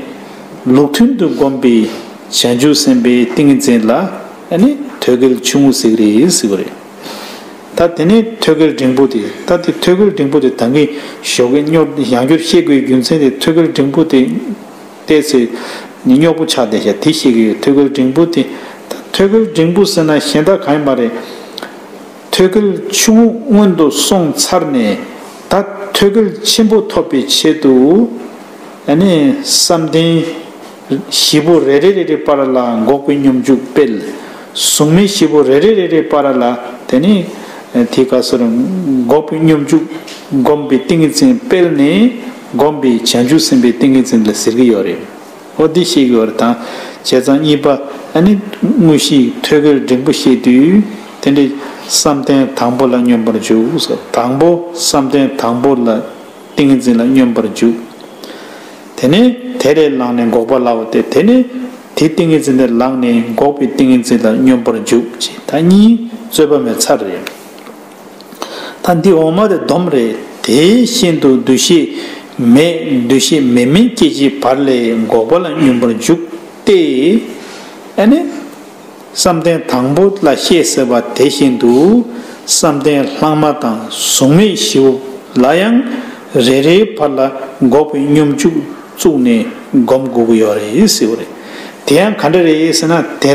ལུགས་མཐུན་དུ་བསྒོམས་པའི་བྱང་ཆུབ་སེམས་དཔའི་ཏིང་ངེ་འཛིན་ལ། ཨ་ནི་ཐོད་རྒལ་ཆུང་ངུ་ཟེར་གྱི་རེད་ཟེར་བ་རེད། ད་དེ་ནས་ཐོད་རྒལ་འབྲིང་པོ་དེ། ད་དེ་ཐོད་རྒལ་འབྲིང་པོ་དེ་ད་གིན་ཞོགས་ཀས་རྙོག་ཡང་བསྐྱར་བཤད་དགོས་རྒྱུ་མཚན་དེ། ཐོད་རྒལ་འབྲིང་པོ་དེ་ཏོག་ཙམ་རྙོག་པོ་ཆགས་བསྡད་ཤག་དེ་བཤད་ཀྱི་ཡོད། ཐོད་རྒལ་འབྲིང་པོ་དེ། ད་ཐོད་རྒལ་འབྲིང་པོ་ཟེར་ན་གཞན་དག་གང་ཡང་མ་རེད། ཐོད་རྒལ་ཆུང་ངུ་སྔོན་དུ་སོང་ཚར་ནས། ད་ཐོད་རྒལ་ཆེན་པོ་ཐོབ་པའི་ཆེད་དུ། ཨ་ནི་བསམ་གཏན་བཞི་པོ་རེ་རེ་རེ་རེ་བར་ལ་འགོག་པའི་སྙོམས་འཇུག་སྤེལ། གཟུགས་མེད་བཞི་པོ་རེ་རེ་རེ་རེ་བར་ལ། དེ་ནས་དེ་ག་སོར་འགོག་པའི་སྙོམས་འཇུག་བསྒོམས་པའི་ཏིང་ངེ་འཛིན་སྤེལ་ནས། བསྒོམས་པའི་བྱང་ཆུབ་སེམས་དཔའི་ཏིང་ངེ་འཛིན་ལ་ཟེར་གྱི་ཡོད་རེད། འོ་འདི་བཤད་ཀྱི་ཡོད་རེད། དང་བྱས་ཙང་གཉིས་པ། ཨ་ནི་དངོས་གཞིའི་ཐོད་རྒལ་འབྲིང་པོ་བཤད་དུས། དེ་འདྲའི་བསམ་གཏན་དང་པོ་ལ་སྙོམས་པར་འཇུག་ཟེར། དང་པོ་བསམ་གཏན་དང་པོ་ལ། ཏིང་ངེ་འཛིན་ལ་སྙོམས་པར་འཇུག། དེ་ནས་དེ་ལས་ལངས་ནས་འགོག་པ་ལའོ་སྟེ། དེ་ནས་ དེའི་ཏིང་ངེ་འཛིན་དེ་ལངས་ནས་འགོག་པའི་ཏིང་ངེ་འཛིན་ལ་སྙོམས་པར་འཇུག་ཅེས། ད་གཉིས་རྩོད་པ་མེད་ཚར་རེད། ད་འདི་འོག་མ་དེ་སྡོམ་རེད། དེ་བཞིན་དུ་འདུ་ཤེས་མེད། འདུ་ཤེས་མེད་མིན་སྐྱེ་མཆེད་བར་ལས་འགོག་པ་ལ་སྙོམས་པར་འཇུག་སྟེ། ཨ་ནི། བསམ་གཏན་དང་པོ་ལ་བཤད་ཟེར་བ་དེ་བཞིན་དུ། བསམ་གཏན་ལྷག་མ་དང་གཟུགས་མེད་བཞི་པོ་ལ་ཡང་རེ་རེའི་བར་ལ་འགོག་པའི་སྙོམས་འཇུག་བཙུགས་ནས་སྒོམ་དགོས་ཀྱི་ཡོད་རེད་ཟེར་བ་རེད། དེ་ཡང་ག་འདྲ་རེད་ཟེར་ན། དེ་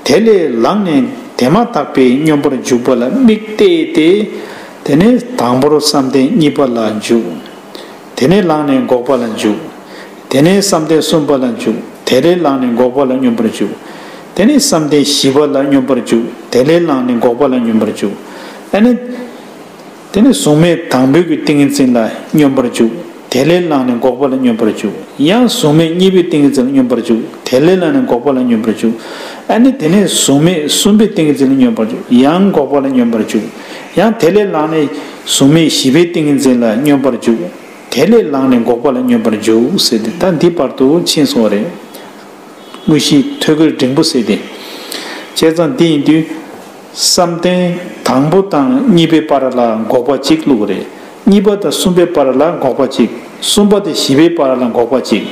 དེ་ལས་ལངས་ནས་དེ་མ་ཐག་པའི་སྙོམས་པར་འཇུག་པ་ལ་དམིགས་གཏད་དེ། དེ་ནས་དང་པོར་བསམ་གཏན་གཉིས་པ་ལ་འཇུག་དེ་ནས་ལངས་ནས་འགོག་པ་ལ་འཇུག་དེ་ནས་བསམ་གཏན་གསུམ་པ་ལ་འཇུག་དེ་ལས་ལངས་ནས་འགོག་པ་ལ་སྙོམས་པར་འཇུག་དེ་ནས་བསམ་གཏན་བཞི་པ་ལ་སྙོམས་པར་འཇུག་དེ་ལས་ལངས་ནས་འགོག་པ་ལ་སྙོམས་པར་འཇུག་ཨ་ནི། དེ་ནས་གཟུགས་མེད་དང་པོའི་གི་ཏིང་ངེ་འཛིན་ལ་སྙོམས་པར་འཇུག་དེ་ལས་ལངས་ནས་འགོག་པ་ལ་སྙོམས་པར་འཇུག་ཡང་གཟུགས་མེད་གཉིས་པའི་ཏིང་ངེ་འཛིན་ལ་སྙོམས་པར་འཇུག་དེ་ལས་ལངས་ནས་འགོག་པ་ལ་སྙོམས་པར་འཇུག་ཨ་ནི་དེ་ནས་གཟུགས་མེད་གསུམ་པའི་ཏིང་ངེ་འཛིན་ལ་སྙོམས་པར་འཇུག་ཡང་འགོག་པ་ལ་སྙོམས་པར་འཇུག་ཡང་དེ་ལས་ལངས་ནས་གཟུགས་མེད་བཞི་པའི་ཏིང་ངེ་འཛིན་ལ་སྙོམས་པར་འཇུག་དེ་ལས་ལངས་ནས་འགོག་པ་ལ་སྙོམས་པར་འཇུག་ཟེར་ཏེ། ད་འདི་བར་དུ་ཕྱིན་སོང་བ་རེད། དངོས་གཞིའི་ཐོད་རྒལ་འབྲིང་པོ་ཟེར་ཏེ། བྱས་ཙང་འདི་ཡིན་དུས། བསམ་གཏན་དང་པོ་དང་གཉིས་པའི་བར་ལ་འགོག་པ་གཅིག་བླུགས་རེད། གཉིས་པ་དང་གསུམ་པའི་བར་ལ་འགོག་པ་གཅིག་གསུམ་པ་དང་བཞི་པའི་བར་ལ་འགོག་པ་གཅིག་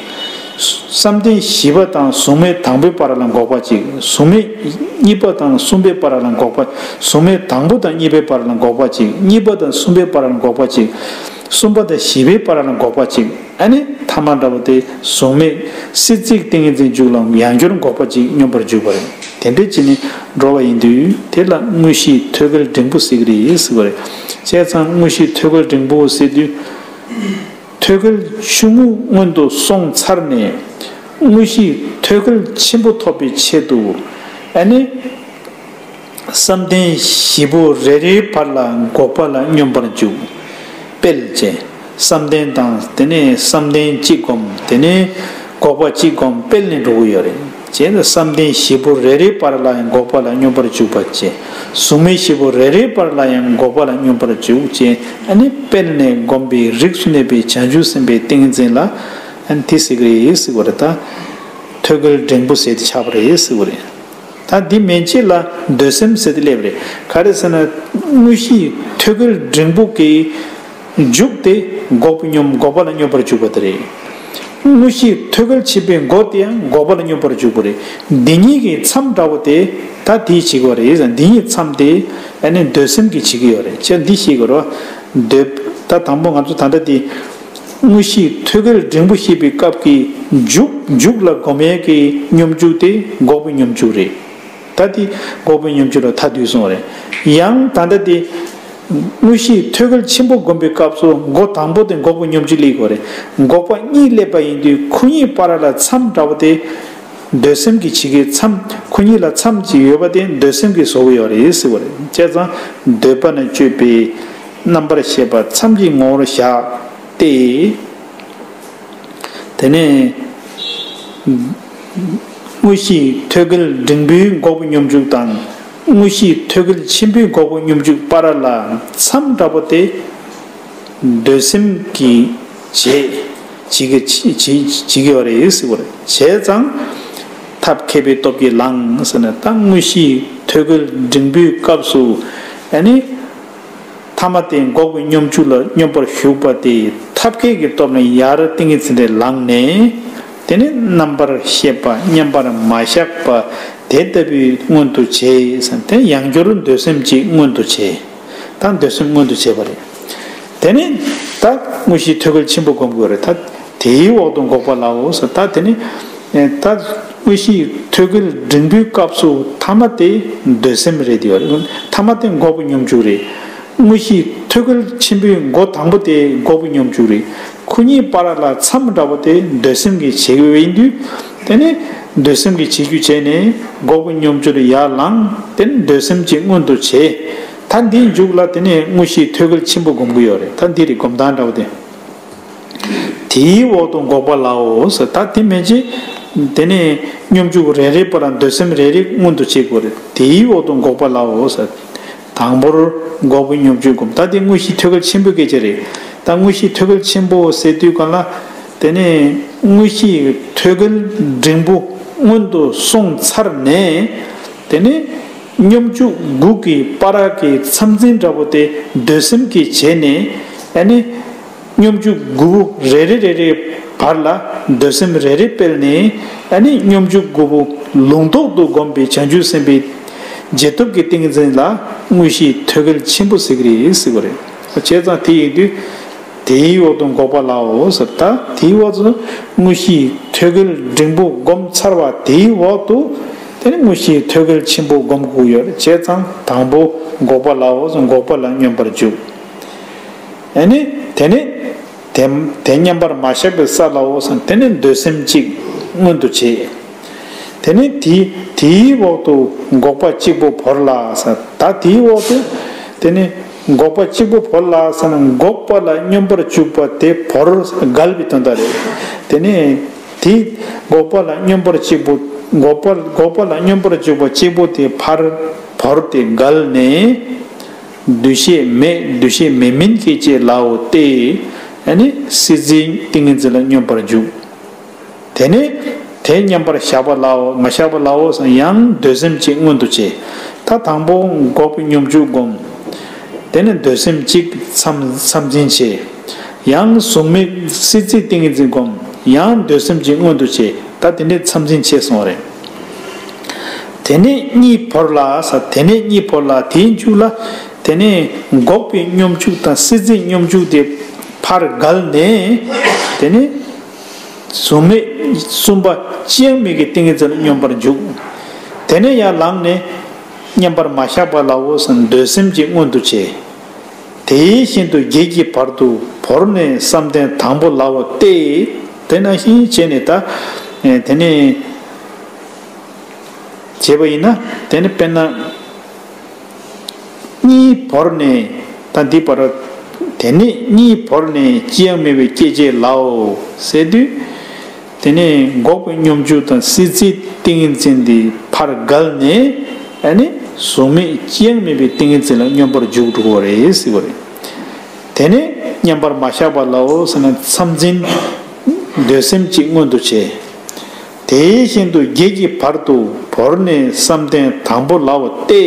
བསམ་གཏན་བཞི་པ་དང་གཟུགས་མེད་དང་པོའི་བར་ལ་འགོག་པ་གཅིག་གཟུགས་མེད་གཉིས་པ་དང་གསུམ་པའི་བར་ལ་འགོག་པ། གཟུགས་མེད་དང་པོ་དང་གཉིས་པའི་བར་ལ་འགོག་པ་གཅིག་གཉིས་པ་དང་གསུམ་པའི་བར་ལ་འགོག་པ་གཅིག་གསུམ་པ་དང་བཞི་པའི་བར་ལ་འགོག་པ་གཅིག་ཨ་ནི་ཐ་མ་འདྲ་བོ་དེ་གཟུགས་མེད་སྲིད་རྩེའི་ཏིང་ངེ་འཛིན་མཇུག་ལ་ཡང་བསྐྱར་འགོག་པ་གཅིག་སྙོམས་པར་འཇུག་པ་རེད། དེ་འདྲ་བྱས་ནས་འགྲོ་བ་ཡིན་དུས། དེ་ལ་དངོས་གཞིའི་ཐོད་རྒལ་འབྲིང་པོ་ཟེར་གྱི་རེད་ཟེར་བ་རེད། བྱས་ཙང་དངོས་གཞིའི་ཐོད་རྒལ་འབྲིང་པོ་ཟེར་དུས། ཐོད་རྒལ་ཆུང་ངུ་སྔོན་དུ་སོང་ཚར་ནས། དངོས་གཞིའི་ཐོད་རྒལ་ཆེན་པོ་ཐོབ་པའི་ཆེད་དུ། ཨ་ནི། བསམ་གཏན་བཞི་པོ་རེ་རེའི་བར་ལ་འགོག་པ་ལ་སྙོམས་པར་འཇུག་སྤེལ་བྱས། བསམ་གཏན་དང་དེ་ནས་བསམ་གཏན་གཅིག་བསྒོམ། དེ་ནས་འགོག་པ་གཅིག་བསྒོམ་སྤེལ་ནས་འགྲོ་གི་ཡོད་རེད། བྱས་ཙང་བསམ་གཏན་བཞི་པོ་རེ་རེའི་བར་ལ་ཡང་འགོག་པ་ལ་སྙོམས་པར་འཇུག་པ་བྱས། གཟུགས་མེད་བཞི་པོ་རེ་རེའི་བར་ལ་ཡང་འགོག་པ་ལ་སྙོམས་པར་འཇུག་བྱས། ཨ་ནི་སྤེལ་ནས་བསྒོམས་པའི་རིགས་སུ་གནས་པའི་བྱང་ཆུབ་སེམས་དཔའི་ཏིང་ངེ་འཛིན་ལ། ཨ་ནི་དེ་ཟེར་གི་རེད་ཟེར་བ་རེད། ད་ཐོད་རྒལ་འབྲིང་པོ་ཟེར་ཏེ་ཆགས་པ་རེད་ཟེར་བ་རེད། ད་འདི་མན་ཆད་ལ་འདོད་སེམས་ཟེར་ཏེ་སླེབས་རེད། ག་རེ་ཟེར་ན། དངོས་གཞིའི་ཐོད་རྒལ་འབྲིང་པོ་གི་མཇུག་དེ་འགོག་པའི་སྙོམས། འགོག་པ་ལ་སྙོམས་པར་འཇུག་པ་དེ་རེད། དངོས་གཞིའི་ཐོད་རྒལ་ཆེན་པོའི་མགོ་དེ་ཡང་འགོག་པ་ལ་སྙོམས་པར་འཇུག་པ་རེད། འདི་གཉིས་ཀྱི་མཚམས་འདྲ་བོ་དེ་ད་དེའི་བྱེད་དགོས་རེད། འདི་གཉིས་མཚམས་དེ་ཨ་ནི་འདོད་སེམས་ཀྱིས་བྱེད་ཀྱི་ཡོད་རེད། བྱས་འདི་ཤེས་དགོས་རེད། འདོད། ད་དང་པོ་ང་ཚོ་ད་ལྟ་དེ། དངོས་གཞིའི་ཐོད་རྒལ་འབྲིང་པོ་བཤད་པའི་སྐབས་ཀྱི་མཇུག་མཇུག་ལ་སྒོམ་ཡས་ཀྱི་སྙོམས་འཇུག་དེ་འགོག་པའི་སྙོམས་འཇུག་རེད། ད་དེ་འགོག་པའི་སྙོམས་འཇུག་ལ་ཐ་དད་སོང་བ་རེད། ཡང་ད་ལྟ་དེ། དངོས་གཞིའི་ཐོད་རྒལ་ཆེན་པོ་སྒོམ་པའི་སྐབས་སུ་མགོ་དང་པོ་དེ་འགོག་པའི་སྙོམས་འཇུག་སླེབས་དགོས་རེད། འགོག་པ་གཉིས་སླེབས་པ་ཡིན་དུས་ཁོ་གཉིས་བར་ལ་མཚམས་འདྲ་བོ་དེ། འདོད་སེམས་ཀྱིས་བྱེད་ཀྱི་མཚམས། ཁོ་གཉིས་ལ་མཚམས་ཅིག་ཡོད་པ་དེ་འདོད་སེམས་ཀྱིས་བཟོ་གི་ཡོད་རེད་ཟེར་བ་རེད། བྱས་ཙང་འདོད་པ་ན་སྤྱོད་པའི་རྣམ་པར་ཤེས་པ་མཚམས་ཀྱི་ངོ་བོར་བཞག་སྟེ། དེ་ནས་དངོས་གཞིའི་ཐོད་རྒལ་འབྲིང་པོའི་འགོག་པའི་སྙོམས་འཇུག་དང་། དངོས་གཞིའི་ཐོད་རྒལ་ཆེན་པོའི་འགོག་པའི་སྙོམས་འཇུག་བར་ལ་མཚམས་འདྲ་པོ་དེ། འདོད་སེམས་ཀྱིས་བྱེད། བྱེད་ཀྱི་བྱེད་བྱེད་ཀྱི་ཡོད་རེད་ཟེར་བ་རེད། བྱས་ཙང་ཐབས་མཁས་པའི་སྟོབས་ཀྱིས་ལངས་ཟེར་ན། ད་དངོས་གཞིའི་ཐོད་རྒལ་འབྲིང་པོའི་སྐབས་སུ་ཨ་ནི་ཐ་མ་དེ་འགོག་པའི་སྙོམས་འཇུག་ལ་སྙོམས་པར་ཞུགས་པ་དེ་ཐབས་མཁས་ཀྱི་སྟོབས་ནས་ཡར་ཏིང་ངེ་འཛིན་དེ་ལངས་ནས། དེ་ནས་རྣམ་པར་ཤེས་པ་མཉམ་པར་མ་བཞག་པ་དེ་ལྟ་བུའི་མངོན་དུ་བྱས་ཟེར་ན། དེ་ཡང་བསྐྱར་འདོད་སེམས་ཀྱིས་མངོན་དུ་བྱས། ད་འདོད་སེམས་མངོན་དུ་བྱས་པ་རེད། དེ་ནས་ད་དངོས་གཞིའི་ཐོད་རྒལ་ཆེན་པོ་སྒོམ་དགོས་རེད། ད་དེའི་འོག་ཏུ་འགོག་པ་ལའོ་ཟེར། ད་དེ་ནས་ད་དངོས་གཞིའི་ཐོད་རྒལ་འབྲིང་པོའི་སྐབས་སུ་ཐ་མ་དེ་འདོད་སེམས་རེད་དེ་ཡོད་རེད། ཐ་མ་དེ་འགོག་པའི་སྙོམས་འཇུག་རེད། དངོས་གཞིའི་ཐོད་རྒལ་ཆེན་པོའི་མགོ་དང་པོ་དེ་འགོག་པའི་སྙོམས་འཇུག་རེད། ཁོ་གཉིས་བར་ལ་མཚམས་འདྲ་པོ་དེ་འདོད་སེམས་ཀྱིས་བྱེད་དགོས་ཡིན་དུས། དེ་ནས་འདོད་སེམས་ཀྱིས་བྱེད་རྒྱུ་བྱས་ནས་འགོག་པའི་སྙོམས་འཇུག་ལ་ཡར་ལངས། དེ་ནས་འདོད་སེམས་ཀྱིས་མངོན་དུ་བྱས། ད་འདིའི་མཇུག་ལ་དེ་ནས་དངོས་གཞིའི་ཐོད་རྒལ་ཆེན་པོ་སྒོམ་གྱི་ཡོད་རེད། ད་འདི་རེད་སྒོམ་སྟངས་འདྲ་པོ་དེ། དེའི་འོག་ཏུ་འགོག་པ་ལའོ་ཟེར། ད་དེ་མན་ཆད་དེ་ནས་སྙོམས་འཇུག་རེ་རེའི་བར་ལ་འདོད་སེམས་རེ་རེ་མངོན་དུ་བྱེད་དགོས་རེད། དེའི་འོག་ཏུ་འགོག་པ་ལའོ་ཟེར། དང་པོར་འགོག་པའི་སྙོམས་འཇུག་སྒོམ། ད་དེ་དངོས་གཞིའི་ཐོད་རྒལ་ཆེན་པོའི་སྐད་ཆ་རེད། ད་དངོས་གཞིའི་ཐོད་རྒལ་ཆེན་པོ་ཟེར་དུས་གང་ལ། དེ་ནས་དངོས་གཞིའི་ཐོད་རྒལ་འབྲིང་པོ་ སྔོན་དུ་སོང་ཚར་ནས། དེ་ནས་སྙོམས་འཇུག་དགུ་གི་བར་གྱི་མཚམས་འཛིན་འདྲ་པོ་དེ་འདོད་སེམས་ཀྱིས་བྱས་ནས། ཨ་ནི་སྙོམས་འཇུག་དགུ་པོ་རེ་རེ་རེ་རེའི་བར་ལ་འདོད་སེམས་རེ་རེ་སྤེལ་ནས། ཨ་ནི་སྙོམས་འཇུག་དགུ་པོ་ལུང་རྟོགས་སུ་བསྒོམས་པའི་བྱང་ཆུབ་སེམས་དཔའི་རྗེས་ཐོབ་ཀྱི་ཏིང་ངེ་འཛིན་ལ་དངོས་གཞིའི་ཐོད་རྒལ་ཆེན་པོ་ཟེར་གྱི་རེད་ཟེར་བ་རེད། བྱས་ཙང་དེ་ཡིན་དུས། དེའི་འོག་ཏུ་འགོག་པ་ལའོ་ཟེར། ད་དེའི་འོག་ཏུ་དངོས་གཞིའི་ཐོད་རྒལ་འབྲིང་པོ་བསྒོམས་ཚར་བ་དེའི་འོག་ཏུ། དེ་ནི་དངོས་གཞིའི་ཐོད་རྒལ་ཆེན་པོ་བསྒོམ་དགོས་ཡོད་རེད། བྱས་ཙང་དང་པོ་འགོག་པ་ལའོ་ཟེར། འགོག་པ་ལ་སྙོམས་པར་འཇུག་ཨ་ནི་དེ་ནས་དེ་དེ་མཉམ་པར་མ་བཞག་པའི་ས་ལའོ་ཟེར། དེ་ནས་འདོད་སེམས་གཅིག་མངོན་དུ་བྱེད། དེ་ནས་དེ་དེའི་འོག་ཏུ་འགོག་པ་གཅིག་པོ་བོར་ལ་ཟེར། ད་དེའི་འོག་ཏུ་དེ་ནས་འགོག་པ་གཅིག་པོ་བོར་ལ་ཟེར་ན། འགོག་པ་ལ་སྙོམས་པར་འཇུག་པ་དེ་བོར་འགལ་བའི་དོན་དག་རེད། དེ་ནས་དེ་འགོག་པ་ལ་སྙོམས་པར་གཅིག་པོ། འགོག་པ་འགོག་པ་ལ་སྙོམས་པར་འཇུག་པ་གཅིག་པོ་དེ་ཕར་བོར་ཏེ་འགལ་ནས། འདུ་ཤེས་མེད། འདུ་ཤེས་མེད་མིན་སྐྱེད་བྱེད་ལའོ་སྟེ། ཨ་ནི་སྲིད་རྩེའི་ཏིང་ངེ་འཛིན་ལ་སྙོམས་པར་འཇུག་དེ་ནས་དེ་མཉམ་པར་བཞག་པ་ལའོ། མ་བཞག་པ་ལའོ་ཟེར། ཡང་འདོད་སེམས་གཅིག་མངོན་དུ་བྱེད། ད་དང་པོ་འགོག་པའི་སྙོམས་འཇུག་བསྒོམ། དེ་ནས་འདོད་སེམས་གཅིག་མཚམས་མཚམས་འཛིན་བྱེད། ཡང་གཟུགས་མེད་སྲིད་རྩེའི་ཏིང་ངེ་འཛིན་བསྒོམ། ཡང་འདོད་སེམས་གཅིག་མངོན་དུ་བྱེད། ད་དེ་ནས་མཚམས་འཛིན་བྱེད་སོང་བ་རེད། དེ་ནས་གཉིས་བོར་ལ་ཟེར། དེ་ནས་གཉིས་བོར་ལ། དེའི་མཇུག་ལ་དེ་ནས་འགོག་པའི་སྙོམས་འཇུག་དང་སྲིད་རྩེའི་སྙོམས་འཇུག་དེ་ཕར་བརྒལ་ནས། དེ་ནས་གཟུགས་མེད་གསུམ་པ་ཅི་ཡང་མེད་ཀྱི་ཏིང་ངེ་འཛིན་ལ་སྙོམས་པར་འཇུག་དེ་ནས་ཡར་ལངས་ནས་མཉམ་པར་མ་བཞག་པ་ལའོ་ཟེར། འདོད་སེམས་ཀྱིས་མངོན་དུ་བྱེད། དེ་བཞིན་དུ་བརྒྱད་ཀྱི་བར་དུ་བོར་ནས་བསམ་གཏན་དང་པོ་ལའོ་སྟེ། དེ་ནང་བཞིན་བྱས་ནས་ད། དེ་ནས་བྱས་པ་ཡིན་ན། དེ་ནི་དཔེར་ན། གཉིས་བོར་ནས། ད་འདི་བར། དེ་ནས་གཉིས་བོར་ནས་ཅི་ཡང་མེད་པའི་སྐྱེད་བྱེད་ལའོ་ཟེར་དུས། དེ་ནས་འགོག་པའི་སྙོམས་འཇུག་དང་སྲིད་རྩེའི་ཏིང་ངེ་འཛིན་འདི་ཕར་བརྒལ་ནས། ཨ་ནི་གཟུགས་མེད་ཅི་ཡང་མེད་པའི་ཏིང་ངེ་འཛིན་ལ་སྙོམས་པར་འཇུག་འགྲོ་བ་རེད་ཟེར་བ་རེད། དེ་ནས་མཉམ་པར་མ་བཞག་པ་ལའོ་ཟེར་ན། མཚམས་འཛིན། འདོད་སེམས་གཅིག་མངོན་དུ་བྱེད། དེ་བཞིན་དུ་བརྒྱད་ཀྱི་བར་དུ་བོར་ནས་བསམ་གཏན་དང་པོ་ལའོ་སྟེ།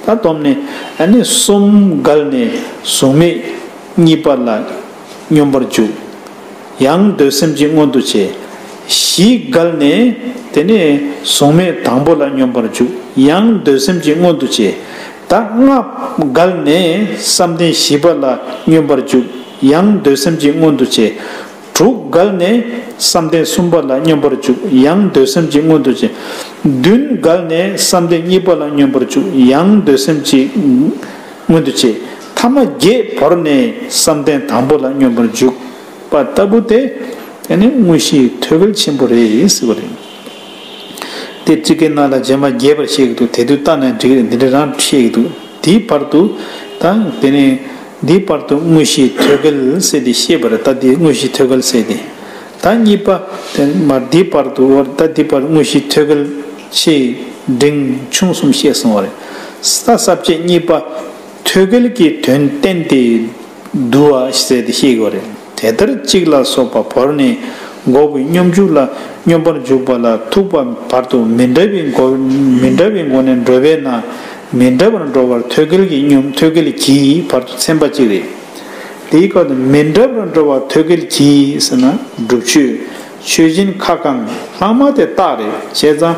ད་བསྡོམས་ནས་ཨ་ནི་གསུམ་བརྒལ་ནས་གཟུགས་མེད་གཉིས་པ་ལ་སྙོམས་པར་འཇུག་ཡང་འདོད་སེམས་ཀྱིས་མངོན་དུ་བྱེད། བཞི་བརྒལ་ནས་དེ་ནས་གཟུགས་མེད་དང་པོ་ལ་སྙོམས་པར་འཇུག་ཡང་འདོད་སེམས་ཀྱིས་མངོན་དུ་བྱེད། ད་ལྔ་བརྒལ་ནས་བསམ་གཏན་བཞི་པ་ལ་སྙོམས་པར་འཇུག་ཡང་འདོད་སེམས་ཀྱིས་མངོན་དུ་བྱེད། དྲུག་བརྒལ་ནས་བསམ་གཏན་གསུམ་པ་ལ་སྙོམས་པར་འཇུག་ཡང་འདོད་སེམས་ཀྱིས་མངོན་དུ་བྱེད། བདུན་བརྒལ་ནས་བསམ་གཏན་གཉིས་པ་ལ་སྙོམས་པར་འཇུག་ཡང་འདོད་སེམས་ཀྱིས་མངོན་དུ་བྱེད། ཐ་མ་བརྒྱད་བོར་ནས་བསམ་གཏན་དང་པོ་ལ་སྙོམས་པར་འཇུག་པ་ལྟ་བུ་དེ། དེ་ནི་དངོས་གཞིའི་ཐོད་རྒལ་ཆེན་པོ་རེད་ཟེར་བ་རེད། དེ་ཚིག་གི་ནང་ལ་རྗེས་མ་རྒྱས་པར་བཤད་ཀྱི་འདུག་དེ་དུས་ལྟ་ན་འགྲིག་རེད། འདི་འདྲ་རང་བཤད་ཀྱི་འདུག་དེའི་བར་དུ། ད་དེ་ནས་འདིའི་བར་དུ་དངོས་གཞིའི་ཐོད་རྒལ་ཟེར་དེ་བཤད་པ་རེད། ད་དེ་དངོས་གཞིའི་ཐོད་རྒལ་ཟེར་དེ། ད་གཉིས་པ། དེ་མར་འདིའི་བར་དུ་བར། ད་འདིའི་བར་དངོས་གཞིའི་ཐོད་རྒལ་ཆེ་འབྲིང་ཆུང་གསུམ་བཤད་སོང་བ་རེད། ད་ས་བཅད་གཉིས་པ། ཐོད་རྒལ་གྱི་དོན་བསྟན་ཏེ་བསྡུ་བ་ཟེར་དེ་བཤད་ཀྱི་ཡོད་རེད། དེ་ལྟར་གཅིག་ལ་སོགས་པ་བོར་ནས་འགོག་པའི་སྙོམས་འཇུག་ལ་སྙོམས་པར་འཇུག་པ་ལ་ཐུག་པ་བར་དུ་མི་འདྲ་བའི་སྒོ། མི་འདྲ་བའི་སྒོ་ནས་འགྲོ་བས་ན། མི་འདྲ་བར་འགྲོ་བར་ཐོད་རྒལ་གྱི་སྙོམས། ཐོད་རྒལ་གྱིས་བར་དུ་ཚན་པ་གཅིག་རེད། དེའི་སྐབས་དུ་མི་འདྲ་བར་འགྲོ་བ་ཐོད་རྒལ་གྱིས་ཟེར་ན་སྒྲུབ་ཆོས། ཆོས་ཅན་ཁ་བསྐང་། ལྷག་མ་དེ་རྟགས་རེད། བྱས་ཙང་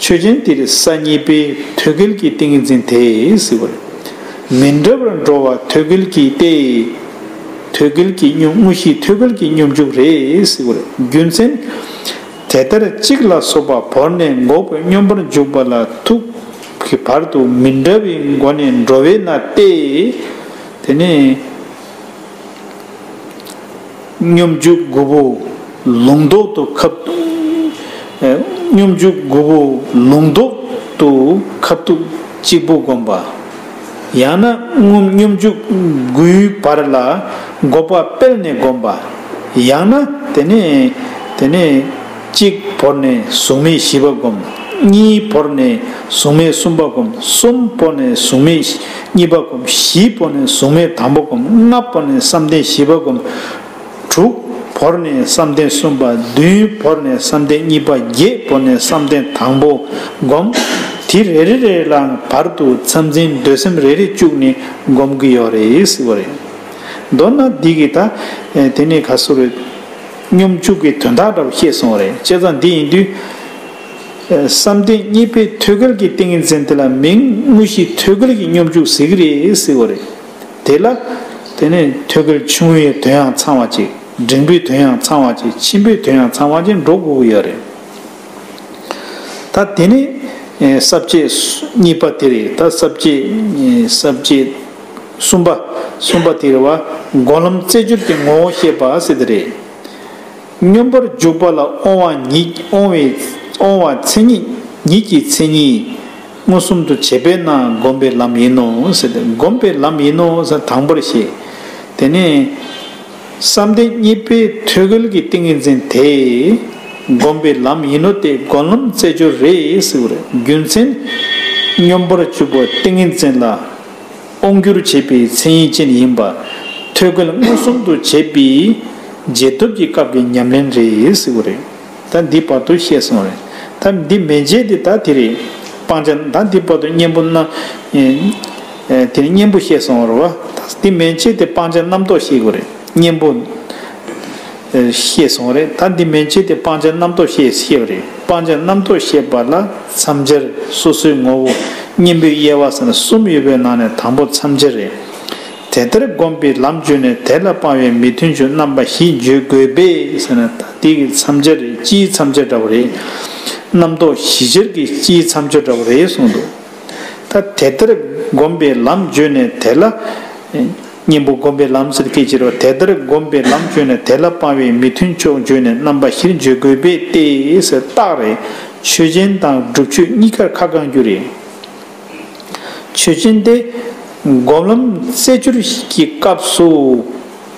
ཆོས་ཅན་དེ་རེད། ས་གཉིས་པའི་ཐོད་རྒལ་གྱི་ཏིང་ངེ་འཛིན་དེ་ཟེར་བ་རེད། མི་འདྲ་བར་འགྲོ་བ་ཐོད་རྒལ་གྱིས་ཏེ། ཐོད་རྒལ་གྱི་སྙོམས། དངོས་གཞིའི་ཐོད་རྒལ་གྱི་སྙོམས་འཇུག་རེད་ཟེར་བ་རེད། རྒྱུ་མཚན། དེ་ལྟར་གཅིག་ལ་སོགས་པ་བོར་ནས་འགོག་པའི་སྙོམས་པར་འཇུག་པ་ལ་ཐུག་གི་བར་དུ་མི་འདྲ་བའི་སྒོ་ནས་འགྲོ་བས་ན་སྟེ། དེ་ནས་སྙོམས་འཇུག་དགུ་པོ་ལུང་ལྡོག་ཏུ་ཁབ། ཨེ། སྙོམས་འཇུག་དགུ་པོ་ལུང་ལྡོག་ཏུ་ཁབ་ཏུ་གཅིག་པུ་བསྒོམ་པ། ཡང་ན་སྔོན་སྙོམས་འཇུག་དགུའི་བར་ལ་འགོག་པ་སྤེལ་ནས་བསྒོམ་པ། ཡང་ན་དེ་ནས་དེ་ནས་གཅིག་བོར་ནས་གཟུགས་མེད་བཞི་པ་བསྒོམ། གཉིས་བོར་ནས་གཟུགས་མེད་གསུམ་པ་བསྒོམ། གསུམ་བོར་ནས་གཟུགས་མེད་གཉིས་པ་བསྒོམ། བཞི་བོར་ནས་གཟུགས་མེད་དང་པོ་བསྒོམ། ལྔ་བོར་ནས་བསམ་གཏན་བཞི་པ་བསྒོམ། དྲུག་ བོར་ནས་བསམ་གཏན་གསུམ་པ། བདུན་བོར་ནས་བསམ་གཏན་གཉིས་པ། བརྒྱད་བོར་ནས་བསམ་གཏན་དང་པོ་བསྒོམ། དེ་རེ་རེ་རེ་ལའང་བར་དུ་མཚམས་འཛིན་སྡོད་སེམས་རེ་རེ་བཅུག་ནས་སྒོམ་གྱི་ཡོད་རེད་ཟེར་བ་རེད། མདོར་ན་འདི་གི་ད་དེ་ནས་ག་སོ་རེད། སྙོམས་འཇུག་གི་དོན་དག་འདྲ་བོ་བཤད་སོང་བ་རེད། བྱས་ཙང་འདི་ཡིན་དུས། བསམ་གཏན་གཉིས་པའི་ཐོད་རྒལ་གྱི་ཏིང་ངེ་འཛིན་དེ་ལ་མིང་དངོས་གཞི་ཐོད་རྒལ་གྱི་སྙོམས་འཇུག་ཟེར་གྱི་རེད་ཟེར་བ་རེད། དེ་ལ་དེ་ནས་ཐོད་རྒལ་ཆུང་བའི་དོན་ཡང་ཚང་བ་ཅིག་འབྲིང་པོའི་དོན་ཡང་ཚང་བ་ཅིག་ཆེན་པོའི་དོན་ཡང་ཚང་བ་ཅིག་འགྲོ་དགོས་ཀྱི་ཡོད་རེད། ད་དེ་ནས་ས་བཅད་གཉིས་པ་དེ་རེད། ད་ས་བཅད་ས་བཅད་གསུམ་པ་གསུམ་པ་དེ་རེད་བ། སྒོམ་ལམ་རྩེ་སྦྱོར་གྱི་ངོ་བོ་བཤད་པ་ཟེར་དེ་རེད། སྙོམས་པར་འཇུག་པ་ལ་དབང་བ་ཉིད་དབང་བའི་དབང་བ་མཚན་ཉིད་ཉིད་ཀྱི་མཚན་ཉིད་མངོན་སུམ་དུ་བྱེད་པས་ན་སྒོམ་པའི་ལམ་ཡིན་ནོ་ཟེར་ཏེ། སྒོམ་པའི་ལམ་ཡིན་ནོ་ཟེར་དང་པོར་བཤད། དེ་ནས་བསམ་གཏན་གཉིས་པའི་ཐོད་རྒལ་གྱི་ཏིང་ངེ་འཛིན་དེ་སྒོམ་པའི་ལམ་ཡིན་ནོ་དེ་སྒོམ་ལམ་རྩེ་སྦྱོར་རེད་ཟེར་བ་རེད། རྒྱུ་མཚན། སྙོམས་པར་འཇུག་པ་ཏིང་ངེ་འཛིན་ལ་དབང་སྒྱུར་བྱེད་པའི་མཚན་ཉིད་ཅན་ཡིན་པ། ཐོད་རྒལ་མངོན་སུམ་དུ་བྱེད་པའི་རྗེས་ཐོབ་ཀྱི་སྐབས་ཀྱི་ཉམས་ལེན་རེད་ཟེར་བ་རེད། ད་འདི་བར་དུ་བཤད་སོང་རེད། ད་འདི་མན་ཆད་དེ་ད་དེ་རེད། སྤང་བྱ་ད་འདི་བར་དུ་གཉེན་པོ་རྣམ་དེ་ནི་གཉེན་པོ་བཤད་སོང་བ་རེད་བ། ད་འདི་མན་ཆད་དེ་སྤང་བྱ་རྣམ་རྟོག་བཤད་དགོས་རེད། གཉེན་པོ། བཤད་སོང་རེད། ད་འདི་མན་ཆད་དེ་སྤང་བྱ་རྣམ་རྟོག་བཤད་བཤད་པ་རེད། སྤང་བྱ་རྣམ་རྟོག་བཤད་པ་ལ་མཚམས་སྦྱར། སོ་སོའི་ངོ་བོ་གཉེན་པོའི་དབྱེ་བ་ཟེར་ན་གསུམ་ཡོད་པའི་ནང་ནས་དང་པོ་མཚམས་སྦྱར་རེད། དེ་ལྟར་སྒོམ་པའི་ལམ་བརྗོད་ནས་དེ་ལ་སྤང་བའི་མི་མཐུན་ཕྱོགས་རྣམ་པ་བཞི་བརྗོད་དགོས་པས་ཟེར་ན། ད་འདི་གི་མཚམས་སྦྱར་རེད། སྤྱིའི་མཚམས་སྦྱར་འདྲ་བོ་རེད། རྣམ་རྟོག་བཞི་སྦྱར་གྱི་སྤྱིའི་མཚམས་སྦྱར་འདྲ་བོ་རེད་གསུངས་འདུག་ད་དེ་ལྟར་སྒོམ་པའི་ལམ་བརྗོད་ནས་དེ་ལ། གཉེན་པོ་སྒོམ་པའི་ལམ་ཟེར་སྐད་ཅིག་རེད་བ། དེ་ལྟར་སྒོམ་པའི་ལམ་བརྗོད་ནས་དེ་ལ་སྤང་བའི་མི་མཐུན་ཕྱོགས་བརྗོད་ནས་རྣམ་པ་བཞིར་བརྗོད་དགོས་པས་ཏེ་ཟེར་རྟགས་རེད། ཆོས་ཅན་དང་སྒྲུབ་ཆོས་གཉིས་ཀར་ཁ་བསྐང་རྒྱུ་རེད། ཆོས་ཅན་དེ་སྒོམ་ལམ་རྩེ་སྦྱོར་གྱི་སྐབས་སུ་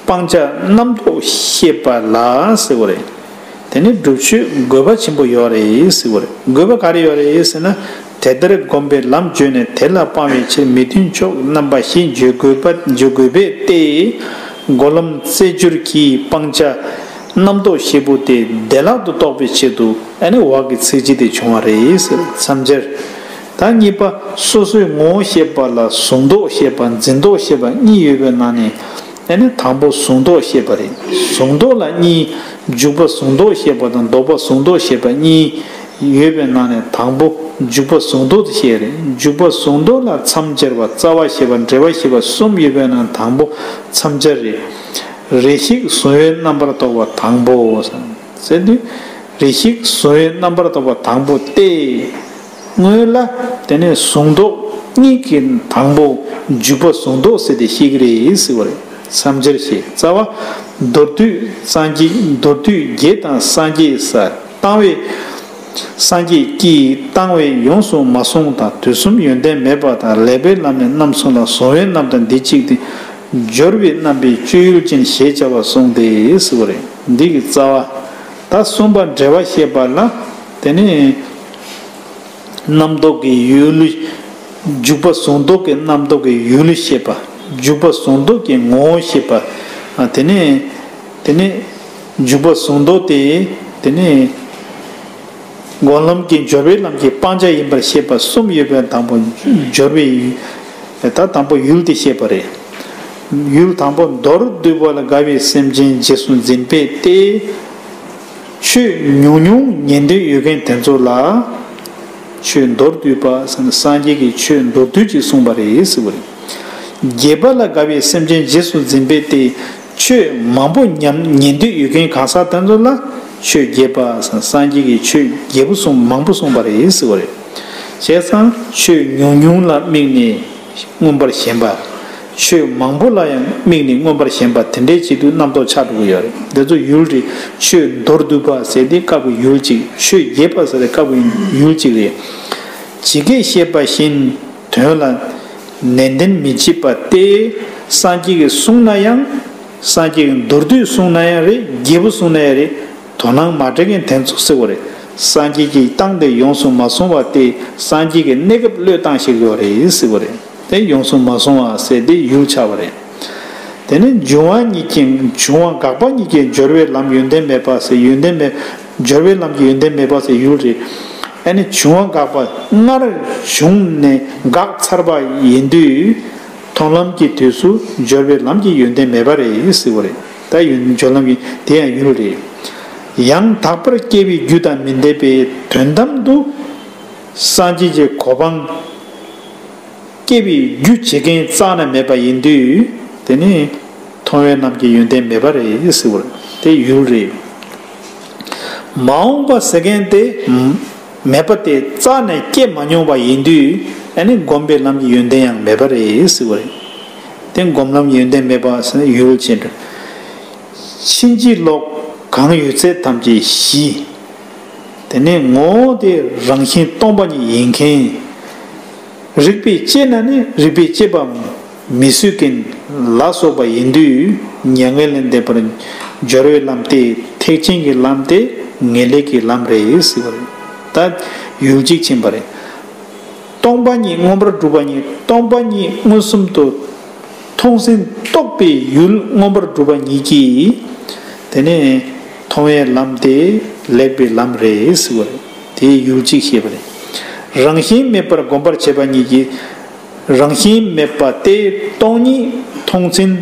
སྤང་བྱ་རྣམ་རྟོག་བཤད་པ་ལ་ཟེར་བ་རེད། དེ་ནི་སྒྲུབ་ཆོས་དགོས་པ་ཆེན་པོ་ཡོད་རེད་ཟེར་བ་རེད། དགོས་པ་ག་རེ་ཡོད་རེད་ཟེར་ན། དེ་ལྟར་སྒོམ་པའི་ལམ་བརྗོད་ནས་དེ་ལ་སྤང་བའི་ཕྱིར་མི་མཐུན་ཕྱོགས་རྣམ་པ་བཞི་བརྗོད་དགོས་པ་བརྗོད་དགོས་པས་ཏེ། སྒོམ་ལམ་རྩེ་སྦྱོར་གྱི་སྤང་བྱ་རྣམ་རྟོག་བཤད་པོ་དེ་བདེ་བླག་ཏུ་རྟོགས་པའི་ཆེད་དུ་ཨ་ནི་འོག་གི་ཚིགས་བཅད་དེ་བྱུང་བ་རེད་ཟེར། མཚམས་སྦྱར། ད་གཉིས་པ་སོ་སོའི་ངོ་བོ་བཤད་པ་ལ་གཟུང་རྟོག་བཤད་པ་འཛིན་རྟོག་བཤད་པ་གཉིས་ཡོད་པའི་ནང་ནས། ཨ་ནི་དང་པོ་གཟུང་རྟོག་བཤད་པ་རེད། གཟུང་རྟོག་ལ་གཉིས། འཇུག་པ་གཟུང་རྟོག་བཤད་པ་དང་ལྡོག་པ་གཟུང་རྟོག་བཤད་པ་གཉིས་ཡོད་པའི་ནང་ནས་དང་པོ་འཇུག་པ་གཟུང་རྟོག་དེ་བཤད་རེད། འཇུག་པ་གཟུང་རྟོག་ལ་མཚམས་སྦྱར་བ་རྩ་བ་བཤད་པ་འབྲེལ་བ་བཤད་པ་གསུམ་ཡོད་པའི་ནང་དང་པོ་མཚམས་སྦྱར་རེད། རེ་ཞིག་གཟུང་བའི་རྣམ་པར་རྟོག་པ་དང་པོ་ཟེར་དུས། རེ་ཞིག་གཟུང་བའི་རྣམ་པར་རྟོག་པ་དང་པོ་སྟེ། སྔོན་ལ་དེ་ནས་གཟུང་རྟོག་གཉིས་ཀྱི་དང་པོ་འཇུག་པ་གཟུང་རྟོག་ཟེར་ཏེ་བཤད་ཀྱི་རེད་ཟེར་བ་རེད། མཚམས་སྦྱར་ཞེས། རྩ་བ། མདོར་བསྡུས་སངས་རྒྱས། མདོར་བསྡུས་རྒྱས་དང་སངས་རྒྱས་ས། བཏང་བའི་སངས་རྒྱས་ཀྱིས་བཏང་བས་ཡོངས་སུ་མ་བཟུང་དང་། དུས་གསུམ་ཡོན་ཏན་མེད་པ་དང་། ལེགས་པའི་ལམ་ནི་རྣམ་གསུམ་ལ། གཟུང་བའི་རྣམ་དང་འདི་གཅིག་སྟེ། སྦྱོར་བའི་རྣམ་པའི་སྤྱོད་ཡུལ་ཅན་ཞེས་བྱ་བ་གསུངས་ཏེ་ཟེར་བ་རེད། འདི་གི་རྩ་བ། ད་གསུམ་པ་འབྲེལ་བ་བཤད་པ་ལ། དེ་ནས་རྣམ་རྟོག་གི་ཡུལ། འཇུག་པ་གཟུང་རྟོག་གི་རྣམ་རྟོག་གི་ཡུལ་བཤད་པ། འཇུག་པ་གཟུང་རྟོག་གི་ངོ་བོ་བཤད་པ། ཨ། དེ་ནས་དེ་ནས་འཇུག་པ་གཟུང་རྟོག་དེ་དེ་ནས་སྒོམ་ལམ་གྱི་སྦྱོར་བའི་ལམ་གྱི་སྤང་བྱ་ཡིན་པར་བཤད་པ་གསུམ་ཡོད་པའི་དང་པོ་སྦྱོར་བའི་ཡུལ། ད་དང་པོ་ཡུལ་དེ་བཤད་པ་རེད། ཡུལ་དང་པོ་མདོར་བསྡུས་པ་ལ་དགའ་བའི་སེམས་ཅན་རྗེས་སུ་འཛིན་པས་ཏེ། ཆོས་ཉུང་ཉུང་ཉན་འདོད་ཡོད་མཁན་དེ་ཚོ་ལ། ཆོས་མདོར་བསྡུས་པ་ཟེར་ན་སངས་རྒྱས་ཀྱིས་ཆོས་མདོར་བསྡུས་ཅིག་གསུངས་པ་རེད་ཟེར་བ་རེད། རྒྱས་པ་ལ་དགའ་བའི་སེམས་ཅན་རྗེས་སུ་འཛིན་པས་ཏེ། ཆོས་མང་པོ་ཉམས་ཉན་འདོད་ཡོད་མཁན་གང་ཟག་དེ་ཚོ་ལ་ཆོས་རྒྱས་པ་ཟེར། སངས་རྒྱས་ཀྱིས་ཆོས་རྒྱས་པོ་གསུངས། མང་པོ་གསུངས་པ་རེད་ཟེར་བ་རེད། བྱས་ཙང་ཆོས་ཉུང་ཉུང་ལ་དམིགས་ནས་མངོན་པར་ཞེན་པ། ཆོས་མང་པོ་ལ་ཡང་དམིགས་ནས་མངོན་པར་ཞེན་པ་དེ་འདྲའི་བྱེད་དུས་རྣམ་རྟོག་ཆགས་འགྲོ་གི་ཡོད་རེད། འདི་ཚོ་ཡུལ་རེད། ཆོས་མདོར་བསྡུས་པ་ཟེར་དེ་སྐབས་ཀྱི་ཡུལ་གཅིག་ཆོས་རྒྱས་པ་ཟེར་དེ་སྐབས་ཀྱི་ཡུལ་གཅིག་རེད། ཇི་སྐད་བཤད་པ་བཞིན་དོན་ལ་ནན་ཏན་མི་བྱེད་པ་སྟེ། སངས་རྒྱས་ཀྱིས་གསུངས་ན་ཡང་། སངས་རྒྱས་ཀྱིས་མདོར་བསྡུས་གསུངས་ན་ཡང་རེད། རྒྱས་པོ་གསུངས་ན་ཡང་རེད། དོ་སྣང་མ་སྤྲད་མཁན་དེ་ཚོ་ཟེར་བ་རེད། སངས་རྒྱས་ཀྱིས་བཏང་སྟེ་ཡོངས་སུ་མ་བཟུང་བ་སྟེ། སངས་རྒྱས་ཀྱིས་གནས་སྐབས་བློས་བཏང་བཞག་ཡོད་རེད་ཟེར་བ་རེད། དེ་ཡོངས་སུ་མ་བཟུང་བ་ཟེར་དེ་ཡུལ་ཆགས་པ་རེད། དེ་ནས་འབྱུང་བ་ཉིད་ཀྱིས། འབྱུང་བ་འགག་པ་ཉིད་ཀྱིས་སྦྱོར་བའི་ལམ་ཡོན་ཏན་མེད་པ་ཟེར། ཡོན་ཏན་མེད། སྦྱོར་བའི་ལམ་གྱི་ཡོན་ཏན་མེད་པ་ཟེར་ཡུལ་རེད། ཨ་ནི་འབྱུང་བ་འགག་པ་སྔར་བྱུང་ནས་འགག་ཚར་བ་ཡིན་དུས། མཐོང་ལམ་གྱི་དུས་སུ་སྦྱོར་བའི་ལམ་གྱི་ཡོན་ཏན་མེད་པ་རེད་ཟེར་བ་རེད། ད་ཡོན། སྦྱོར་ལམ་གྱི་དེ་ཡང་ཡུལ་རེད། ཡང་དག་པར་སྐྱེ་བའི་རྒྱུ་དང་མི་ལྡན་པའི་དོན་དམ་དུ་སངས་རྒྱས་ཀྱི་གོ་འཕང་སྐྱེ་བའི་རྒྱུ་བྱེད་མཁན་རྩ་ནས་མེད་པ་ཡིན་དུས། དེ་ནི་མཐོང་བའི་ལམ་གྱི་ཡོན་ཏན་མེད་པ་རེད་ཟེར་བ་དེ་ཡུལ་རེད། མ་འོངས་པ་ཟེར་མཁན་དེ་མེད་པ་དེ་རྩ་ནས་སྐྱེ་མ་མྱོང་བ་ཡིན་དུས། ཨ་ནི་སྒོམ་པའི་ལམ་གྱི་ཡོན་ཏན་ཡང་མེད་པ་རེད་ཟེར་བ་རེད། དེ་སྒོམ་ལམ་ཡོན་ཏན་མེད་པ་ཟེར་ན་ཡུལ་ཅན་འགྲོ། ཕྱིན་ཅི་ལོག་གང་ཡོད་ཚད་ཐམས་ཅད་གཞི། དེ་ནས་ངོ་བོ་དེ་རང་བཞིན་སྟོང་པ་ཉིད་ཡིན་མཁན། རིགས་པས་དཔྱད་ན་ནི་རིགས་པས་དཔྱད་པ་མི་བཟོད་མཁན་ལ་སོགས་པ་ཡིན་དུས། མྱ་ངན་ལས་འདས་པར་སྦྱོར་བའི་ལམ་དེ་ཐེག་ཆེན་གྱི་ལམ་སྟེ་ངེས་ལེགས་ཀྱི་ལམ་རེད་ཟེར་བ་རེད། ད་ཡུལ་གཅིག་ཕྱིན་པ་རེད། སྟོང་པ་ཉིད་མངོན་པར་སྒྲུབ་པ་ཉིད། སྟོང་པ་ཉིད་མངོན་སུམ་དུ་མཐོང་ཟིན་རྟོགས་པའི་ཡུལ་མངོན་པར་སྒྲུབ་པ་ཉིད་ཀྱིས། དེ་ནས་མཐོང་བའི་ལམ་དེ་ལེགས་པའི་ལམ་རེད་ཟེར་བ་རེད། དེའི་ཡུལ་གཅིག་བཤད་པ་རེད། རང་བཞིན་མེད་པར་བསྒོམ་པར་བྱེད་པ་ཉིད་ཀྱིས། རང་བཞིན་མེད་པ་སྟེ་སྟོང་ཉིད་མཐོང་ཟིན།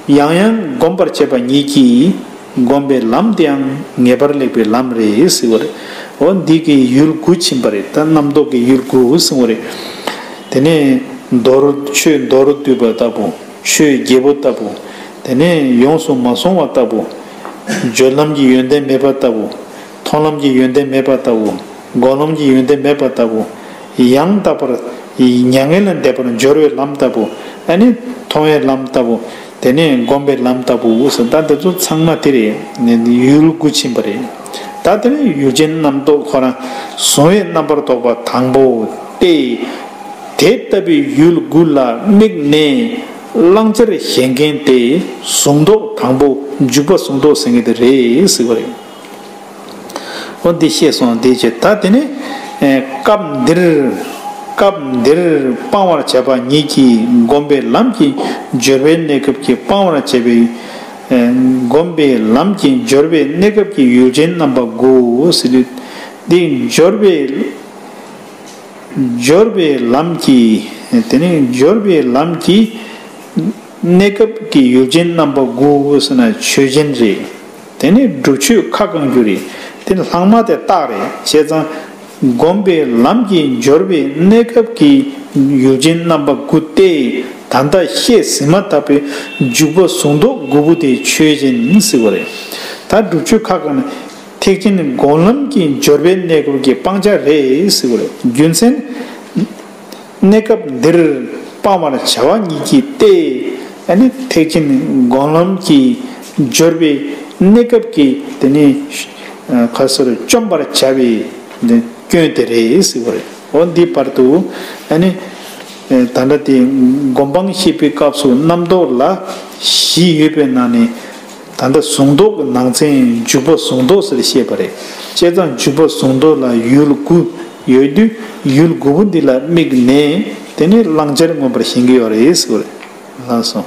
ཡང་ཡང་བསྒོམ་པར་བྱེད་པ་ཉིད་ཀྱིས། བསྒོམ་པའི་ལམ་དེའང་ངེས་པར་ལེགས་པའི་ལམ་རེད་ཟེར་བ་རེད། འོ་འདི་གི་ཡུལ་དགུ་ཕྱིན་པ་རེད། ད་རྣམ་རྟོག་གི་ཡུལ་དགུ་ཟེར་བ་རེད། དེ་ནས་མདོར། ཆོས་མདོར་བསྡུས་པ་ལྟ་བུ། ཆོས་བརྒྱད་པོ་ལྟ་བུ། དེ་ནས་ཡོངས་སུ་མ་བཟུང་བ་ལྟ་བུ། སྦྱོར་ལམ་གྱི་ཡོན་ཏན་མེད་པ་ལྟ་བུ། མཐོང་ལམ་གྱི་ཡོན་ཏན་མེད་པ་ལྟ་བུ། སྒོམ་ལམ་གྱི་ཡོན་ཏན་མེད་པ་ལྟ་བུ། ཡང་དག་པར་མྱ་ངན་ལས་འདས་པར་སྦྱོར་བའི་ལམ་ལྟ་བུ། ཨ་ནི་མཐོང་བའི་ལམ་ལྟ་བུ། དེ་ནས་སྒོམ་པའི་ལམ་ལྟ་བུ་ཟེར། ད་འདི་ཚོ་ཚང་མ་དེ་རེད། ཡུལ་དགུ་ཕྱིན་པ་རེད། ད་དེ་ནས་ཡུལ་ཅན་རྣམ་རྟོག་ཁོ་རང་གཟུང་བའི་རྣམ་པར་རྟོག་པ་དང་པོ་སྟེ། དེ་ལྟ་བུའི་ཡུལ་དགུ་ལ་དམིགས་ནས་བླང་བྱར་བཞེད་མཁན་དེ་གཟུང་རྟོག་དང་པོ་འཇུག་པ་གཟུང་རྟོག་ཟེར་མཁན་དེ་རེད་ཟེར་བ་རེད། འོ་འདི་ཤེས་སོང་། དེ་བྱས་ད་དེ་ནི། ཨེ། སྐབས་འདིར། སྐབས་འདིར་སྤང་བར་བྱ་བ་ཉིད་ཀྱིས་སྒོམ་པའི་ལམ་གྱི་སྦྱོར་བའི་གནས་སྐབས་ཀྱི་སྤང་བར་བྱ་བའི། ཨེ། སྒོམ་པའི་ལམ་གྱི་སྦྱོར་བའི་གནས་སྐབས་ཀྱི་ཡུལ་ཅན་རྣམ་པ་དགུ་ཟེར་དུས། འདི་སྦྱོར་བའི། སྦྱོར་བའི་ལམ་གྱི། དེ་ནི་སྦྱོར་བའི་ལམ་གྱི་གནས་སྐབས་ཀྱི་ཡུལ་ཅན་རྣམ་པ་དགུ་ཟེར་ན་ཆོས་ཅན་རེད། དེ་ནི་སྒྲུབ་ཆོས་ཁ་བསྐང་རྒྱུ་རེད། དེ་ནི་ལྷག་མ་དེ་རྟགས་རེད། བྱས་ཙང་སྒོམ་པའི་ལམ་གྱི་སྦྱོར་བའི་གནས་སྐབས་ཀྱི་ཡུལ་ཅན་རྣམ་པ་དགུ་སྟེ། ད་ལྟ་བཤད་ཟིན་མ་ཐག་པའི་འཇུག་པ་གཟུང་རྟོག་དགུ་པོ་དེ་ཆོས་ཅན་ཟེར་བ་རེད། ད་སྒྲུབ་ཆོས་ཁ་བསྐང་ན། ཐེག་ཆེན་སྒོམ་ལམ་གྱི་སྦྱོར་བའི་གནས་སྐབས་ཀྱི་སྤང་བྱ་རེད་ཟེར་བ་རེད། རྒྱུ་མཚན། གནས་སྐབས་འདིར་སྤང་བར་བྱ་བ་ཉིད་ཀྱིས་ཏེ། ཨ་ནི་ཐེག་ཆེན་སྒོམ་ལམ་གྱི་སྦྱོར་བའི་གནས་སྐབས་ཀྱི་དེ་ནི་ཁ་སོར་བཅོམ་པར་བྱ་བའི་སྐྱོན་དེ་རེད་ཟེར་བ་རེད། འོ་འདི་བར་དུ་ཨ་ནི་ད་ལྟ་དེ་སྒོམ་སྤང་བཤད་པའི་སྐབས་སུ་རྣམ་རྟོག་ལ་བཞི་ཡོད་པའི་ནང་ནས། ད་ལྟ་གཟུང་རྟོག་གི་ནང་ཚན་འཇུག་པ་གཟུང་རྟོག་ཟེར་བཤད་པ་རེད། བྱས་ཙང་འཇུག་པ་གཟུང་རྟོག་ལ་ཡུལ་དགུ་ཡོད་དུས། ཡུལ་དགུ་པོ་འདི་ལ་དམིགས་ནས་དེ་ནས་བླང་བྱར་མངོན་པར་ཞེན་གྱི་ཡོད་རེད་ཟེར་བ་རེད། ལགས་སོ།